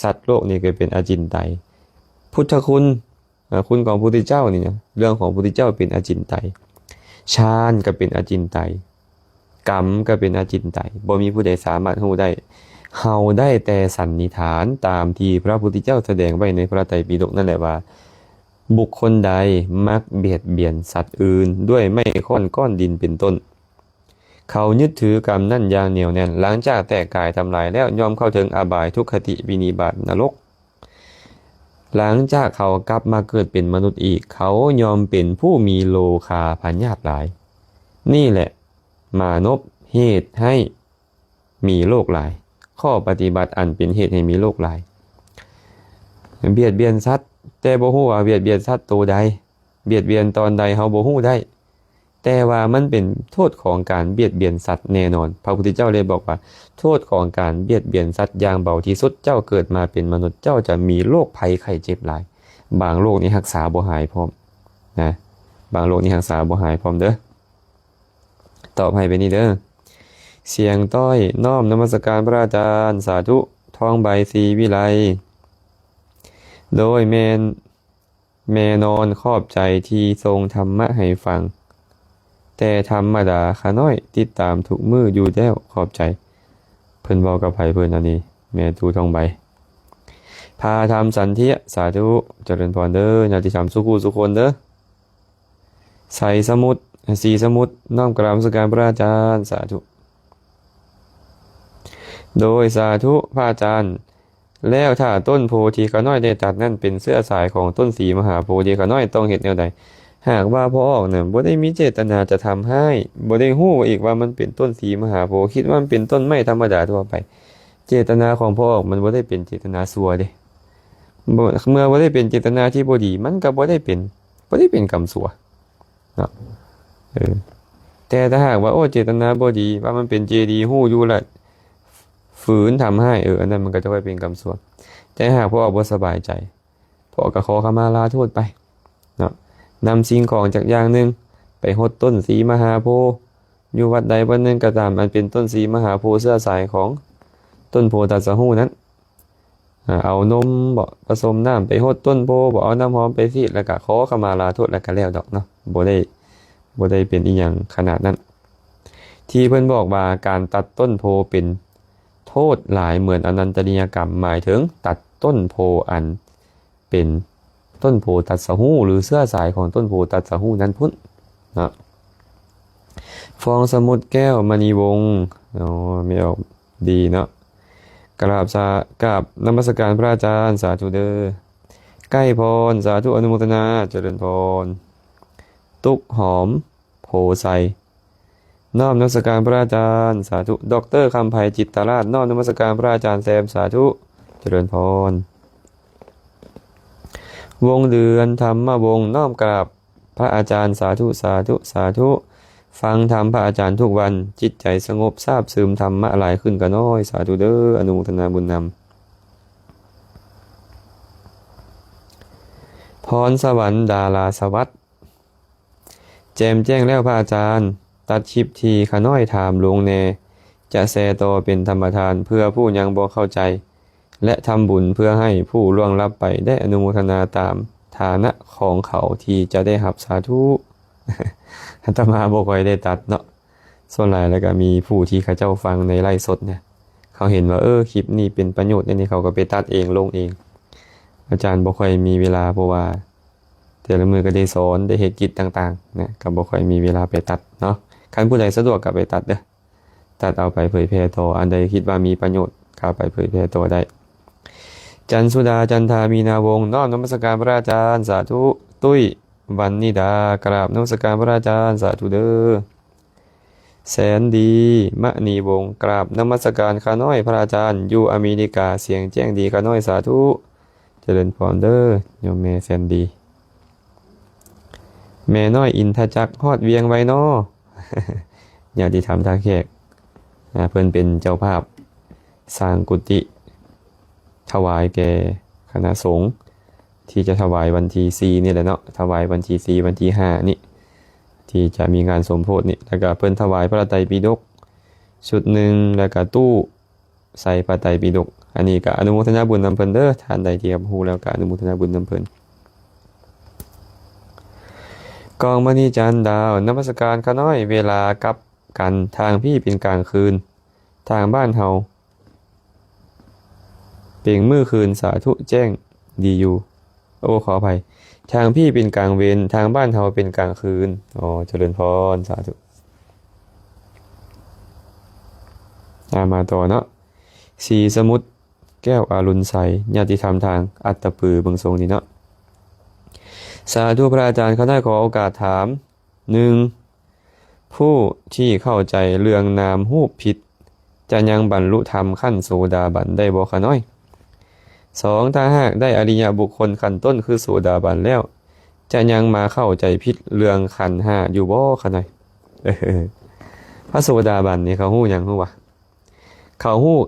ສັດໂລກນີ້ກໍເປັນອະຈິນໄຕ. ພຸດທະຄຸນ ອາ ຄຸນຂອງພະພຸດທະເຈົ້ານີ້ນະ ເລື່ອງຂອງພະພຸດທະເຈົ້າເປັນອະຈິນໄຕ. ຊານກໍເປັນອະຈິນໄຕ. ກຳກໍເປັນອະຈິນໄຕ ບໍ່ມີຜູ້ໃດສາມາດຮູ້ໄດ້. ເຮົາໄດ້ແຕ່ສັນນິຖານຕາມທີ່ພະພຸດທະເຈົ້າສະແດງໄວ້ໃນພະໄຕປິດົກນັ້ນແຫຼະວ່າ ບຸກຄົນໃດມັກບຽດບຽນສັດອື່ນດ້ວຍໄມ້ຄ້ອນກ້ອນດິນເປັນຕົ້ນ ເຂົາຍຶດຖືກຳນັ້ນຢ່າງໜຽວແໜ້ນ ຫຼັງຈາກແຕກກາຍທຳລາຍແລ້ວ ຍ່ອມເຂົ້າເຖິງອະບາຍ ທຸກຄະຕິ ວິນິບາດ ນະລົກ. ຫຼັງຈາກເຂົາກັບມາເກີດເປັນມະນຸດອີກ ເຂົາຍ່ອມເປັນຜູ້ມີໂລຄາພະຍາດຫຼາຍ. ນີ້ແຫຼະມານົບເຫດໃຫ້ມີໂລກຫຼາຍ. ຂໍ້ປະຕິບັດອັນເປັນເຫດໃຫ້ມີໂລກຫຼາຍ. ບຽດບຽນສັດ ແຕ່ບໍ່ຮູ້ວ່າບຽດບຽນສັດໂຕໃດ, ບຽດບຽນຕອນໃດເຮົາບໍ່ຮູ້ໄດ້. ແຕ່ວ່າມັນເປັນໂທດຂອງການບຽດບຽນສັດແນ່ນອນ. ພະພຸດທະເຈົ້າເລີຍບອກວ່າ ໂທດຂອງການບຽດບຽນສັດຢ່າງເບົາທີ່ສຸດ, ເຈົ້າເກີດມາເປັນມະນຸດ ເຈົ້າຈະມີໂລກໄພໄຂ້ເຈັບຫຼາຍ. ບາງໂລກນີ້ຮັກສາບໍ່ຫາຍພ້ອມນະ, ບາງໂລກນີ້ຮັກສາບໍ່ຫາຍພ້ອມເດີ. ຕອບໃຫ້ແບບນີ້ເດີ. ສຽງຕ້ອຍ ນ້ອມນະມັດສະການພະອາຈານ, ສາທຸ. ທອງໃບ ສີວິໄລ. ໂດຍ ແມ່ນ ແມ່ນອນ ຂອບໃຈທີ່ສົ່ງທຳມະໃຫ້ຟັງ ແຕ່ທຳມະດາຂ້ານ້ອຍຕິດຕາມທຸກມື້ຢູ່ແລ້ວ ຂອບໃຈ. ເພິ່ນເວົ້າກັບໃຜເພິ່ນອັນນີ້? ແມ່ຕູ້ທອງໃບ. ພາທຳສັນທິຍະ ສາທຸ ຈະເລີນພອນເດີ ຍາດຕິທຳສູ່ຄູ່ສູ່ຄົນເດີ. ໄຊສະໝຸດ ສີສະໝຸດ ນ້ອມກາບນະມັດສະການພະອາຈານ ສາທຸ. ໂດຍ ສາທຸ ພະອາຈານ. ແລ້ວຖ້າຕົ້ນໂພທີ່ຂ້ານ້ອຍໄດ້ຕັດນັ້ນເປັນເຊື້ອສາຍຂອງຕົ້ນສີມະຫາໂພທີ່ຂ້ານ້ອຍຕ້ອງເຮັດແນວໃດ? ຫາກວ່າພໍ່ອອກນັ້ນບໍ່ໄດ້ມີເຈດຕະນາຈະທຳຮ້າຍ, ບໍ່ໄດ້ຮູ້ອີກວ່າມັນເປັນຕົ້ນສີມະຫາໂພ, ຄິດວ່າມັນເປັນຕົ້ນໄມ້ທຳມະດາທົ່ວໄປ, ເຈດຕະນາຂອງພໍ່ອອກມັນບໍ່ໄດ້ເປັນເຈດຕະນາຊົ່ວເດ້. ບໍ່ ເມື່ອບໍ່ໄດ້ເປັນເຈດຕະນາທີ່ບໍ່ດີ, ມັນກໍບໍ່ໄດ້ເປັນ ບໍ່ໄດ້ເປັນກຳຊົ່ວເນາະ. ເອີ ແຕ່ຖ້າຫາກວ່າ ໂອ້ ເຈດຕະນາບໍ່ດີ, ວ່າມັນເປັນເຈດີ, ຮູ້ຢູ່ລະ ຝືນທຳຮ້າຍ, ເອີ ອັນນັ້ນມັນກໍຈະໄວ້ເປັນກຳຊົ່ວ. ແຕ່ຫາກພວກເຮົາບໍ່ສະບາຍໃຈ, ພວກເຮົາກໍຂໍຂະມາລາໂທດໄປເນາະ. ນຳສິ່ງຂອງຈັກຢ່າງໜຶ່ງໄປຫົດຕົ້ນສີມະຫາໂພ ຢູ່ວັດໃດວັດໜຶ່ງກໍຕາມ ອັນເປັນຕົ້ນສີມະຫາໂພເຊື້ອສາຍຂອງຕົ້ນໂພຕັດສະຮູ້ນັ້ນ, ອາ ເອົານົມບໍ ປະສົມນ້ຳໄປຫົດຕົ້ນໂພບໍ ເອົານ້ຳຫອມໄປສີດ ແລ້ວກະຂໍຂະມາລາໂທດ ແລ້ວກະແລ້ວດອກເນາະ. ບໍ່ໄດ້ ບໍ່ໄດ້ເປັນອີ່ຫຍັງຂະໜາດນັ້ນ. ທີ່ເພິ່ນບອກວ່າການຕັດຕົ້ນໂພເປັນໂທດຫຼາຍເໝືອນອະນັນຕະນິຍະກຳ ໝາຍເຖິງຕັດຕົ້ນໂພອັນເປັນຕົ້ນໂພຕັດສະຮູ້ ຫຼື ເຊື້ອສາຍຂອງຕົ້ນໂພຕັດສະຮູ້ນັ້ນພຸ້ນເນາະ. ຟອງສະໝຸດແກ້ວມະນີວົງ ອໍ ແມ່ອອກດີເນາະ. ກະລາບສາ ກາບນະມັດສະການພະອາຈານ ສາທຸເດີ. ໄກ້ພອນ ສາທຸ ອະນຸໂມທະນາ ຈະເລີນພອນ. ຕຸກຫອມ ໂພໄຊ ນ້ອມນະມັດສະການພະອາຈານ ສາທຸ. ດອກເຕີ ຄຳໄພ ຈິດຕະລາດ ນ້ອມນະມັດສະການພະອາຈານແຊມ ສາທຸ ຈະເລີນພອນ. ວົງເດືອນ ທຳມະວົງ ນ້ອມກາບພະອາຈານ ສາທຸ ສາທຸ ສາທຸ. ຟັງທຳພະອາຈານທຸກວັນ ຈິດໃຈສະຫງົບ ຊາບຊຶມທຳມະຫຼາຍຂຶ້ນກະນ້ອຍ ສາທຸເດີ ອະນຸໂມທະນາບຸນນຳ. ພອນສະຫວັນ ດາລາສະຫວັດ ແຈ່ມແຈ້ງແລ້ວພະອາຈານ, ຕັດຄລິບທີ່ຂ້ານ້ອຍຖາມລົງແດ່, ຈະແຊຕໍ່ເປັນທຳປະທານເພື່ອຜູ້ຍັງບໍ່ເຂົ້າໃຈ ແລະ ທຳບຸນເພື່ອໃຫ້ຜູ້ລ່ວງລັບໄປໄດ້ອະນຸໂມທະນາຕາມຖານະຂອງເຂົາທີ່ຈະໄດ້ຮັບ. ສາທຸ. ອາດຕະມາບໍ່ຄ່ອຍໄດ້ຕັດເນາະ, ສ່ວນຫຼາຍແລ້ວກໍມີຜູ້ທີ່ເຂົາເຈົ້າຟັງໃນໄລຟ໌ສົດເນຍ, ເຂົາເຫັນວ່າ ເອີ ຄລິບນີ້ເປັນປະໂຫຍດແນວນີ້ ເຂົາກໍໄປຕັດເອງລົງເອງ. ອາຈານບໍ່ຄ່ອຍມີເວລາ ເພາະວ່າ ແຕ່ລະມື້ກໍໄດ້ສອນ ໄດ້ເຮັດກິດຕ່າງໆນະ, ກໍບໍ່ຄ່ອຍມີເວລາໄປຕັດເນາະ. ຄັນຜູ້ໃດສະດວກກໍໄປຕັດເດີ, ຕັດເອົາໄປເຜີຍແຜ່ຕໍ່, ອັນໃດຄິດວ່າມີປະໂຫຍດກໍເອົາໄປເຜີຍແຜ່ຕໍ່ໄດ້. ຈັນສຸດາ ຈັນທາ ມີນາວົງ ນ້ອມນະມັດສະການພະອາຈານ ສາທຸ. ຕຸ້ຍ ວັນນິດາ ກາບນະມັດສະການພະອາຈານ ສາທຸເດີ. ແສນດີ ມະນີວົງ ກາບນະມັດສະການຂ້ານ້ອຍພະອາຈານ ຢູ່ອາເມລິກາ ສຽງແຈ້ງດີຂ້ານ້ອຍ ສາທຸ. ຈະເລີນພອນເດີ ໂຍມແມ່ແສນດີ. ແມ່ນ້ອຍອິນທະຈັກ ຮອດວຽງໄວນໍ ຍາດຕິທຳທ່າແຂກ, ອາ ເພິ່ນເປັນເຈົ້າພາບສ້າງກຸຕິ ຖວາຍແກ່ຄະນະສົງ ທີ່ຈະຖວາຍວັນທີສີ່ນີ້ແຫຼະເນາະ, ຖວາຍວັນທີສີ່ ວັນທີຫ້ານີ້ ທີ່ຈະມີງານສົມໂພດນີ້. ແລ້ວກະເພິ່ນຖວາຍພະໄຕປິດົກຊຸດໜຶ່ງ ແລ້ວກະຕູ້ ໃສ່ພະໄຕປິດົກ. ອັນນີ້ກໍອະນຸໂມທະນາບຸນນຳເພິ່ນເດີ, ທ່ານໃດທີ່ຮັບຮູ້ແລ້ວກໍອະນຸໂມທະນາບຸນນຳເພິ່ນ. ກອງມະນີຈັນດາວ ນະມັດສະການຂ້ານ້ອຍ, ເວລາກັບກັນ ທາງພີ້ເປັນກາງຄືນ, ທາງບ້ານເຮົາເປັນມື້ຄືນ. ສາທຸ, ແຈ້ງດີຢູ່. ໂອ້ ຂໍອະໄພ, ທາງພີ້ເປັນກາງເວັນ, ທາງບ້ານເຮົາເປັນກາງຄືນ. ອໍ ຈະເລີນພອນ, ສາທຸ. ອາ ມາຕໍ່ເນາະ, ສີສະໝຸດ ແກ້ວອາລຸນໄຊ, ຍາດຕິທຳທາງອັດຕະປື ເບິ່ງຊົງນີ້ເນາະ. ສາທຸ ພະອາຈານ, ຂ້ານ້ອຍຂໍໂອກາດຖາມ. ໜຶ່ງ, ຜູ້ທີ່ເຂົ້າໃຈເລື່ອງນາມຮູບຜິດ ຈະຍັງບັນລຸທຳຂັ້ນໂສດາບັນໄດ້ບໍ່ຂ້ານ້ອຍ? ສອງ, ຖ້າຫາກໄດ້ອະລິຍະບຸກຄົນຂັ້ນຕົ້ນຄືໂສດາບັນແລ້ວ ຈະຍັງມາເຂົ້າໃຈຜິດເລື່ອງຂັນຫ້າຢູ່ບໍ່ຂ້ານ້ອຍ? ເອີ ພະໂສດາບັນນີ້ເຂົາຮູ້ຫຍັງຮູ້ຫວາ? ເຂົາຮູ້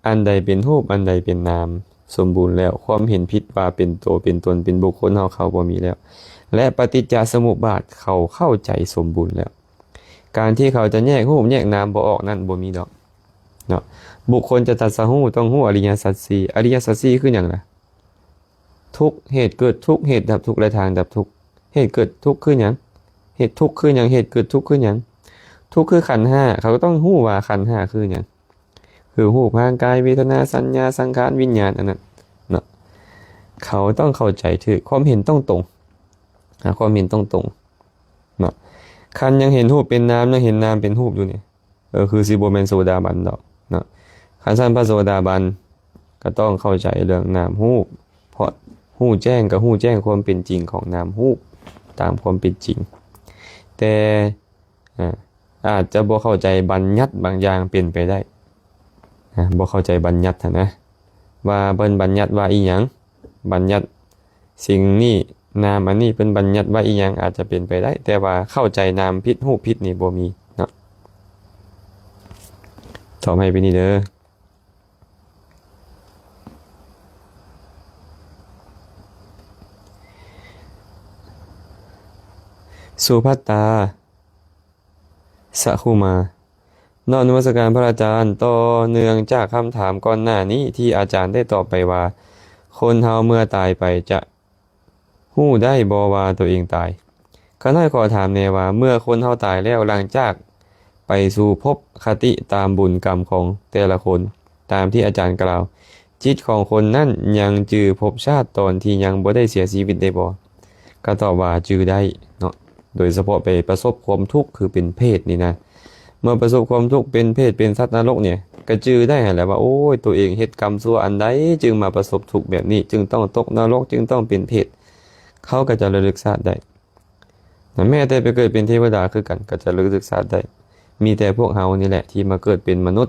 ອັນໃດເປັນຮູບ ອັນໃດເປັນນາມສົມບູນແລ້ວ, ຄວາມເຫັນຜິດວ່າເປັນໂຕເປັນຕົນເປັນບຸກຄົນເຮົາເຂົາບໍ່ມີແລ້ວ ແລະ ປະຕິດຈະສະມຸບບາດເຂົາເຂົ້າໃຈສົມບູນແລ້ວ. ການທີ່ເຂົາຈະແຍກຮູບແຍກນາມບໍ່ອອກນັ້ນບໍ່ມີດອກເນາະ. ບຸກຄົນຈະຕັດສະຮູ້ຕ້ອງຮູ້ອະລິຍະສັດສີ່. ອະລິຍະສັດສີ່ຄືຫຍັງລະ? ທຸກ, ເຫດເກີດທຸກ, ເຫດດັບທຸກ ແລະ ທາງດັບທຸກ. ເຫດເກີດທຸກຄືຫຍັງ? ເຫດທຸກຄືຫຍັງ? ເຫດເກີດທຸກຄືຫຍັງ? ທຸກຄືຂັນຫ້າ, ເຂົາກໍຕ້ອງຮູ້ວ່າຂັນຫ້າຄືຫຍັງ. ຄືຮູບຮ່າງກາຍ, ເວທະນາ, ສັນຍາ, ສັງຂານ, ວິນຍານ ອັນນັ້ນເນາະ. ເຂົາຕ້ອງເຂົ້າໃຈຖືກ ຄວາມເຫັນຕ້ອງຕົງ ອາ ຄວາມເຫັນຕ້ອງຕົງເນາະ. ຄັນຍັງເຫັນຮູບເປັນນາມ ຍັງເຫັນນາມເປັນຮູບຢູ່ນີ້ ເອີ ຄືຊິບໍ່ແມ່ນໂສດາບັນດອກເນາະ. ຄັນຊັ້ນພະໂສດາບັນກໍຕ້ອງເຂົ້າໃຈເລື່ອງນາມຮູບ ເພາະຮູ້ແຈ້ງກໍຮູ້ແຈ້ງຄວາມເປັນຈິງຂອງນາມຮູບຕາມຄວາມເປັນຈິງ ແຕ່ ອາ ອາດຈະບໍ່ເຂົ້າໃຈບັນຍັດບາງຢ່າງເປັນໄປໄດ້ ອາ ບໍ່ເຂົ້າໃຈບັນຍັດຫັ້ນນະ ວ່າເພິ່ນບັນຍັດວ່າອີ່ຫຍັງ ບັນຍັດສິ່ງນີ້ ນາມອັນນີ້ເພິ່ນບັນຍັດວ່າອີ່ຫຍັງ ອາດຈະເປັນໄປໄດ້ ແຕ່ວ່າເຂົ້າໃຈນາມຜິດ ຮູບຜິດນີ້ບໍ່ມີເນາະ. ຕອບໃຫ້ໄປນີ້ເດີ ສຸພັດຕາ ສະຄຸມາ ນ້ອມນະມັດສະການພະອາຈານ. ຕໍ່ເນື່ອງຈາກຄຳຖາມກ່ອນໜ້ານີ້ທີ່ອາຈານໄດ້ຕອບໄປວ່າ ຄົນເຮົາເມື່ອຕາຍໄປຈະຮູ້ໄດ້ບໍ່ວ່າຕົວເອງຕາຍ? ຂ້ານ້ອຍຂໍຖາມແດ່ວ່າ ເມື່ອຄົນເຮົາຕາຍແລ້ວ ຫຼັງຈາກໄປສູ່ພົບຄະຕິຕາມບຸນກຳຂອງແຕ່ລະຄົນ ຕາມທີ່ອາຈານກ່າວ ຈິດຂອງຄົນນັ້ນຍັງຈື່ພົບຊາດຕອນທີ່ຍັງບໍ່ໄດ້ເສຍຊີວິດໄດ້ບໍ່? ກໍຕອບວ່າຈື່ໄດ້ເນາະ ໂດຍສະເພາະໄປປະສົບຄວາມທຸກ ຄືເປັນເປດນີ້ນະ ເມື່ອປະສົບຄວາມທຸກເປັນເປດ ເປັນສັດນະລົກນີ້ ກໍຈື່ໄດ້ຫັ້ນແຫຼະວ່າ ໂອ້ຍ ຕົວເອງເຮັດກຳຊົ່ວອັນໃດ ຈຶ່ງມາປະສົບທຸກແບບນີ້ ຈຶ່ງຕ້ອງຕົກນະລົກ ຈຶ່ງຕ້ອງເປັນເປດ ເຂົາກໍຈະລະລຶກຊາດໄດ້. ແມ້ແຕ່ໄປເກີດເປັນເທວະດາຄືກັນ ກໍຈະລະລຶກຊາດໄດ້. ມີແຕ່ພວກເຮົານີ້ແຫຼະທີ່ມາເກີດເປັນມະນຸດ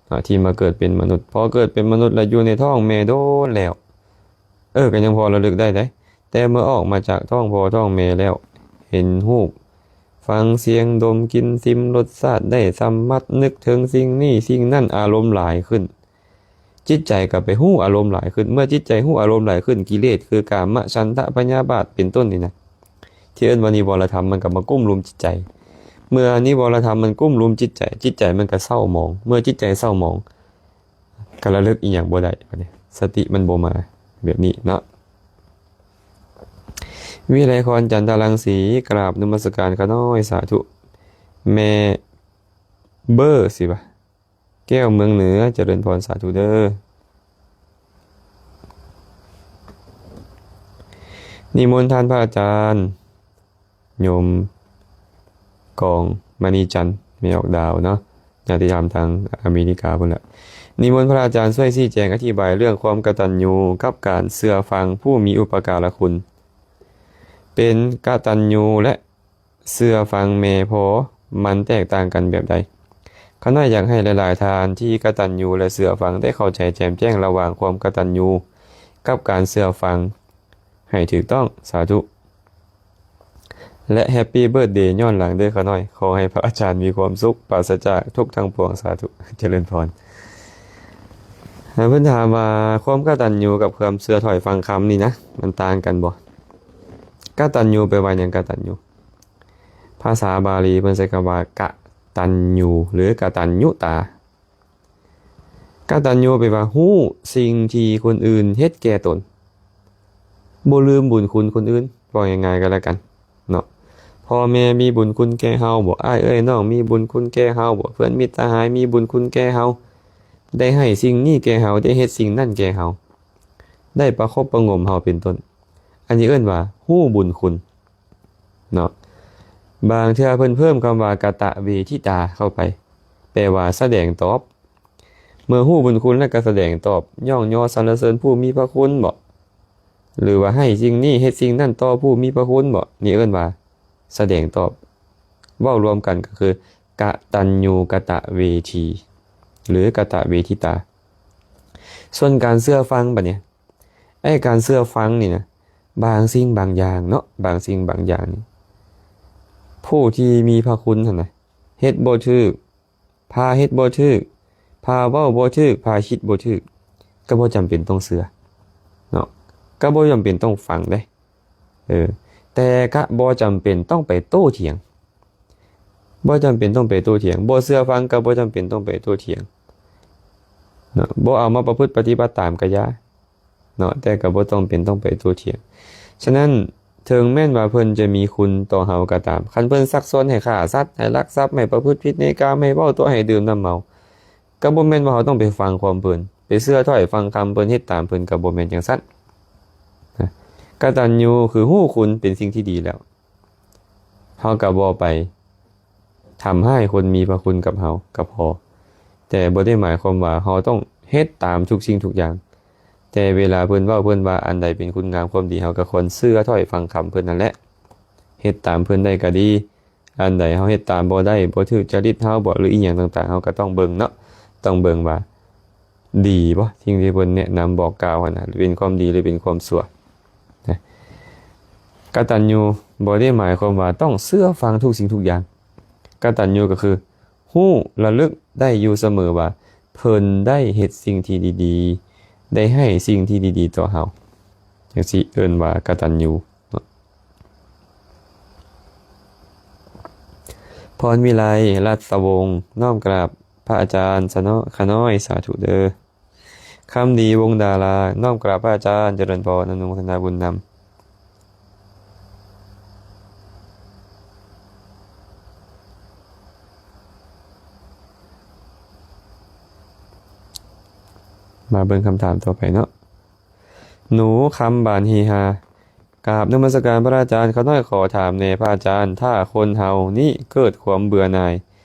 ເນາະ ທີ່ມາເກີດເປັນມະນຸດ. ພໍເກີດເປັນມະນຸດແລ້ວ ຢູ່ໃນທ້ອງແມ່ດົນແລ້ວ ເອີ ກໍຍັງພໍລະລຶກໄດ້ເດ້. ແຕ່ເມື່ອອອກມາຈາກທ້ອງພໍ່ທ້ອງແມ່ແລ້ວ ເຫັນຮູບ ຟັງສຽງ ດົມ ກິນ ຊິມລົດຊາດ ໄດ້ສຳຜັດ ນຶກເຖິງສິ່ງນີ້ສິ່ງນັ້ນ ອາລົມຫຼາຍຂຶ້ນ. ຈິດໃຈກໍໄປຮູ້ອາລົມຫຼາຍຂຶ້ນ. ເມື່ອຈິດໃຈຮູ້ອາລົມຫຼາຍຂຶ້ນ ກິເລດຄືກາມະ ສັນທະ ພະຍາບາດ ເປັນຕົ້ນນີ້ນະ ທີ່ເອີ້ນວ່ານິວອນລະທຳ ມັນກໍມາກຸ້ມລຸມຈິດໃຈ. ເມື່ອນິວອນລະທຳມັນກຸ້ມລຸມຈິດໃຈ ຈິດໃຈມັນກໍເສົ້າໝອງ. ເມື່ອຈິດໃຈເສົ້າໝອງ ກໍລະລຶກອີ່ຫຍັງບໍ່ໄດ້ ບັດນີ້ສະຕິມັນບໍ່ມາ ແບບນີ້ເນາະ. ວິໄລຄອນ ຈັນທະລັງສີ ກາບນະມັດສະການຂ້ານ້ອຍ ສາທຸ. ແມ່ເບີ ຊິວ່າ ແກ້ວເມືອງເໜືອ ຈະເລີນພອນ ສາທຸເດີ. ນິມົນທ່ານພະອາຈານ ໂຍມກອງມະນີຈັນ ແມ່ອອກດາວເນາະ ຍາດຕິທຳທາງອາເມລິກາພຸ້ນແຫຼະ. ນິມົນພະອາຈານຊ່ວຍຊີ້ແຈງອະທິບາຍເລື່ອງຄວາມກະຕັນຍູກັບການເຊື່ອຟັງຜູ້ມີອຸປະກາລະຄຸນ. ເປັນກະຕັນຍູ ແລະ ເຊື່ອຟັງແມ່ພໍ່ ມັນແຕກຕ່າງກັນແບບໃດ? ຂ້ານ້ອຍຢາກໃຫ້ຫຼາຍໆທ່ານທີ່ກະຕັນຍູ ແລະ ເຊື່ອຟັງ ໄດ້ເຂົ້າໃຈແຈ່ມແຈ້ງລະຫວ່າງຄວາມກະຕັນຍູກັບການເຊື່ອຟັງໃຫ້ຖືກຕ້ອງ. ສາທຸ ແລະ Happy Birthday ຍ້ອນຫຼັງເດີຂ້ານ້ອຍ. ຂໍໃຫ້ພະອາຈານມີຄວາມສຸກ ປາສະຈາກທຸກທັງປວງ. ສາທຸ ຈະເລີນພອນ. ເພິ່ນຖາມວ່າ ຄວາມກະຕັນຍູກັບຄວາມເຊື່ອຖ້ອຍຟັງຄຳນີ້ນະ ມັນຕ່າງກັນບໍ່? ກະຕັນຍູແປວ່າຫຍັງ? ກະຕັນຍູ ພາສາບາລີເພິ່ນໃຊ້ຄຳວ່າ ກະຕັນຍູ ຫຼື ກະຕັນຍຸຕາ. ກະຕັນຍູແປວ່າ ຮູ້ສິ່ງທີ່ຄົນອື່ນເຮັດແກ່ຕົນ, ບໍ່ລືມບຸນຄຸນຄົນອື່ນ. ເວົ້າງ່າຍໆກໍແລ້ວກັນເນາະ, ພໍ່ແມ່ມີບຸນຄຸນແກ່ເຮົາບໍ? ອ້າຍເອື້ອຍນ້ອງມີບຸນຄຸນແກ່ເຮົາບໍ? ເພື່ອນມິດສະຫາຍມີບຸນຄຸນແກ່ເຮົາ, ໄດ້ໃຫ້ສິ່ງນີ້ແກ່ເຮົາ, ໄດ້ເຮັດສິ່ງນັ້ນແກ່ເຮົາ, ໄດ້ປະຄົບປະຫງົມເຮົາເປັນຕົ້ນ. ອັນນີ້ເອີ້ນວ່າຮູ້ບຸນຄຸນເນາະ. ບາງເທື່ອເພິ່ນເພີ່ມຄຳວ່າກະຕະເວທິຕາເຂົ້າໄປ, ແປວ່າສະແດງຕອບ. ເມື່ອຮູ້ບຸນຄຸນແລ້ວກໍສະແດງຕອບ, ຍ້ອງຍໍສັນລະເສີນຜູ້ມີພະຄຸນບໍ? ຫຼືວ່າໃຫ້ສິ່ງນີ້ເຮັດສິ່ງນັ້ນຕໍ່ຜູ້ມີພະຄຸນບໍ? ນີ້ເອີ້ນວ່າສະແດງຕອບ. ເວົ້າລວມກັນກໍຄືກະຕັນຍູກະຕະເວທີ ຫຼືກະຕະເວທິຕາ. ສ່ວນການເຊື່ອຟັງບັດນີ້, ໄອ້ການເຊື່ອຟັງນີ້ນະ, ບາງສິ່ງບາງຢ່າງເນາະ, ບາງສິ່ງບາງຢ່າງນີ້ ຜູ້ທີ່ມີພະຄຸນຫັ້ນນະ ເຮັດບໍ່ຖືກ, ພາເຮັດບໍ່ຖືກ, ພາເວົ້າບໍ່ຖືກ, ພາຄິດບໍ່ຖືກ, ກໍບໍ່ຈຳເປັນຕ້ອງເຊື່ອເນາະ, ກໍບໍ່ຈຳເປັນຕ້ອງຟັງເດ້. ເອີ, ແຕ່ກະບໍ່ຈຳເປັນຕ້ອງໄປໂຕ້ຖຽງ, ບໍ່ຈຳເປັນຕ້ອງໄປໂຕ້ຖຽງ. ບໍ່ເຊື່ອຟັງກໍບໍ່ຈຳເປັນຕ້ອງໄປໂຕ້ຖຽງເນາະ, ບໍ່ເອົາມາປະພຶດປະຕິບັດຕາມກະຢ່າເນາະ, ແຕ່ກໍບໍ່ຈຳເປັນຕ້ອງໄປໂຕ້ຖຽງ. ສະນັ້ນ, ເຖິງແມ່ນວ່າເພິ່ນຈະມີຄຸນຕໍ່ເຮົາກໍຕາມ, ຄັນເພິ່ນຊັກຊວນໃຫ້ຂ້າສັດ, ໃຫ້ລັກຊັບ, ໃຫ້ປະພຶດຜິດໃນກາມ, ໃຫ້ເວົ້າຕົວະ, ໃຫ້ດື່ມນ້ຳເມົາ, ກໍບໍ່ແມ່ນວ່າເຮົາຕ້ອງໄປຟັງຄວາມເພິ່ນ, ໄປເຊື່ອຖ້ອຍຟັງຄຳເພິ່ນ, ເຮັດຕາມເພິ່ນ, ກໍບໍ່ແມ່ນຈັ່ງຊັ້ນ. ກະຕັນຍູຄືຮູ້ຄຸນເປັນສິ່ງທີ່ດີແລ້ວ ເຮົາກໍບໍ່ໄປທຳຮ້າຍຄົນມີພະຄຸນກັບເຮົາກໍພໍ, ແຕ່ບໍ່ໄດ້ໝາຍຄວາມວ່າເຮົາຕ້ອງເຮັດຕາມທຸກສິ່ງທຸກຢ່າງ. ແຕ່ເວລາເພິ່ນເວົ້າເພິ່ນວ່າອັນໃດເປັນຄຸນງາມຄວາມດີ ເຮົາກໍຄວນເຊື່ອຖ້ອຍຟັງຄຳເພິ່ນນັ້ນແຫຼະ, ເຮັດຕາມເພິ່ນໄດ້ກໍດີ. ອັນໃດເຮົາເຮັດຕາມບໍ່ໄດ້ ບໍ່ຖືກຈະລິດເຮົາບໍ ຫຼືອີ່ຫຍັງຕ່າງໆ ເຮົາກໍຕ້ອງເບິ່ງເນາະ, ຕ້ອງເບິ່ງວ່າດີບໍ່ ສິ່ງທີ່ເພິ່ນແນະນຳບອກກ່າວຫັ້ນນະ ເປັນຄວາມດີ ຫຼືເປັນຄວາມຊົ່ວນະ. ກະຕັນຍູບໍ່ໄດ້ໝາຍຄວາມວ່າຕ້ອງເຊື່ອຟັງທຸກສິ່ງທຸກຢ່າງ. ກະຕັນຍູກໍຄືຮູ້ລະລຶກໄດ້ຢູ່ສະເໝີວ່າ ເພິ່ນໄດ້ເຮັດສິ່ງທີ່ດີໆ ໄດ້ໃຫ້ສິ່ງທີ່ດີໆຕໍ່ເຮົາ, ຈັ່ງຊີ້ເອີ້ນວ່າກະຕັນຍູເນາະ. ພອນວິໄລ ລັດສະວົງ ນ້ອມກາບພະອາຈານ ສະເນາະ ຂະນ້ອຍ ສາທຸເດີ. ຄຳດີ ວົງດາລາ ນ້ອມກາບພະອາຈານ ຈະເລີນພອນ ອະນຸໂມທະນາບຸນນຳ. ມາເບິ່ງຄຳຖາມຕໍ່ໄປເນາະ. ໜູຄຳ ບານຮີຮາ ກາບນະມັດສະການພະອາຈານ, ຂ້ານ້ອຍຂໍຖາມແດ່ພະອາຈານ, ຖ້າຄົນເຮົານີ້ເກີດຄວາມເບື່ອໜ່າຍ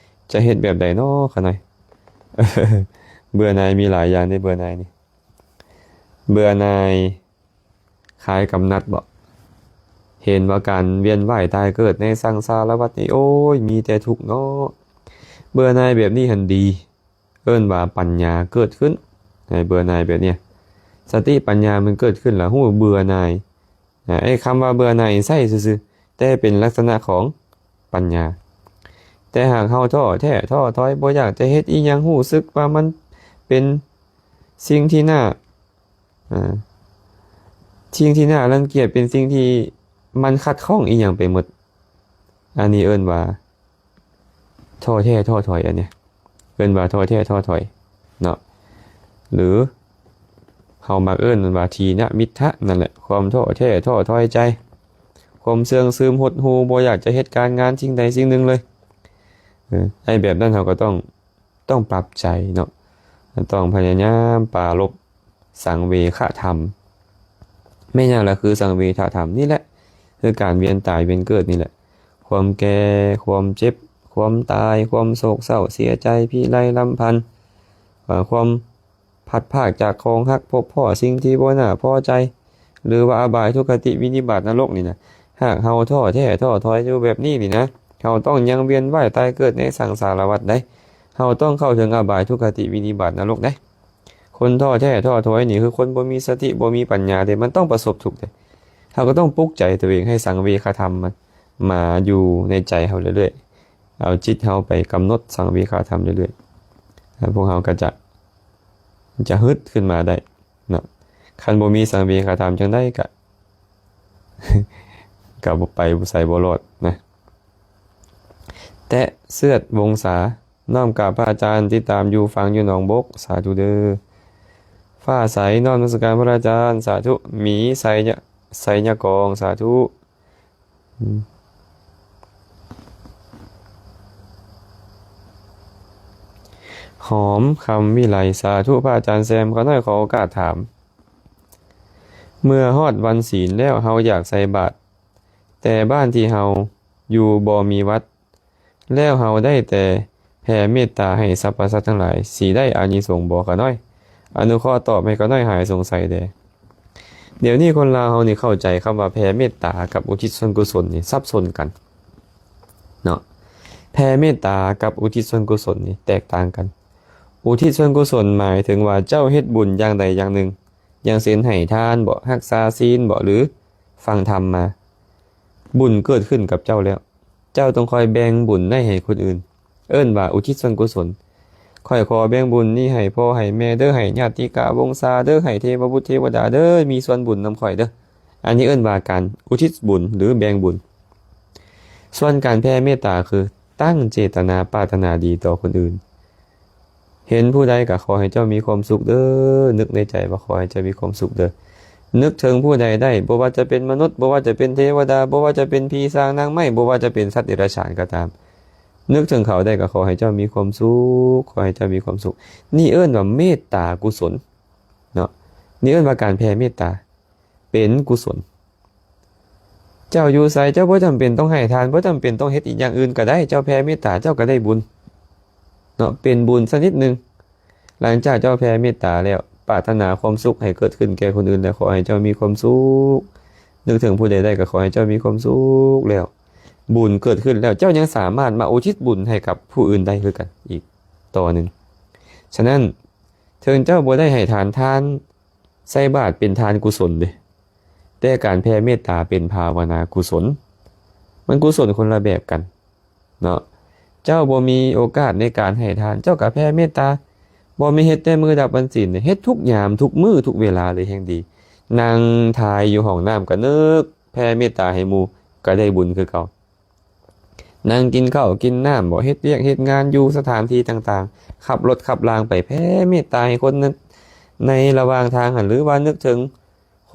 ຈະເຮັດແບບໃດນໍຂ້ານ້ອຍ? ເບື່ອໜ່າຍມີຫຼາຍຢ່າງເດ້ ເບື່ອໜ່າຍນີ້. ເບື່ອໜ່າຍຄ້າຍກຳໜັດບໍ? ເຫັນວ່າການວຽນວ່າຍຕາຍເກີດໃນສັງສາລະວັດນີ້ ໂອ້ຍ ມີແຕ່ທຸກເນາະ. ເບື່ອໜ່າຍແບບນີ້ຫັ້ນດີ. ເອີ້ນວ່າປັນຍາເກີດຂຶ້ນໃນເບື່ອໜ່າຍແບບເນີ້ຍ. ສະຕິປັນຍາມັນເກີດຂຶ້ນລະຮູ້ເບື່ອໜ່າຍ. ອາ ໄອ້ຄຳວ່າເບື່ອໜ່າຍໃຊ້ຊື່ໆ ແຕ່ເປັນລັກສະນະຂອງປັນຍາ. ແຕ່ຫາກເຮົາທໍ້ແທ້ທໍ້ຖອຍ ບໍ່ຢາກຈະເຮັດອີ່ຫຍັງ ຮູ້ສຶກວ່າມັນເປັນສິ່ງທີ່ໜ້າ ອາ ສິ່ງທີ່ໜ້າລັງກຽດ ເປັນສິ່ງທີ່ມັນຂັດຂ້ອງອີ່ຫຍັງໄປໝົດ, ອັນນີ້ເອີ້ນວ່າທໍ້ແທ້ທໍ້ຖອຍ. ອັນເນີ້ຍເອີ້ນວ່າທໍ້ແທ້ທໍ້ຖອຍເນາະ. ຫຼືເຮົາມັກເອີ້ນວ່າທີນະມິດທະ ນັ້ນແຫຼະ ຄວາມທໍ້ແທ້ທໍ້ຖອຍໃຈ, ຄວາມເຊື່ອງຊຶມ ຫົດຫູ່ ບໍ່ຢາກຈະເຮັດການງານສິ່ງໃດສິ່ງໜຶ່ງເລີຍ. ເອີ ໄອ້ແບບນັ້ນເຮົາກໍຕ້ອງ ຕ້ອງປັບໃຈເນາະ, ຕ້ອງພະຍາຍາມປາລົບສັງເວຄະທຳ. ແມ່ນຫຍັງລະຄືສັງເວຄະທຳ? ນີ້ແຫຼະ ຄືການວຽນຕາຍວຽນເກີດນີ້ແຫຼະ, ຄວາມແກ່ ຄວາມເຈັບ ຄວາມຕາຍ ຄວາມໂສກເສົ້າເສຍໃຈ ພິໄລລຳພັນ ເອີ ຄວາມ ພັດພາກຈາກຂອງຮັກ ພົບພໍ້ສິ່ງທີ່ບໍ່ໜ້າພໍໃຈ ຫຼືວ່າອະບາຍ ທຸກຄະຕິ ວິນິບາດ ນະລົກນີ້ນະ. ຫາກເຮົາທໍ້ແທ້ທໍ້ຖອຍຢູ່ແບບນີ້ນີ້ນະ, ເຮົາຕ້ອງຍັງວຽນວ່າຍຕາຍເກີດໃນສັງສາລະວັດໃດ໋. ເຮົາຕ້ອງເຂົ້າເຖິງອະບາຍ ທຸກຄະຕິ ວິນິບາດ ນະລົກໃດ໋. ຄົນທໍ້ແທ້ທໍ້ຖອຍນີ້ຄືຄົນບໍ່ມີສະຕິ ບໍ່ມີປັນຍາເດ້, ມັນຕ້ອງປະສົບທຸກເດ້. ເຮົາກໍຕ້ອງປຸກໃຈຕົວເອງໃຫ້ສັງເວຄະທຳມັນມາຢູ່ໃນໃຈເຮົາເລື້ອຍໆ, ເອົາຈິດເຮົາໄປກຳນົດສັງເວຄະທຳເລື້ອຍໆ, ແລ້ວພວກເຮົາກໍຈະ ຈະຮຶດຂຶ້ນມາໄດ້ເນາະ. ຄັນບໍ່ມີສັງເວຄະທຳຈັ່ງໃດກະ ກະບໍ່ໄປ ບໍ່ໃສ ບໍ່ລອດນະ. ແຕະເຊືອດວົງສາ ນ້ອມກາບພະອາຈານ, ຕິດຕາມຢູ່ ຟັງຢູ່ໜອງບົກ, ສາທຸເດີ. ຟ້າໃສ ນ້ອມນະມັດສະການພະອາຈານ, ສາທຸ. ໝີ ໄຊຍະ ໄຊຍະກອງ, ສາທຸ. ຫອມຄຳວິໄລ ສາທຸ. ພະອາຈານແຊມ, ຂ້ານ້ອຍຂໍໂອກາດຖາມ, ເມື່ອຮອດວັນສິນແລ້ວ ເຮົາຢາກໃສ່ບາດ, ແຕ່ບ້ານທີ່ເຮົາຢູ່ບໍ່ມີວັດ, ແລ້ວເຮົາໄດ້ແຕ່ແຜ່ເມດຕາໃຫ້ສັບພະສັດທັງຫຼາຍ ຊິໄດ້ອານິສົງບໍ່ຂ້ານ້ອຍ? ອະນຸເຄາະຕອບໃຫ້ຂ້ານ້ອຍຫາຍສົງໄສແດ່. ດຽວນີ້ຄົນລາວເຮົານີ້ເຂົ້າໃຈຄຳວ່າແຜ່ເມດຕາກັບອຸທິດສ່ວນກຸສົນນີ້ສັບສົນກັນເນາະ. ແຜ່ເມດຕາກັບອຸທິດສ່ວນກຸສົນນີ້ແຕກຕ່າງກັນ. ອຸທິດສ່ວນກຸສົນໝາຍເຖິງວ່າເຈົ້າເຮັດບຸນຢ່າງໃດຢ່າງໜຶ່ງ, ຢ່າງເຊັ່ນໃຫ້ທານບໍ, ຮັກສາສິນບໍ ຫຼືຟັງທຳມາ, ບຸນເກີດຂຶ້ນກັບເຈົ້າແລ້ວ. ເຈົ້າຕ້ອງຄອຍແບ່ງບຸນໃຫ້ ໃຫ້ຄົນອື່ນ, ເອີ້ນວ່າອຸທິດສ່ວນກຸສົນ. ຂ້ອຍຂໍແບ່ງບຸນນີ້ໃຫ້ພໍ່ໃຫ້ແມ່ເດີ, ໃຫ້ຍາດຕິກາວົງສາເດີ, ໃຫ້ເທວະບຸດເທວະດາເດີ, ມີສ່ວນບຸນນຳຂ້ອຍເດີ. ອັນນີ້ເອີ້ນວ່າການອຸທິດບຸນ ຫຼືແບ່ງບຸນ. ສ່ວນການແຜ່ເມດຕາຄືຕັ້ງເຈດຕະນາປາດຖະໜາດີຕໍ່ຄົນອື່ນ. ເຫັນຜູ້ໃດກໍຂໍໃຫ້ເຈົ້າມີຄວາມສຸກເດີ, ນຶກໃນໃຈວ່າຂໍໃຫ້ເຈົ້າມີຄວາມສຸກເດີ. ນຶກເຖິງຜູ້ໃດໄດ້, ບໍ່ວ່າຈະເປັນມະນຸດ, ບໍ່ວ່າຈະເປັນເທວະດາ, ບໍ່ວ່າຈະເປັນຜີສາງນາງໄມ້, ບໍ່ວ່າຈະເປັນສັດເດຍລະສານກໍຕາມ, ນຶກເຖິງເຂົາໄດ້ກໍຂໍໃຫ້ເຈົ້າມີຄວາມສຸກ, ຂໍໃຫ້ເຈົ້າມີຄວາມສຸກ. ນີ້ເອີ້ນວ່າເມດຕາກຸສົນເນາະ. ນີ້ເອີ້ນວ່າການແຜ່ເມດຕາເປັນກຸສົນ. ເຈົ້າຢູ່ໃສ ເຈົ້າບໍ່ຈຳເປັນຕ້ອງໃຫ້ທານ ບໍ່ຈຳເປັນຕ້ອງເຮັດອີກຢ່າງອື່ນກໍໄດ້ ເຈົ້າແຜ່ເມດຕາ ເຈົ້າກໍໄດ້ບຸນເນາະ ເປັນບຸນຊະນິດໜຶ່ງ. ຫຼັງຈາກເຈົ້າແຜ່ເມດຕາແລ້ວ ປາດຖະໜາຄວາມສຸກໃຫ້ເກີດຂຶ້ນແກ່ຄົນອື່ນ ແລະ ຂໍໃຫ້ເຈົ້າມີຄວາມສຸກ ນຶກເຖິງຜູ້ໃດໄດ້ກໍຂໍໃຫ້ເຈົ້າມີຄວາມສຸກແລ້ວ ບຸນເກີດຂຶ້ນແລ້ວ ເຈົ້າຍັງສາມາດມາອຸທິດບຸນໃຫ້ກັບຜູ້ອື່ນໄດ້ຄືກັນອີກຕໍ່ໜຶ່ງ. ສະນັ້ນ ເຖິງເຈົ້າບໍ່ໄດ້ໃຫ້ທານ ທານໃສ່ບາດເປັນທານກຸສົນເດ້ ແຕ່ການແຜ່ເມດຕາເປັນພາວະນາກຸສົນ ມັນກຸສົນຄົນລະແບບກັນເນາະ. ເຈົ້າບໍ່ມີໂອກາດໃນການໃຫ້ທານ ເຈົ້າກໍແຜ່ເມດຕາ ບໍ່ແມ່ນເຮັດແຕ່ມື້ດັບວັນສິນ ເຮັດທຸກຍາມ ທຸກມື້ ທຸກເວລາເລີຍແຮ່ງດີ. ນັ່ງຖ່າຍຢູ່ຫ້ອງນ້ຳກໍນຶກແຜ່ເມດຕາໃຫ້ໝູ່ ກໍໄດ້ບຸນຄືເກົ່າ. ນັ່ງກິນເຂົ້າກິນນ້ຳບໍ ເຮັດວຽກເຮັດງານຢູ່ສະຖານທີ່ຕ່າງໆ ຂັບລົດຂັບລາງໄປ ແຜ່ເມດຕາໃຫ້ຄົນໃນ ໃນລະຫວ່າງທາງຫັ້ນ ຫຼືວ່ານຶກເຖິງ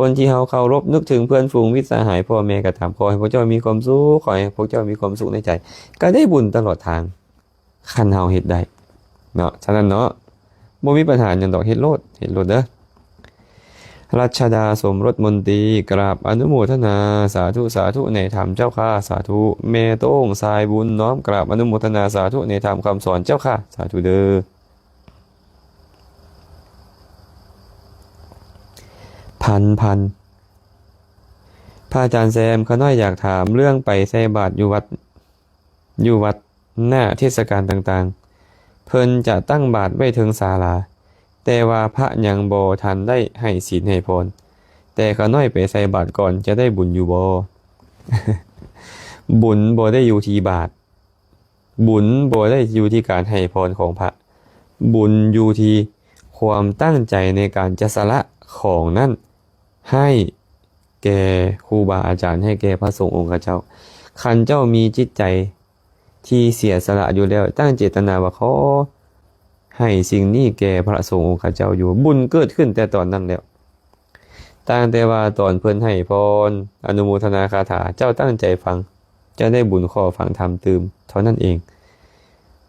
ຄົນທີ່ເຮົາເຄົາລົບ ນຶກເຖິງເພື່ອນຝູງມິດສະຫາຍ ພໍ່ແມ່ກໍຕາມ ຂໍໃຫ້ພວກເຈົ້າມີຄວາມສຸກ ຂໍໃຫ້ພວກເຈົ້າມີຄວາມສຸກໃນໃຈ ກໍໄດ້ບຸນຕະຫຼອດທາງ ຄັນເຮົາເຮັດໄດ້ເນາະ. ສະນັ້ນເນາະ ບໍ່ມີບັນຫາຫຍັງດອກ ເຮັດໂລດ ເຮັດໂລດເດີ. ລັດຊະດາ ສົມລົດມົນຕີ ກາບອະນຸໂມທະນາ ສາທຸ ສາທຸ ໃນທຳເຈົ້າຂ້າ ສາທຸ. ແມ່ໂຕ້ງ ສາຍບຸນ ນ້ອມກາບອະນຸໂມທະນາ ສາທຸ ໃນທຳຄຳສອນເຈົ້າຂ້າ ສາທຸເດີ. ພັນພັນ ພະອາຈານແຊມ ຂ້ານ້ອຍຢາກຖາມເລື່ອງໄປໃສ່ບາດຢູ່ວັດ ຢູ່ວັດໜ້າເທດສະການຕ່າງໆ ເພິ່ນຈະຕັ້ງບາດໄວ້ເທິງສາລາ ແຕ່ວ່າພະຍັງບໍ່ທັນໄດ້ໃຫ້ສິນໃຫ້ພອນ ແຕ່ຂ້ານ້ອຍໄປໃສ່ບາດກ່ອນ ຈະໄດ້ບຸນຢູ່ບໍ່? ບຸນບໍ່ໄດ້ຢູ່ທີ່ບາດ ບຸນບໍ່ໄດ້ຢູ່ທີ່ການໃຫ້ພອນຂອງພະ ບຸນຢູ່ທີ່ຄວາມຕັ້ງໃຈໃນການຈະສະຫຼະຂອງນັ້ນໃຫ້ແກ່ຄູບາອາຈານ ໃຫ້ແກ່ພະສົງອົງຄະເຈົ້າ. ຄັນເຈົ້າມີຈິດໃຈທີ່ເສຍສະຫຼະຢູ່ແລ້ວ ຕັ້ງເຈດຕະນາວ່າຂໍໃຫ້ສິ່ງນີ້ແກ່ພະສົງອົງຄະເຈົ້າຢູ່ ບຸນເກີດຂຶ້ນແຕ່ຕອນນັ້ນແລ້ວ. ຕ່າງແຕ່ວ່າຕອນເພິ່ນໃຫ້ພອນ ອະນຸໂມທະນາຄາຖາ ເຈົ້າຕັ້ງໃຈຟັງ ເຈົ້າໄດ້ບຸນ ຂໍຟັງທຳຕື່ມເທົ່ານັ້ນເອງ.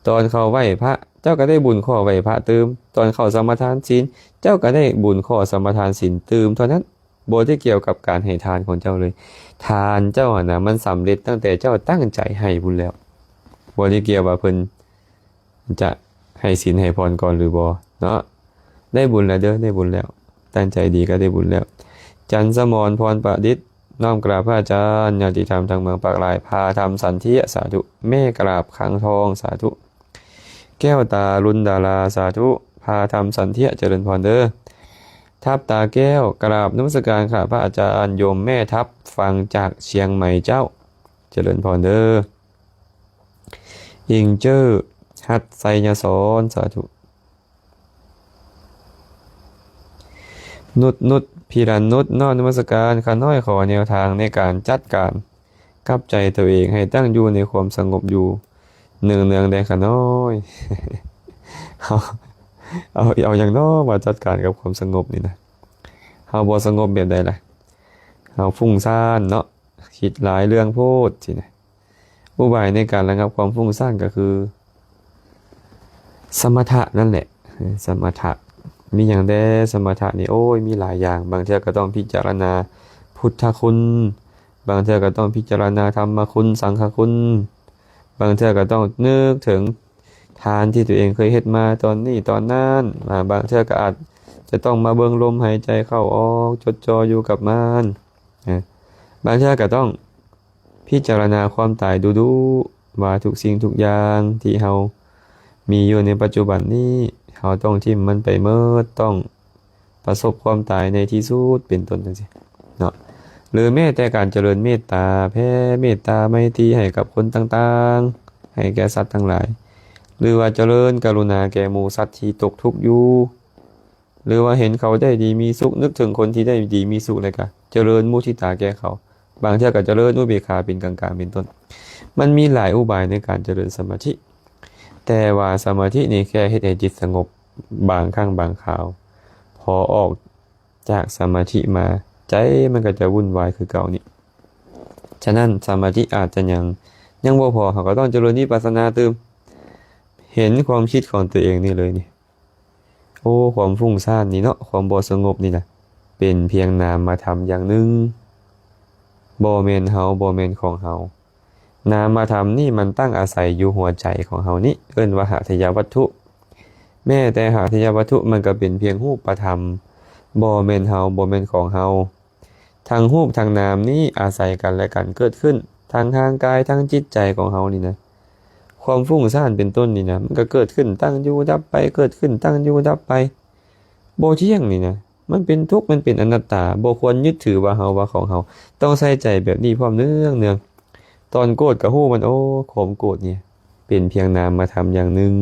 ຕອນເຂົ້າໄຫວ້ພະ ເຈົ້າກໍໄດ້ບຸນ ຂໍໄຫວ້ພະຕື່ມ. ຕອນເຂົ້າສະມາທານສິນ ເຈົ້າກໍໄດ້ບຸນ ຂໍສະມາທານສິນຕື່ມເທົ່ານັ້ນ. ບໍ່ໄດ້ກ່ຽວກັບການໃຫ້ທານຂອງເຈົ້າເລີຍ. ທານເຈົ້າຫັ້ນນະ ມັນສຳເລັດຕັ້ງແຕ່ເຈົ້າຕັ້ງໃຈໃຫ້ພຸ້ນແລ້ວ. ບໍ່ໄດ້ກ່ຽວວ່າເພິ່ນ ຈະໃຫ້ສິນໃຫ້ພອນກ່ອນຫຼືບໍ່ເນາະ. ໄດ້ບຸນແລ້ວເດີ ໄດ້ບຸນແລ້ວ ຕັ້ງໃຈດີກໍໄດ້ບຸນແລ້ວ. ຈັນສະໝອນ ພອນປະດິດ ນ້ອມກາບພະອາຈານ ຍາດຕິທຳທັງເມືອງປາກລາຍ ພາທຳສັນທິ ສາທຸ. ແມ່ກາບຄັງທອງ ສາທຸ. ແກ້ວຕາລຸນດາລາ ສາທຸ. ພາທຳສັນທິ ຈະເລີນພອນເດີ. ທັບຕາແກ້ວ ກາບນະມັດສະການ ຂ້າພະອາຈານ. ໂຍມແມ່ທັບ ຟັງຈາກຊຽງໃໝ່ເຈົ້າ ຈະເລີນພອນເດີ. ອິງເຈີ ຮັດໄຊຍະສອນ ສາທຸ. ນຸດນຸດ ພິລັນນຸດ ນ້ອມນະມັດສະການ. ຂ້ານ້ອຍຂໍແນວທາງໃນການຈັດການກັບໃຈຕົວເອງ ໃຫ້ຕັ້ງຢູ່ໃນຄວາມສະຫງົບຢູ່ເນືອງໆ ແດ່ຂ້ານ້ອຍ. ເຮົາ ເອົາ ເອົາຫຍັງເນາະມາຈັດການກັບຄວາມສະຫງົບນີ້ນະ? ເຮົາບໍ່ສະຫງົບແບບໃດລະ? ເຮົາຟຸ້ງຊານເນາະ ຄິດຫຼາຍເລື່ອງໂພດຊີ້ນະ. ອຸບາຍໃນການລະງັບຄວາມຟຸ້ງຊານກໍຄືສະມະຖະນັ້ນແຫຼະ ເອີ ສະມະຖະ. ມີຫຍັງແດ່ສະມະຖະນີ້? ໂອ້ຍ ມີຫຼາຍຢ່າງ. ບາງເທື່ອກໍຕ້ອງພິຈາລະນາພຸດທະຄຸນ, ບາງເທື່ອກໍຕ້ອງພິຈາລະນາທຳມະຄຸນ, ສັງຄະຄຸນ, ບາງເທື່ອກໍຕ້ອງນຶກເຖິງທານທີ່ຕົວເອງເຄີຍເຮັດມາຕອນນີ້ຕອນນັ້ນ. ອາ ບາງເທື່ອກໍອາດຈະຕ້ອງມາເບິ່ງລົມຫາຍໃຈເຂົ້າອອກ, ຈົດຈ່ອຢູ່ກັບມັນ. ອາ ບາງເທື່ອກໍຕ້ອງ ພິຈາລະນາຄວາມຕາຍດຸໆ ວ່າທຸກສິ່ງທຸກຢ່າງທີ່ເຮົາມີຢູ່ໃນປັດຈຸບັນນີ້ ເຮົາຕ້ອງຖິ້ມມັນໄປໝົດ, ຕ້ອງປະສົບຄວາມຕາຍໃນທີ່ສຸດ ເປັນຕົ້ນ ຈັ່ງຊີ້ເນາະ. ຫຼືແມ້ແຕ່ການຈະເລີນເມດຕາ, ແຜ່ເມດຕາໄມຕີໃຫ້ກັບຄົນຕ່າງໆ, ໃຫ້ແກ່ສັດທັງຫຼາຍ, ຫຼືວ່າຈະເລີນກະລຸນາແກ່ໝູ່ສັດທີ່ຕົກທຸກຢູ່. ຫຼືວ່າເຫັນເຂົາໄດ້ດີມີສຸກ, ນຶກເຖິງຄົນທີ່ໄດ້ດີມີສຸກ ແລ້ວກະຈະເລີນມຸທິຕາແກ່ເຂົາ. ບາງເທື່ອກະຈະເລີນອຸເບກຂາເປັນກາງໆ ເປັນຕົ້ນ. ມັນມີຫຼາຍອຸບາຍໃນການຈະເລີນສະມາທິ, ແຕ່ວ່າສະມາທິນີ້ແຄ່ເຮັດໃຫ້ຈິດສະຫງົບບາງຄັ້ງບາງຄາວ. ພໍອອກຈາກສະມາທິມາ, ໃຈມັນກໍຈະວຸ່ນວາຍຄືເກົ່ານີ້. ສະນັ້ນ ສະມາທິອາດຈະຍັງ, ຍັງບໍ່ພໍ, ເຮົາກໍຕ້ອງຈະເລີນວິປັດສະນາຕື່ມ, ເຫັນຄວາມຄິດຂອງຕົວເອງນີ້ເລີຍນີ້. ໂອ້ ຄວາມຟຸ້ງຊານນີ້ເນາະ, ຄວາມບໍ່ສະຫງົບນີ້ນະ ເປັນພຽງນາມມະທຳຢ່າງໜຶ່ງ, ບໍ່ແມ່ນເຮົາ, ບໍ່ແມ່ນຂອງເຮົາ. ນາມະທຳນີ້ມັນຕັ້ງອາໄສຢູ່ຫົວໃຈຂອງເຮົານີ້ ເອີ້ນວ່າຫາທະຍະວັດຖຸ. ແມ້ແຕ່ຫາທະຍະວັດຖຸມັນກໍເປັນພຽງຮູບປະທຳ, ບໍ່ແມ່ນເຮົາ, ບໍ່ແມ່ນຂອງເຮົາ. ທັງຮູບທັງນາມນີ້ອາໄສກັນແລະກັນເກີດຂຶ້ນ, ທັງຮ່າງກາຍ, ທັງຈິດໃຈຂອງເຮົານີ້ນະ. ຄວາມຟຸ້ງສ້ານເປັນຕົ້ນນີ້ນະ, ມັນກໍເກີດຂຶ້ນຕັ້ງຢູ່ດັບໄປ, ເກີດຂຶ້ນຕັ້ງຢູ່ດັບໄປ. ບໍ່ທ່ຽງນີ້ນະ, ມັນເປັນທຸກ, ມັນເປັນອະນັດຕາ, ບໍ່ຄວນຍຶດຖືວ່າເຮົາ, ວ່າຂອງເຮົາ. ຕ້ອງໃສ່ໃຈແບບນີ້ພ້ອມເນືອງໆ. ຕອນໂກດກໍຮູ້ມັນ, ໂອ້, ຄວາມໂກດນີ້ເປັນພຽງນາມະທຳຢ່າງໜຶ່ງ,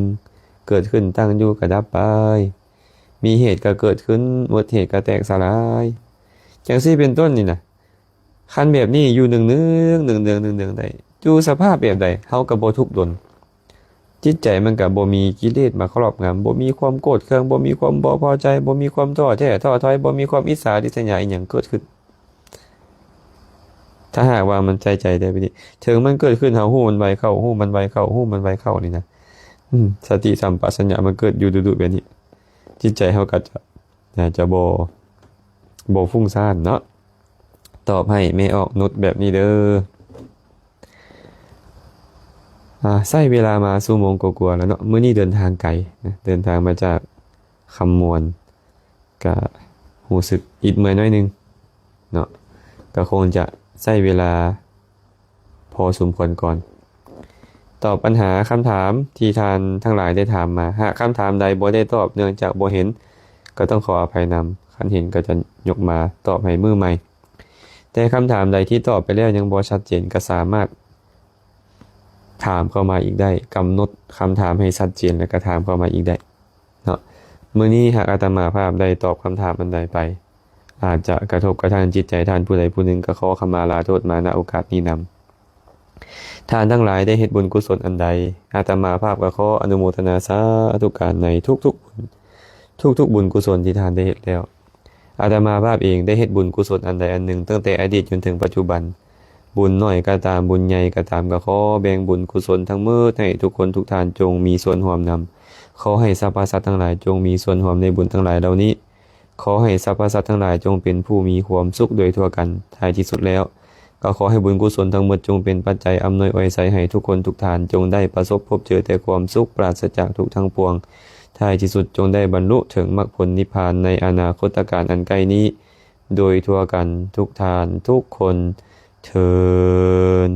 ເກີດຂຶ້ນ, ຕັ້ງຢູ່, ກະດັບໄປ. ມີເຫດກໍເກີດຂຶ້ນ, ໝົດເຫດກໍແຕກສະຫຼາຍ. ຈັ່ງຊີ້ເປັນຕົ້ນນີ້ນະ. ຄັນແບບນີ້ຢູ່ເນືອງໆ, ເນືອງໆ, ເນືອງໆໄດ້, ຢູ່ສະພາບແບບໃດເຮົາກໍບໍ່ທຸກດົນ. ຈິດໃຈມັນກໍບໍ່ມີກິເລດມາຄອບງຳ, ບໍ່ມີຄວາມໂກດເຄືອງ, ບໍ່ມີຄວາມບໍ່ພໍໃຈ, ບໍ່ມີຄວາມທໍ້ແທ້ທໍ້ຖອຍ, ບໍ່ມີຄວາມອິດສາລິດສະຫຍາອີ່ຫຍັງເກີດຂຶ້ນ. ຖ້າຫາກວ່າມັນໃສ່ໃຈໄດ້ແບບນີ້, ເຖິງມັນເກີດຂຶ້ນ, ເຮົາຮູ້ມັນໄວເຂົ້າ, ຮູ້ມັນໄວເຂົ້າ, ຮູ້ມັນໄວເຂົ້ານີ້ນະ. ອືມ, ສະຕິສຳປະຊັນຍະມັນເກີດຢູ່ດຸໆແບບນີ້, ຈິດໃຈເຮົາກໍຈະ ໜ້າຈະບໍ່ ບໍ່ຟຸ້ງສ້ານເນາະ. ຕອບໃຫ້ແມ່ອອກນຸດແບບນີ້ເດີ. ອາ, ໃຊ້ເວລາມາຊົ່ວໂມງກວ່າໆແລ້ວເນາະ. ມື້ນີ້ເດີນທາງໄກນະ, ເດີນທາງມາຈາກຄຳມ່ວນ, ກະຮູ້ສຶກອິດເມື່ອຍໜ້ອຍໜຶ່ງເນາະ, ກະຄົງຈະໃຊ້ເວລາ ພໍສົມຄວນກ່ອນ. ຕອບບັນຫາຄຳຖາມທີ່ທ່ານທັງຫຼາຍໄດ້ຖາມມາ. ຫາກຄຳຖາມໃດບໍ່ໄດ້ຕອບເນື່ອງຈາກບໍ່ເຫັນ, ກໍຕ້ອງຂໍອະໄພນຳ. ຄັນເຫັນກໍຈະຍົກມາຕອບໃຫ້ມື້ໃໝ່. ແຕ່ຄຳຖາມໃດທີ່ຕອບໄປແລ້ວຍັງບໍ່ຊັດເຈນ, ກໍສາມາດຖາມເຂົ້າມາອີກໄດ້. ກຳນົດຄຳຖາມໃຫ້ຊັດເຈນ ແລ້ວກໍຖາມເຂົ້າມາອີກໄດ້. ເນາະ, ມື້ນີ້ຫາກອາດຕະມາພາບໄດ້ຕອບຄຳຖາມອັນໃດໄປ ອາດຈະກະທົບກະທາງຈິດໃຈທ່ານຜູ້ໃດຜູ້ໜຶ່ງ, ກໍຂໍຂະມາລາໂທດມາ ນະໂອກາດນີ້ນຳ. ທ່ານທັງຫຼາຍໄດ້ເຮັດບຸນກຸສົນອັນໃດ, ອາດຕະມາພາບກໍຂໍອະນຸໂມທະນາສາທຸການໃນທຸກໆບຸນ, ທຸກໆບຸນກຸສົນທີ່ທ່ານໄດ້ເຮັດແລ້ວ. ອາດຕະມາພາບເອງໄດ້ເຮັດບຸນກຸສົນອັນໃດອັນໜຶ່ງ ຕັ້ງແຕ່ອະດີດຈົນເຖິງປັດຈຸບັນ, ບຸນໜ້ອຍກໍຕາມ, ບຸນໃຫຍ່ກໍຕາມ, ກໍຂໍແບ່ງບຸນກຸສົນທັງໝົດໃຫ້ທຸກຄົນທຸກທ່ານຈົ່ງມີສ່ວນຮ່ວມນຳ. ຂໍໃຫ້ສັບພະສັດທັງຫຼາຍຈົ່ງມີສ່ວນຮ່ວມໃນບຸນທັງຫຼາຍເຫຼົ່ານີ້. ຂໍໃຫ້ສັບພະສັດທັງຫຼາຍຈົ່ງເປັນຜູ້ມີຄວາມສຸກໂດຍທົ່ວກັນ. ທ້າຍທີ່ສຸດແລ້ວ, ກໍຂໍໃຫ້ບຸນກຸສົນທັງໝົດຈົ່ງເປັນປັດໄຈອຳນວຍອວຍໄຊໃຫ້ທຸກຄົນທຸກທ່ານ, ຈົ່ງໄດ້ປະສົບພົບເຈີແຕ່ຄວາມສຸກ ປາສະຈາກທຸກທັງປວງ. ທ້າຍທີ່ສຸດ, ຈົ່ງໄດ້ບັນລຸເຖິງມັກຜົນນິບພານໃນອະນາຄົດຕະການອັນໃກ້ນີ້ ໂດຍທົ່ວກັນທຸກທ່ານທຸກຄົນເທີ້ນ.